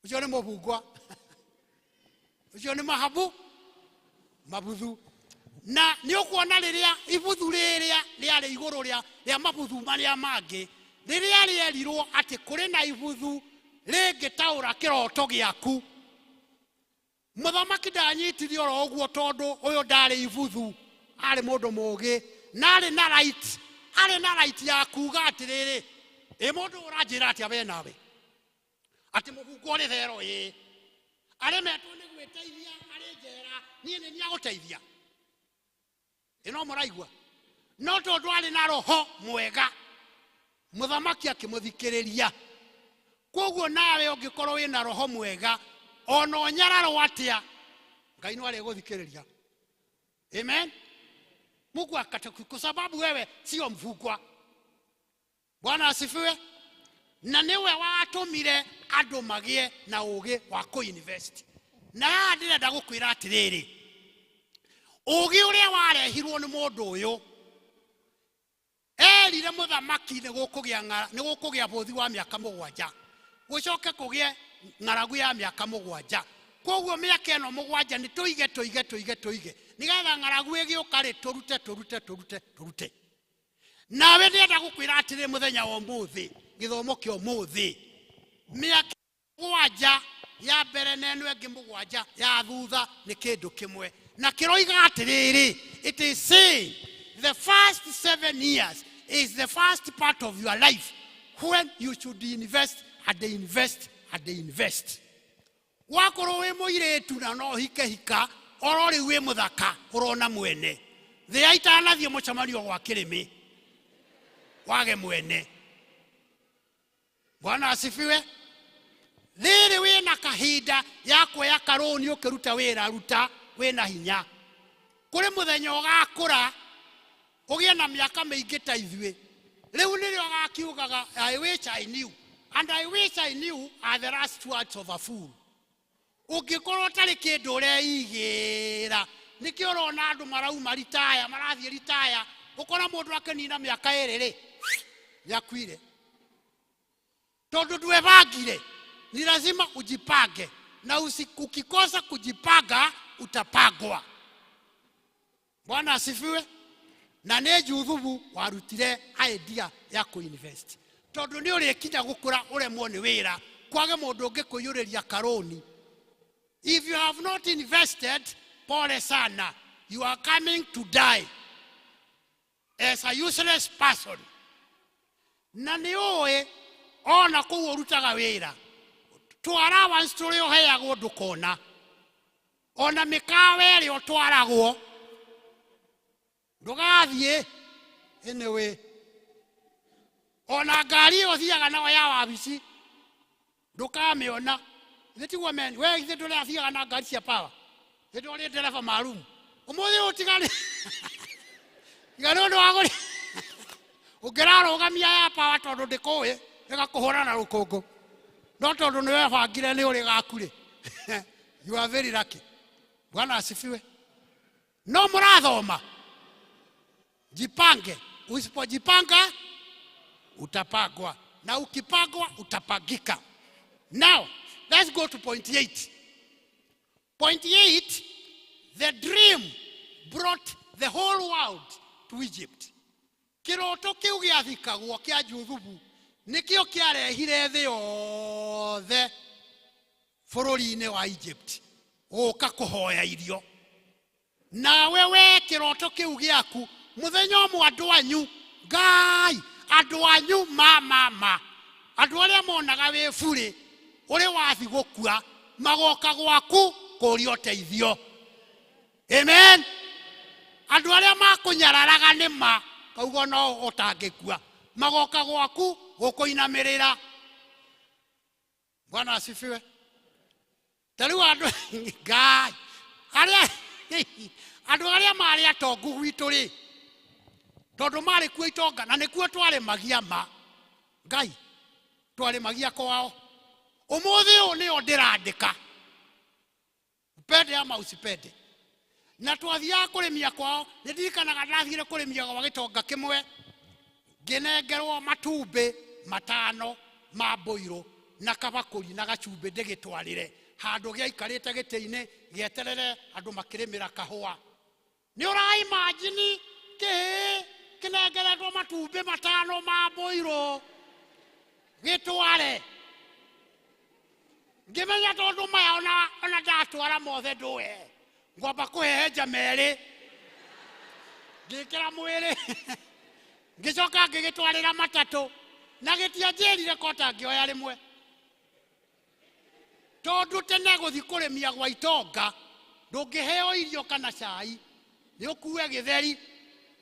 Ũcio nĩ mũbungwa. Ũcio nĩ mahabu, mabuthu. Na nĩ ũkuona rĩrĩa ibuthu rĩrĩa rĩarĩ igũrũ rĩa mabuthu marĩa mangĩ, rĩrĩa rĩerirwo atĩ kũrĩ na ibuthu rĩngĩtaũra kĩroto gĩaku, mũthamaki ndanyitire oro ũguo tondũ ũyũ ndarĩ ibuthu, arĩ mũndũ mũũgĩ, na arĩ na right, arĩ na right ya kuga atĩrĩrĩ, ĩ mũndũ ũranjĩra atĩa we nawe atĩ mũbungo ũrĩ thero, ĩ aremetwo nĩ gwĩteithia arĩ njera, niĩ nĩ niĩ agũteithia. Ĩno mũraigua? No tondũ arĩ na roho mwega, mũthamaki akĩmũthikĩrĩria. Kwoguo nawe ũngĩkorwo wĩna roho mwega, ona ũnyararwo atĩa, Ngai no arĩgũthikĩrĩria. Amen. Mungu akata kwa sababu wewe sio mfungwa. Bwana asifiwe. Na nĩwe watũmire andũ magĩe na ũgĩ wa kũ-invest. Na haha ndĩrenda gũkwĩra atĩrĩrĩ, ũgĩ ũrĩa warehirwo nĩ mũndũ ũyũ erire mũthamaki nĩ gũkũgĩa nĩ gũkũgĩa bũthi wa mĩaka 7, gũcoke kũgĩe ng'aragu ya mĩaka 7. Koguo mĩaka ĩno 7 nĩ tũige, tũige, tũige, tũige, nĩgetha ng'aragu ĩgĩũka rĩ, tũrute, tũrute, tũrute, tũrute. Nawe ndĩrenda gũkwĩra atĩrĩ mũthenya wa ũmũthĩ, gĩthomo kĩa ũmũthĩ, mĩaka 7 ya mbere na ĩno ĩngĩ 7 ya thutha nĩ kĩndũ kĩmwe. Na kĩroiga atĩrĩrĩ, it is saying the first 7 years is the first part of your life when you should invest and invest and invest. Wakorwo wĩ mũirĩtu na no ũhike hika, oro rĩu wĩ mũthaka ũrona mwene. Thĩa itanathiĩ mũcemanio gwa kĩrĩmĩ, wage mwene. Bwana asifiwe. Rĩrĩ wĩna kahinda ya kuoya karũni ũkĩruta wĩra, ruta wĩna hinya. Kũrĩ mũthenya ũgakũra ũgĩe na mĩaka mĩingĩ ta ithuĩ. Rĩu nĩrĩo agakiugaga, I wish I knew. And I wish I knew are the last words of a fool. Ũngĩkorwo ũtarĩ kĩndũ ũreigĩra, nĩkĩo ũrona andũ marauma ritaya, marathiĩ ritaya, ũkora mũndũ akĩnina mĩaka ĩrĩ rĩ, nĩakuire. Tondũ ndwebangire. Ni lazima ujipange, na ukikosa kujipanga utapangwa. Bwana asifiwe. Na nĩ Juthubu warutire idea ya kũ-invest. Tondũ nĩ ũrĩkinya gũkũra ũremwo nĩ wĩra, kwage mũndũ ũngĩ kũiyũrĩria karũni. If you have not invested, pole sana, you are coming to die as a useless person. Na nĩ ũĩ ona kũu ũrutaga wĩra, tũ allowance tũrĩa ũheagwo ndũkona, ona mĩkawa ĩrĩa ũtwaragwo ndũgathiĩ. Anyway, ona ngari ĩyo ũthiaga nayo ya wabici ndũkamĩona. Githĩ tiguo meni? We githĩ ndũrathiaga na ngari cia power? Githĩ ndũrĩ ndereba maalum? Ũmũthĩ ũyũ tiga nĩ ũndũ wa gũri ũngĩrarũgamia ya power tondũ ndĩkũĩ ĩgakũhũra na rũkũngũ, no tondũ nĩ webangire nĩ ũrĩ gaku rĩ, you are very lucky. Bwana asifiwe. No mũrathoma, jipange. Usipojipanga utapangwa, na ukipangwa utapangika. Now let's go to point 8. Point 8, the dream brought the whole world to Egypt. Kĩroto kĩu gĩathikagwo kĩa Juthubu nĩkĩo kĩarehire thĩ yothe bũrũri-inĩ wa Egypt gũka kũhoya irio. Nawe we kĩroto kĩu gĩaku mũthenya ũmwe andũ anyu, Ngai, andũ anyu ma, ma, ma, andũ arĩa monaga wĩ burĩ ũrĩ wathi gũkua magoka gwaku kũũria ũteithio. Amen. Andũ arĩa makũnyararaga nĩ ma kauga no ũtangĩkua magoka gwaku gũkũinamĩrĩra. Bwana asifiwe. Ta rĩu andũ Ngai, andũ arĩa marĩ atongu gwitũ rĩ, tondũ marĩ kuo itonga na nĩkuo twarĩmagia ma, Ngai twarĩmagia kwao. Ũmũthĩ ũyũ nĩo ndĩrandĩka, upende ama usipende. Na twathiaga kũrĩmia kwao, nĩ ndirikanaga ndathire kũrĩmia gwa gĩtonga kĩmwe, ngĩnengerwo matumbĩ 5 ma mbũirũ na kabakũri na gacumbĩ ndĩgĩtwarĩre handũ gĩaikarĩte gĩtĩ-inĩ gĩeterere andũ makĩrĩmĩra kahũa. Nĩ ũraimagine kĩhĩĩ kĩnengeretwo matumbĩ 5 ma mbũirũ gĩtware. Ngĩmenya tondũ maya ona ndatwara mothe ndũe, ngwamba kũhehenja merĩ ngĩkĩra mwĩrĩ, ngĩcoka ngĩgĩtwarĩra 3 na gĩtianjĩrire kota ngĩoya rĩmwe. Tondũ tene gũthiĩ kũrĩmia gwa itonga ndũngĩheo irio kana cai, nĩ ũkue gĩtheri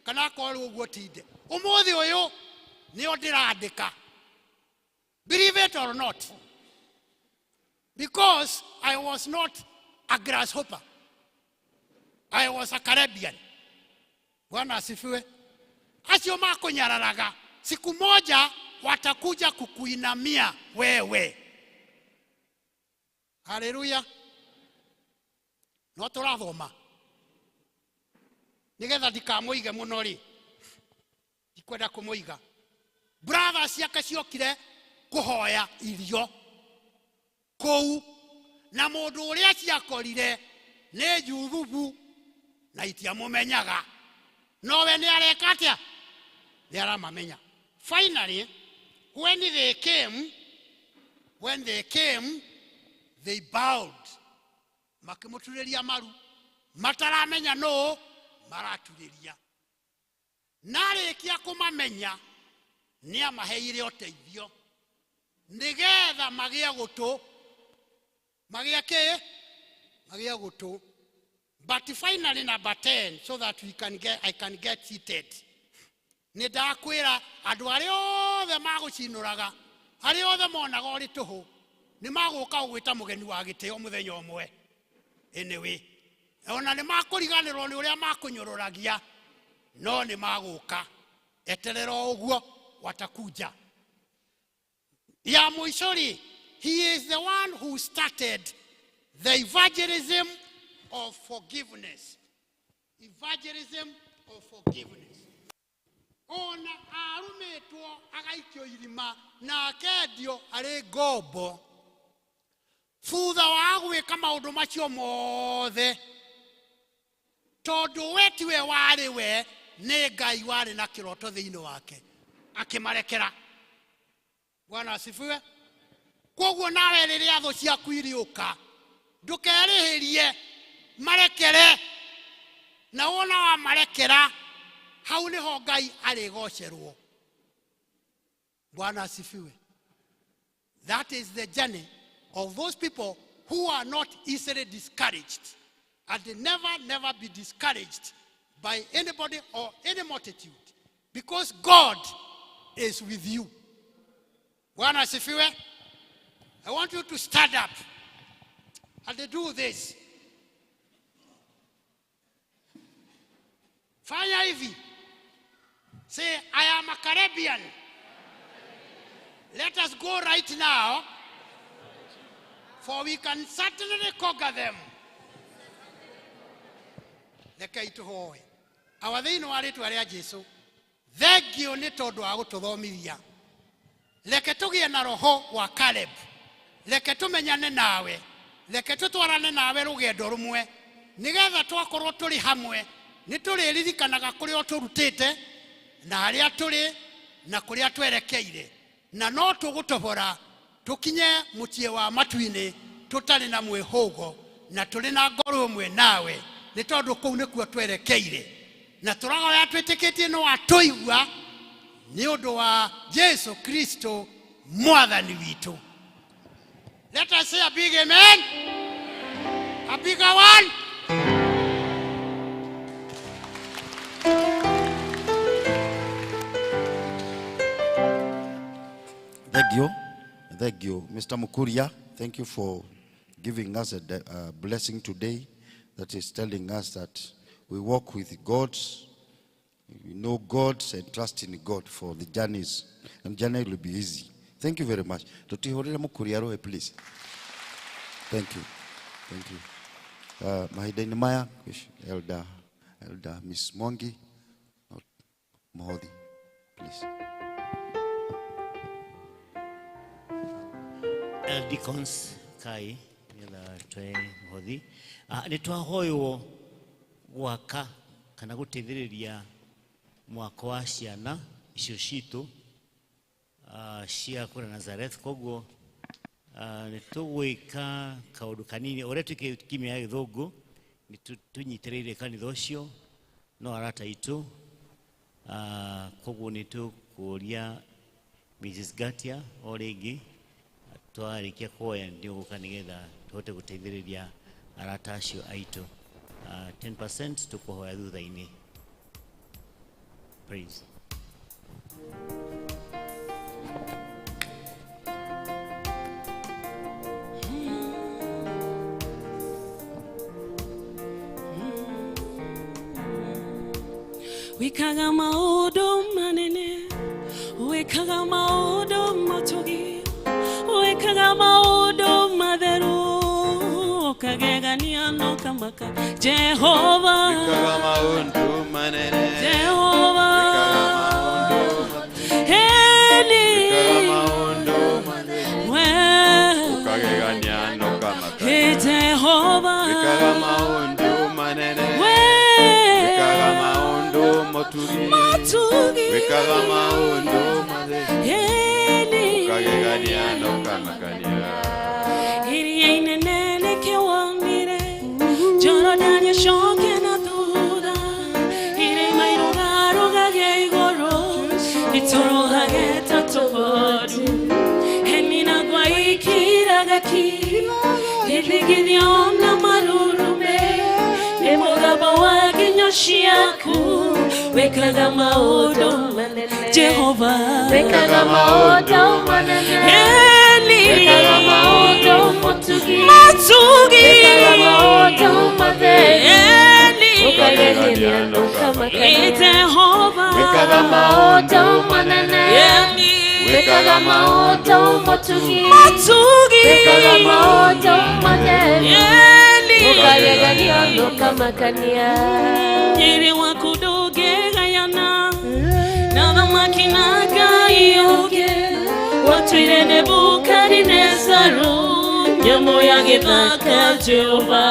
kana akorwo ũguo tinde. Ũmũthĩ ũyũ nĩo ndĩrandĩka, believe it or not, because I was not a grasshopper. I was a Caribbean. Bwana asifiwe. Acio makunyararaga siku moja watakuja kukuinamia wewe. Haleluya. No tũrathoma nigetha ndikamũige mũno rĩ, ndikwenda kũmũiga. Brother ciake ciokire kũhoya irio kũu, na mũndũ ũrĩa ciakorire nĩ Juthubu na itiamũmenyaga, nowe nĩ areka atĩa? Nĩ aramamenya. Finally, when they came, they bowed. Makĩmũturĩria maru, mataramenya nũ maraturĩria. Na arĩkia kũmamenya nĩ amaheire ũteithio nĩgetha magĩe gũtũ, magĩe kĩ? Magĩe gũtũ. But finally, number 10, so that we can get, I can get seated. Nĩ ndakwĩra andũ arĩa othe magũcinũraga, arĩa othe monaga ũrĩ tũhũ, nĩ magũka gũgwĩta mũgeni wa gĩtĩo mũthenya ũmwe. Anyway, ona nĩ makũriganĩrwo nĩ ũrĩa makũnyũrũragia, no nĩ magũka. Eterera ũguo, watakuja. Ya mũico rĩ, he is the one who started the evangelism of forgiveness. Evangelism of forgiveness. Ona arumĩtwo agaikio irima na akendio arĩ ngombo. Thutha wa gwĩka maũndũ macio mothe, tondũ we tiwe warĩ we, nĩ Ngai warĩ na kĩroto thĩinĩ wake, akĩmarekera. Bwana asifiwe. Kwoguo nawe rĩrĩa thũ ciaku irĩũka, ndũkerĩhĩrie, marekere. Na wona wamarekera, hau nĩho Ngai arĩgocerwo. Bwana asifiwe. That is the journey of those people who are not easily discouraged. And they never, never be discouraged by anybody or any multitude, because God is with you. Bwana asifiwe. I want you to stand up and do this. Fanya hivi. Say, I am a Caribbean. Let us go right now, for we can certainly conquer them. Reke itũhoe. Awa thĩinĩ wa rĩtwa rĩa Jesũ, thengio nĩ tondũ wa gũtũthomithia. Reke tũgĩe na roho wa Caleb. Reke tũmenyane nawe. Reke tũtwarane nawe rũgendo rũmwe, nĩgetha twakorwo tũrĩ hamwe nĩ tũrĩririkanaga kũrĩa ũtũrutĩte na harĩa tũrĩ na kũrĩa twerekeire, na no tũgũtobora tũkinye mũciĩ wa matu-inĩ tũtarĩ na mwĩhũgo na tũrĩ na ngoro ĩmwe nawe, nĩ tondũ kũu nĩkuo twerekeire. Na tũrahoya twĩtĩkĩtie nĩ watũigua nĩ ũndũ wa Jesu Kristo mwathani witũ. Let us say a big amen. A bigger one. Thank you. Thank you. Mr. Mukuria, thank you for giving us a blessing today that is telling us that we walk with God, we know God and trust in God for the journeys. And journey will be easy. Thank you very much. Tutihorere Mukuria roe, please. Thank you. Thank you. Mahinda-inĩ maya, Elder Miss Mwangi, Mohothi, please. Deacons kai ngetha twe Mohothi. Nĩ twahoywo gwaka kana gũteithĩrĩria mwako wa ciana icio citũ cia kũrĩa Nazareth. Koguo nĩ tũgwĩka kaũndũ kanini ũrĩa twĩkĩte kimia ya gĩthũngũ, nĩ tũnyitĩrĩire kanitha ũcio no arata aitũ. Koguo nĩ tũkũria Mrs. Gatia o rĩngĩ twarĩkia kuoya nĩ ũgũka nĩgetha tũhote gũteithĩrĩria arata acio aitũ. 10% tũkũhoya thutha-inĩ. Praise. Wikaga maũndũ manene, wikaga maũndũ matugi, wikaga maũndũ matheru, ukagegania no kamaka. Jehova, Wikaga maũndũ manene. Jehova, Heni, Wikaga maũndũ manene. We, Ukagegania no kamaka. Hey Jehova, Wikaga maũndũ manene. We, Wikaga maũndũ motugi. Matugi, Wikaga maũndũ manene. Heni, Ukagegania no kamakania. Iria inene nĩkĩwonire, Jorodani ĩcoke na thutha, irĩma irũgarũgage igũrũ, itũrũhage ta tũgondu. Heni na ngwa ikiraga ki, ithigithio na marurume, nĩ mũgambo wa nginyo ciaku, wĩkaga maũndũ manene. Jehova, Wĩkaga maũndũ manene. Heni, Wĩkaga maũndũ motugi. Matugi, Wĩkaga maũndũ matheru. Heni, Ũkagegania no kamakania. Jehova, Wĩkaga maũndũ manene. Heni, Wĩkaga maũndũ motugi. Matugi, Wĩkaga maũndũ matheru. Heni, Ũkagegania no kamakania. Nyiri waku ndũngĩgayana na thamaki na Ngai ũngĩ, watuire Nebukadinezaru nyamũ ya gĩthaka. Jehova,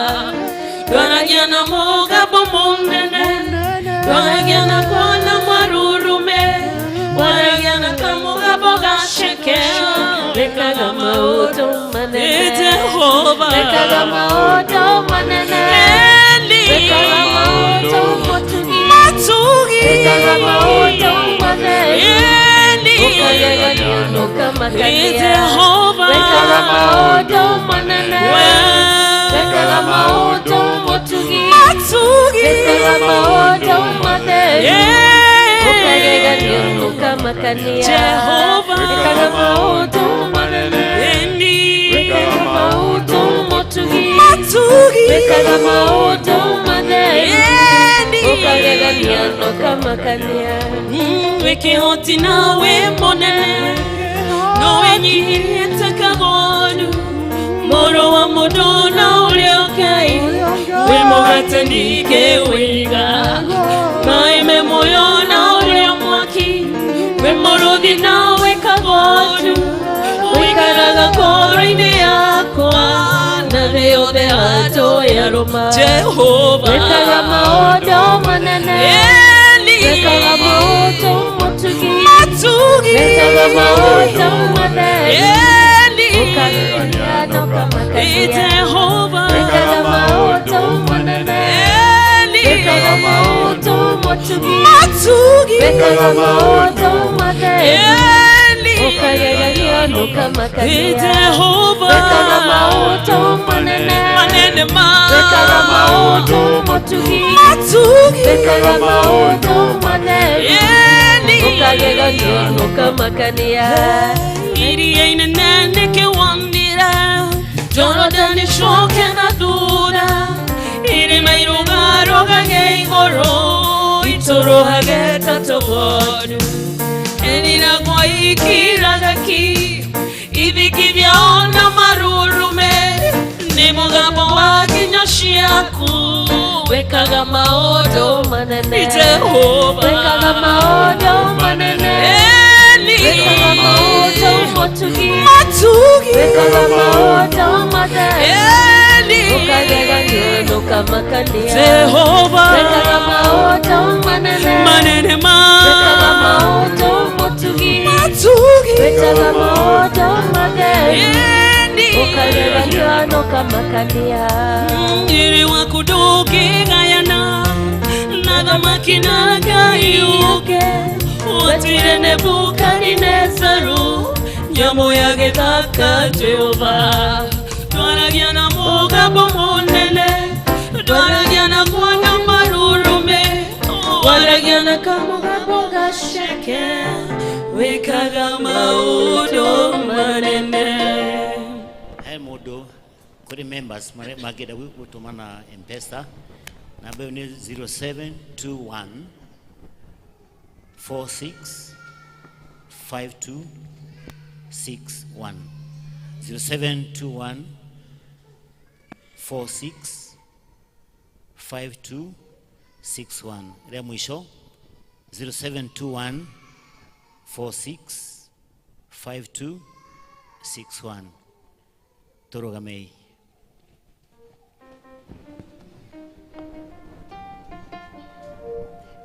ndwaragia na mũgambo mũnene, ndwaragia na kuona marurume, waragia na kamũgambo gaceke, wĩkaga maũndũ manene. Jehova, Wĩkaga maũndũ manene. Eli, Wĩkaga maũndũ motugi. Matugi, Wĩkaga maũndũ matheru. Eli, Ũkagegania no kamakania. Jehova, Wĩkaga maũndũ manene. Wĩkaga maũndũ motugi. Matugi, Wĩkaga maũndũ matheru. Ũkagegania no kamakania. Jehova, Wĩkaga maũndũ manene. Eli, Wĩkaga maũndũ motugi. Matugi, Wĩkaga maũndũ matheru. Eli, Ũkagegania no kamakania. Wĩ kĩhoti na wĩ mũnene, no wĩnyihirie ta kagondu, mũrũ wa mũndũ na ũrĩa ũkai, wĩ mũgate ningĩ wĩiga, maĩ me muoyo na ũrĩa mwaki, wĩ mũrũthi na wĩ kagondu, ũikaraga ngoro-inĩ yakwa, na thĩ yothe atũyarũma. Jehova, Wĩkaga maũndũ manene. Eli, Wĩkaga maũndũ motugi. Matugi, Wĩkaga maũndũ matheru. Eli, Ũkagegania no kamakania. Jehova, Wĩkaga maũndũ manene. Eli, Wĩkaga maũndũ motugi. Matugi, Wĩkaga maũndũ matheru. Eli, Ũkagegania no kamakania. Jehova, Wĩkaga maũndũ manene. Manene ma, Wĩkaga maũndũ motugi. Matugi, Wĩkaga maũndũ matheru. Eli, Ũkagegania no kamakania. Iria inene nĩkĩwonire, Jorodani ĩcoke na thutha, irĩma irũgarũgage igũrũ, itũrũhage ta tũgondu. Heni na ngwa ikiraga ki, ithingithia na marurume, nĩ mũgambo wa nginyo ciaku, wĩkaga maũndũ manene. Jehova, Wĩkaga maũndũ manene. Eli, Wĩkaga maũndũ motugi. Matugi, Wĩkaga maũndũ matheru. Eli, Ũkagegania no kamakania. Jehova, Wĩkaga maũndũ manene. Manene ma, Wĩkaga maũndũ motugi. Matugi, Wĩkaga maũndũ matheru. Eli, Ũkagegania no kamakania. Nyiri waku ndũngĩgayana na thamaki na Ngai ũngĩ, watuire Nebukadinezaru nyamũ ya gĩthaka. Jehova, ndwaragia na mũgambo mũnene, ndwaragia na kuona marurume, waragia na kamũgambo gaceke, wĩkaga maũndũ manene. He mũndũ kũrĩ members marĩa mangĩenda gũtũma na M-Pesa, namba ĩyo nĩ 0721 46 52 61. 0721 46 52 61. Rĩa mũico 0721 46 52 61. Tũrũgamei.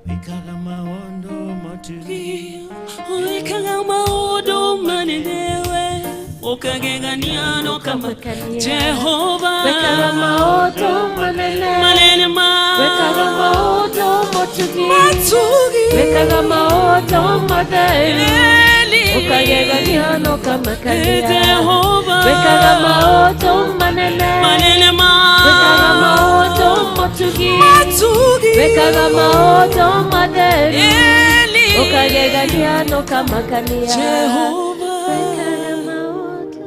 Wĩkaga maũndũ matugi, wĩkaga maũndũ manene we ũkagegania no kamakania Jehova Wĩkaga maũndũ manene manene ma Wĩkaga maũndũ matugi matugi Wĩkaga maũndũ matheru ũkagegania no kamakania Jehova Wĩkaga maũndũ manene manene ma Wĩkaga maũndũ matugi matugi Wĩkaga maũndũ matheru ũkagegania no kamakania Jehova Wĩkaga maũndũ.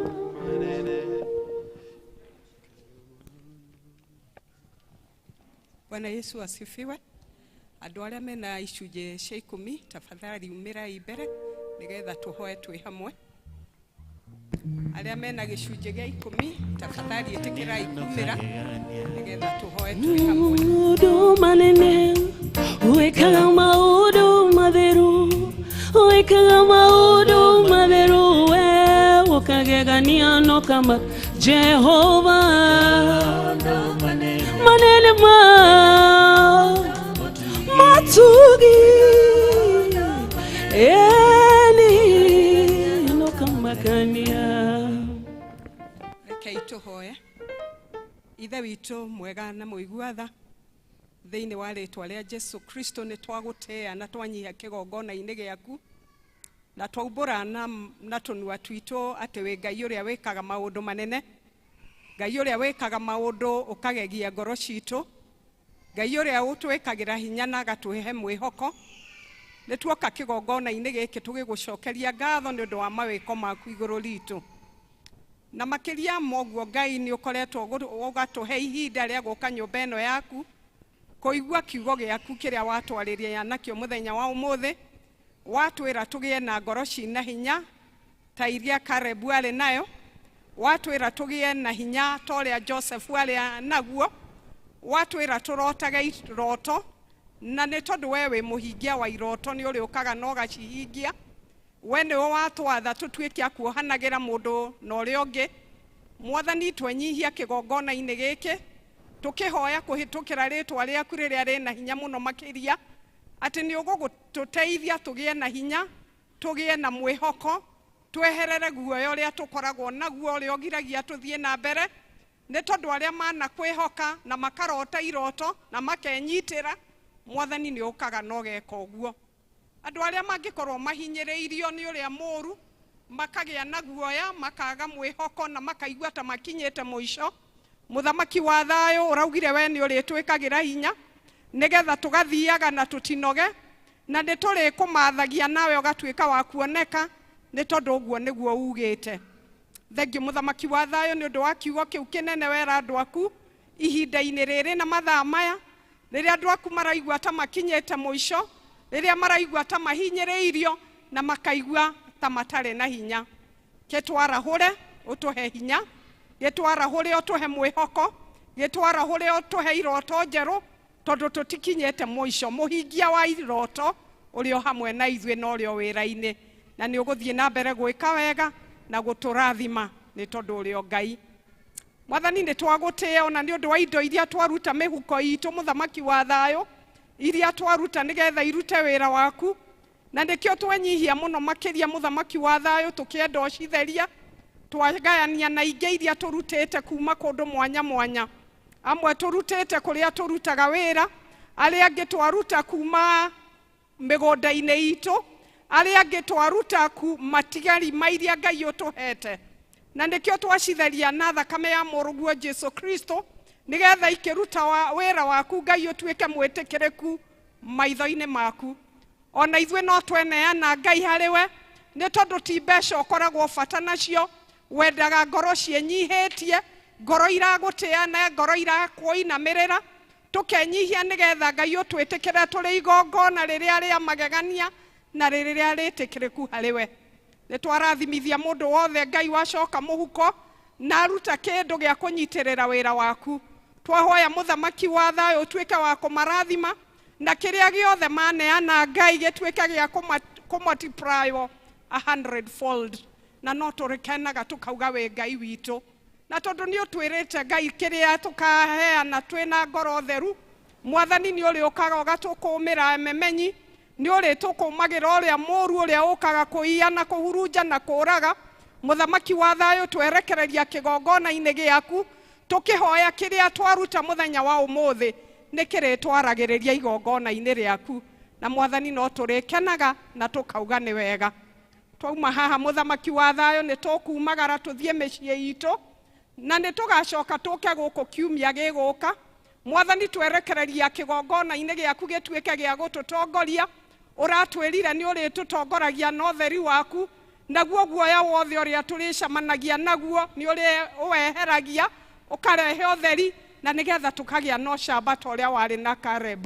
Bwana Yesu asifiwe. Andũ arĩa mena icunjĩ cia 10 tafadhali umĩrai mbere nĩgetha tũhoe twĩ hamwe. Arĩa mena gĩcunjĩ gĩa 10 tafadhali ĩtĩkĩrai kumĩra nĩgetha tũhoe twĩ hamwe. Maũndũ manene wĩkaga maũndũ matheru wĩkaga maũndũ matheru we ũkagegania no kama Jehova manene ma matugi eni no kamakania. Rekei tũhoe. Ithe witũ mwega na mũigua tha, thĩinĩ wa rĩtwa rĩa Jesu Kristo nĩ twagũtĩĩa na twanyihia kĩgongona-inĩ gĩaku na twaumbũra na tũnua twitũ atĩ wĩ Ngai ũrĩa wĩkaga maũndũ manene, Ngai ũrĩa wĩkaga maũndũ ũkagegia ngoro citũ, Ngai ũrĩa ũtwĩkagĩra hinya na agatũhe mwĩhoko. Nĩ tuoka kĩgongona-inĩ gĩkĩ tũgĩgũcokeria ngatho nĩ ũndũ wa mawĩko maku igũrũ ritũ. Na makĩria moguo Ngai nĩ ũkoretwo ũgatũhe ihinda rĩa gũka nyũmba ĩno yaku kũigua kiugo gĩaku kĩrĩa watwarĩria nakĩo mũthenya wa ũmũthĩ. Watwĩra tũgĩe na ngoro cina hinya ta iria Karebu arĩ nayo, watwĩra tũgĩe na hinya ta ũrĩa Joseph arĩ naguo, watwĩra tũrotage iroto, na nĩ tondũ we wĩ mũhingia wa iroto nĩ ũrĩũkaga na ũgacihingia. We nĩwe watwatha tũtuĩke a kuohanagĩra mũndũ na ũrĩa ũngĩ. Mwathani, twenyihia kĩgongona-inĩ gĩkĩ tũkĩhoya kũhĩtũkĩra rĩtwa rĩaku rĩrĩa rĩna hinya mũno makĩria, atĩ nĩ ũgũtũteithia tũgĩe na hinya, tũgĩe na mwĩhoko, tweherere guoya ũrĩa tũkoragwo naguo ũrĩa ũgiragia tũthiĩ na mbere, nĩ tondũ arĩa manakwĩhoka na makarota iroto na makenyitĩra, Mwathani nĩ ũkaga na ũgeka ũguo. Andũ arĩa mangĩkorwo mahinyĩrĩirio nĩ ũrĩa mũũru, makagĩa na guoya, makaga mwĩhoko na makaigua ta makinyĩte mũico, Mũthamaki wa thayũ ũraugire we nĩ ũrĩtwĩkagĩra hinya nĩgetha tũgathiaga na tũtinoge, na nĩ tũrĩkũmathagia nawe ũgatuĩka wa kuoneka, nĩ tondũ ũguo nĩguo ugĩte. Thengiũ Mũthamaki wa thayũ nĩ ũndũ wa kiugo kĩu kĩnene wera andũ aku ihinda-inĩ rĩrĩ na mathaa maya, rĩrĩa andũ aku maraigua ta makinyĩte mũico, rĩrĩa maraigua ta mahinyĩrĩirio na makaigua ta matarĩ na hinya. Gĩtwarahũre ũtũhe hinya, gĩtwarahũre ũtũhe mwĩhoko, gĩtwarahũre ũtũhe iroto njerũ, tondũ tũtikinyĩte mũico. Mũhingia wa iroto ũrĩ o hamwe na ithuĩ na ũrĩ o wĩra-inĩ, na nĩ ũgũthiĩ na mbere gwĩka wega na gũtũrathima nĩ tondũ ũrĩ o Ngai. Mwathani, nĩ twagũtĩĩa ona nĩ ũndũ wa indo iria twaruta mĩhuko itũ, Mũthamaki wa thayũ, iria twaruta nĩgetha irute wĩra waku, na nĩkĩo twenyihia mũno makĩria Mũthamaki wa thayũ, tũkĩenda ũcitheria, twagayania na ingĩ iria tũrutĩte kuma kũndũ mwanya mwanya. Amwe tũrutĩte kũrĩa tũrutaga wĩra, arĩa angĩ twaruta kuma mĩgũnda-inĩ itũ, arĩa angĩ twaruta ku matigari ma iria Ngai ũtũhete, na nĩkĩo twacitheria na thakame ya mũrũguo Jesu Kristo, nĩgetha ikĩruta wĩra waku Ngai ũtuĩke mwĩtĩkĩrĩku maitho-inĩ maku. Ona ithuĩ no tweneana Ngai harĩ we, nĩ tondũ ti mbeca ũkoragwo bata nacio, wendaga ngoro ciĩnyihĩtie, ngoro iragũtĩĩa na ngoro irakũinamĩrĩra. Tũkenyihia nĩgetha Ngai ũtwĩtĩkĩre tũrĩ igongona rĩrĩa rĩa magegania, Na rĩrĩa rĩtĩkĩrĩku harĩ we. Nĩ twarathimithia mũndũ wothe Ngai wacoka mũhuko na aruta kĩndũ gĩa kũnyitĩrĩra wĩra waku. Twahoya mũthamaki wa thayũ ũtuĩke wa kũmarathima na kĩrĩa gĩothe maneana Ngai gĩtuĩke gĩa kũmultiplywo a hundredfold. Na no tũrĩkenaga tũkauga wĩ Ngai witũ. Na tondũ nĩ ũtwĩrĩte Ngai kĩrĩa tũkaheana twĩna ngoro theru, Mwathani nĩ ũrĩũkaga ũgatũkũmĩra memenyi, nĩ ũrĩtũkũmagĩra ũrĩa mũũru ũrĩa ũkaga kũiya na kũhurunja na kũũraga. Mũthamaki wa thayũ twerekereria kĩgongona-inĩ gĩaku tũkĩhoya kĩrĩa twaruta mũthenya wa ũmũthĩ nĩ kĩrĩtwaragĩrĩria igongona-inĩ rĩaku. Na Mwathani no tũrĩkenaga na tũkauga nĩ wega. Twauma haha mũthamaki wa thayũ nĩ tũkumagara tũthiĩ mĩciĩ itũ na nĩ tũgacoka tũke gũkũ kiumia gĩgũka. Mwathani twerekereria kĩgongona-inĩ gĩaku gĩtuĩke gĩa gũtũtongoria. Ũratwĩrire nĩ ũrĩtũtongoragia na ũtheri waku, naguo guoya wothe ũrĩa tũrĩcemanagia naguo nĩ ũrĩ ũweheragia ũkarehe ũtheri, na nĩgetha tũkagĩa na ũcamba ta ũrĩa warĩ na Caleb.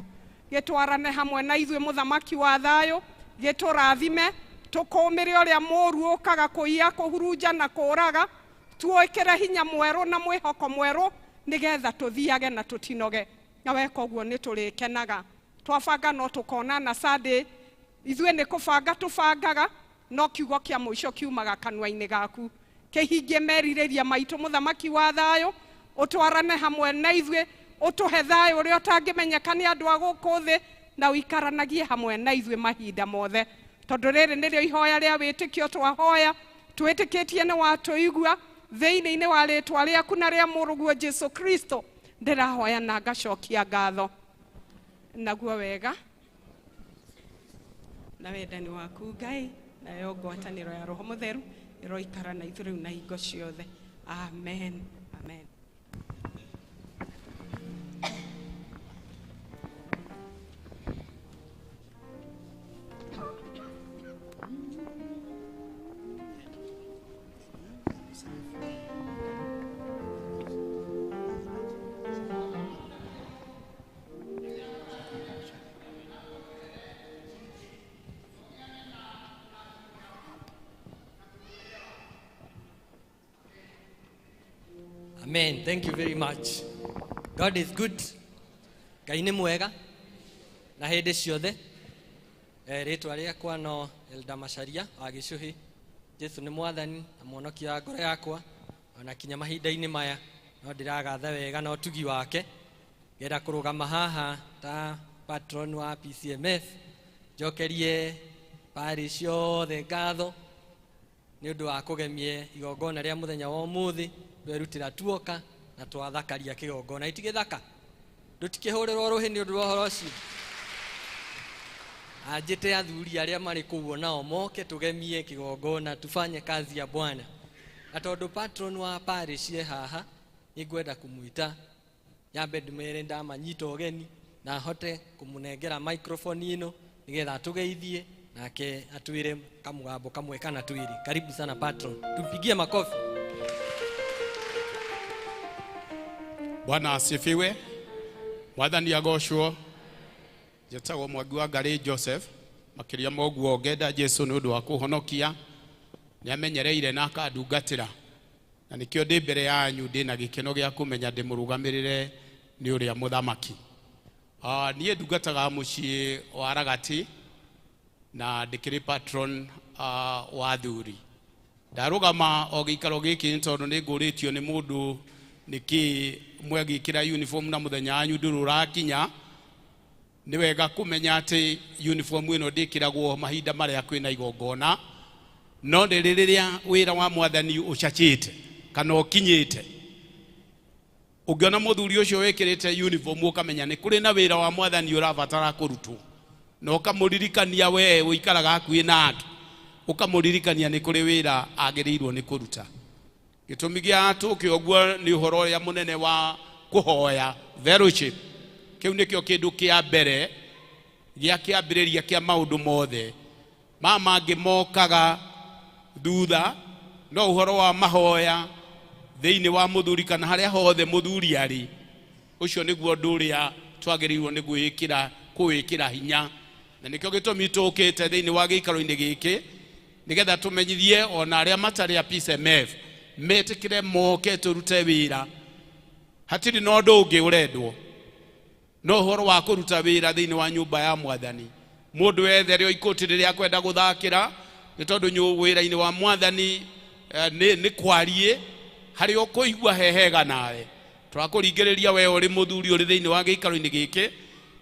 Gĩtwarane hamwe na ithuĩ mũthamaki wa thayũ, gĩtũrathime, tũkũmĩre ũrĩa mũũru ũkaga kũiya, kũhurunja na kũũraga, tuĩkĩre hinya mwerũ na mwĩhoko mwerũ nĩgetha tũthiage na tũtinoge. Na weka ũguo nĩ tũrĩkenaga. Twabanga no tũkonana Sunday, ithuĩ nĩ kũbanga tũbangaga, no kiugo kĩa mũico kiumaga kanua-inĩ gaku. Kĩhingie merirĩria maitũ mũthamaki wa thayũ, ũtwarane hamwe na ithuĩ, ũtũhe thayũ ũrĩa ũtangĩmenyeka nĩ andũ a gũkũ thĩ, na ũikaranagie hamwe na ithuĩ mahinda mothe. Tondũ rĩrĩ nĩrĩo ihoya rĩa wĩtĩkio twahoya, twĩtĩkĩtie nĩ watũigua thĩinĩ-inĩ wa rĩtwa rĩaku na rĩa mũrũguo Jesu Kristo, ndĩrahoya na ngacokia ngatho. Naguo wega na wendani waku Ngai, nayo ngwatanĩro ya Roho Mũtheru ĩroikara na ithuĩ rĩu na hingo ciothe. Amen. Amen. Amen. Thank you very much. God is good. Ngai nĩ mwega na hĩndĩ ciothe. Rĩtwa rĩakwa no Elda Macharia wa Gĩcũhĩ. Jesu nĩ mwathani na mwonokia wa ngoro yakwa, ona kinya mahinda-inĩ maya no ndĩragatha wega na ũtugi wake. Ngenda kũrũgama haha ta patron wa PCMF, njokerie parish yothe ngatho nĩ ũndũ wa kũgemie igongona rĩa mũthenya wa ũmũthĩ. Twerutĩra tuoka na twathakaria kĩgongona. Itigĩthaka, ndũtikĩhũrĩrwo rũhĩ nĩ ũndũ wa ũhoro ũcio. Anjĩte athuri arĩa marĩ kũu onao moke tũgemie kĩgongona, tufanye kazi ya Bwana. Na tondũ patron wa parish e haha, nĩngwenda kũmwĩta nyambe ndĩmere ndamanyita ũgeni na hote kũmũnengera microphone ĩno nĩgetha atũgeithie nake atwĩre kamũgambo kamwe kana twĩrĩ. Karibu sana patron, tumpigie makofi. Bwana asifiwe. Mwathani agocwo. Njĩtagwo Mwangi wa Ngarĩ Joseph. Makĩria ma ũguo ngenda Jesu nĩ ũndũ wa kũhonokia, nĩ amenyereire na akandungatĩra, na nĩkĩo ndĩ mbere yanyu ndĩ na gĩkeno gĩa kũmenya ndĩmũrũgamĩrĩre nĩ ũrĩa mũthamaki. Niĩ ndungataga mũciĩ wa Ragati na ndĩkĩrĩ patron wa athuri. Ndarũgama o gĩikaro gĩkĩ nĩ tondũ nĩ ngũrĩtio nĩ mũndũ nĩkĩ mwegĩkĩra uniform na mũthenya wanyu ndũrĩ ũrakinya. Nĩ wega kũmenya atĩ uniform ĩno ndĩkĩragwo mahinda marĩa kwĩna igongona, no nĩ rĩrĩa wĩra wa mwathani ũcacĩte kana ũkinyĩte. Ũngĩona mũthuri ũcio wĩkĩrĩte uniform ũkamenya nĩ kũrĩ na wĩra wa mwathani ũrabatara kũrutwo, na ũkamũririkania we ũikaraga hakuhĩ nake, ũkamũririkania nĩ kũrĩ wĩra agĩrĩirwo nĩ kũruta. Gĩtũmi gĩa tũke ũguo nĩ ũhoro ũrĩa mũnene wa kũhoya fellowship. Kĩu nĩkĩo kĩndũ kĩa mbere gĩa kĩambĩrĩria kĩa maũndũ mothe. Maya mangĩ mokaga thutha, no ũhoro wa mahoya thĩinĩ wa mũthuri kana harĩa hothe mũthuri arĩ, ũcio nĩguo ũndũ ũrĩa twagĩrĩirwo nĩ kũwĩkĩra hinya. Na nĩkĩo gĩtũmi tũkĩte thĩinĩ wa gĩikaro-inĩ gĩkĩ nĩgetha tũmenyithie ona arĩa matarĩ a PCMF metĩkĩre moke tũrute wĩra. Hatirĩ na ũndũ ũngĩ ũrendwo no ũhoro wa kũruta wĩra thĩinĩ wa nyũmba ya mwathani. Mũndũ wethe rĩo ikũti rĩrĩa akwenda gũthakĩra nĩ tondũ wĩra-inĩ wa mwathani nĩ kwariĩ harĩa ũkũigua he hega nawe. Tũrakũringĩrĩria we ũrĩ mũthuri ũrĩ thĩinĩ wa gĩikaro-inĩ gĩkĩ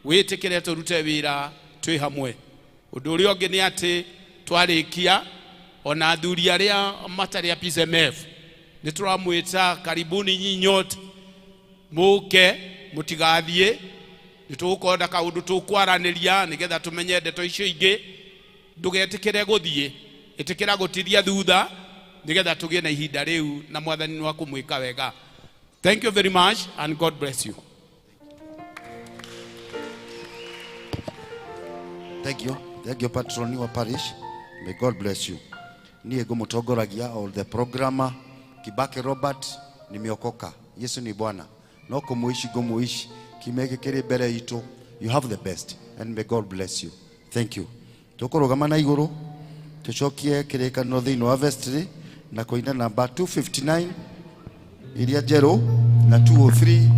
wĩtĩkĩre tũrute wĩra twĩ hamwe. Ũndũ ũrĩa ũngĩ nĩ atĩ twarĩkia ona athuri arĩa matarĩ a PCMF nĩ tũramwĩta karibuni nyinyi nyote mũke mũtigathiĩ, nĩ tũgũkorwo na kaũndũ tũkwaranĩria nĩgetha tũmenye ndeto icio ingĩ. Ndũgetĩkĩre gũthiĩ, ĩtĩkĩra gũtiria thutha nĩgetha tũgĩe na ihinda rĩu na mwathani nĩ wa kũmwĩka wega. Thank you very much and God bless you. Thank you. Thank you, patron wa parish. May God bless you. Niĩ ngũmũtongoragia all the programmer Kibaki Robert, nimeokoka. Yesu ni Bwana. No kũmũici ngũmũici kiumia gĩkĩ kĩrĩ mbere itũ. You have the best and may God bless you. Thank you. Tũkũrũgama na igũrũ tũcokie kĩrĩkanĩro thĩinĩ wa vestry na kũina namba 259 iria njerũ na 203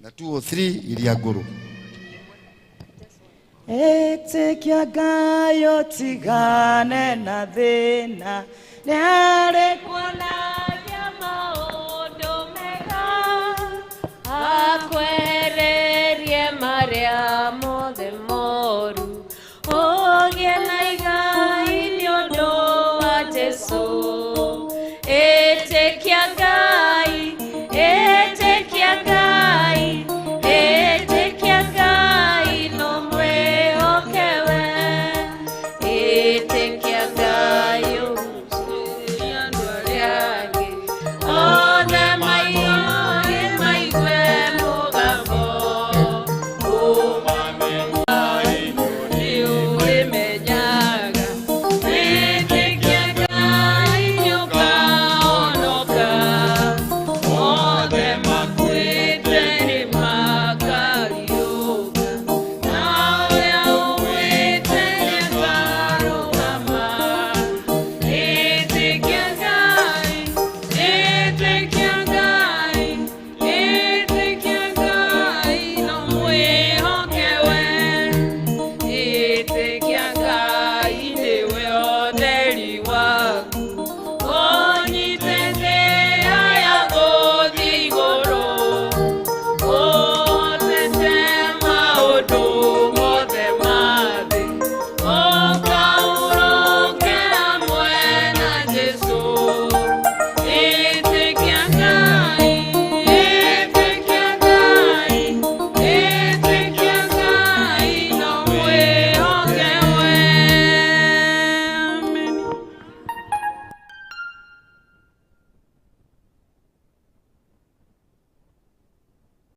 na 203 iria ngũrũ. Ĩtĩkia Ngai ũtigane na thĩna, nĩarĩ kuona.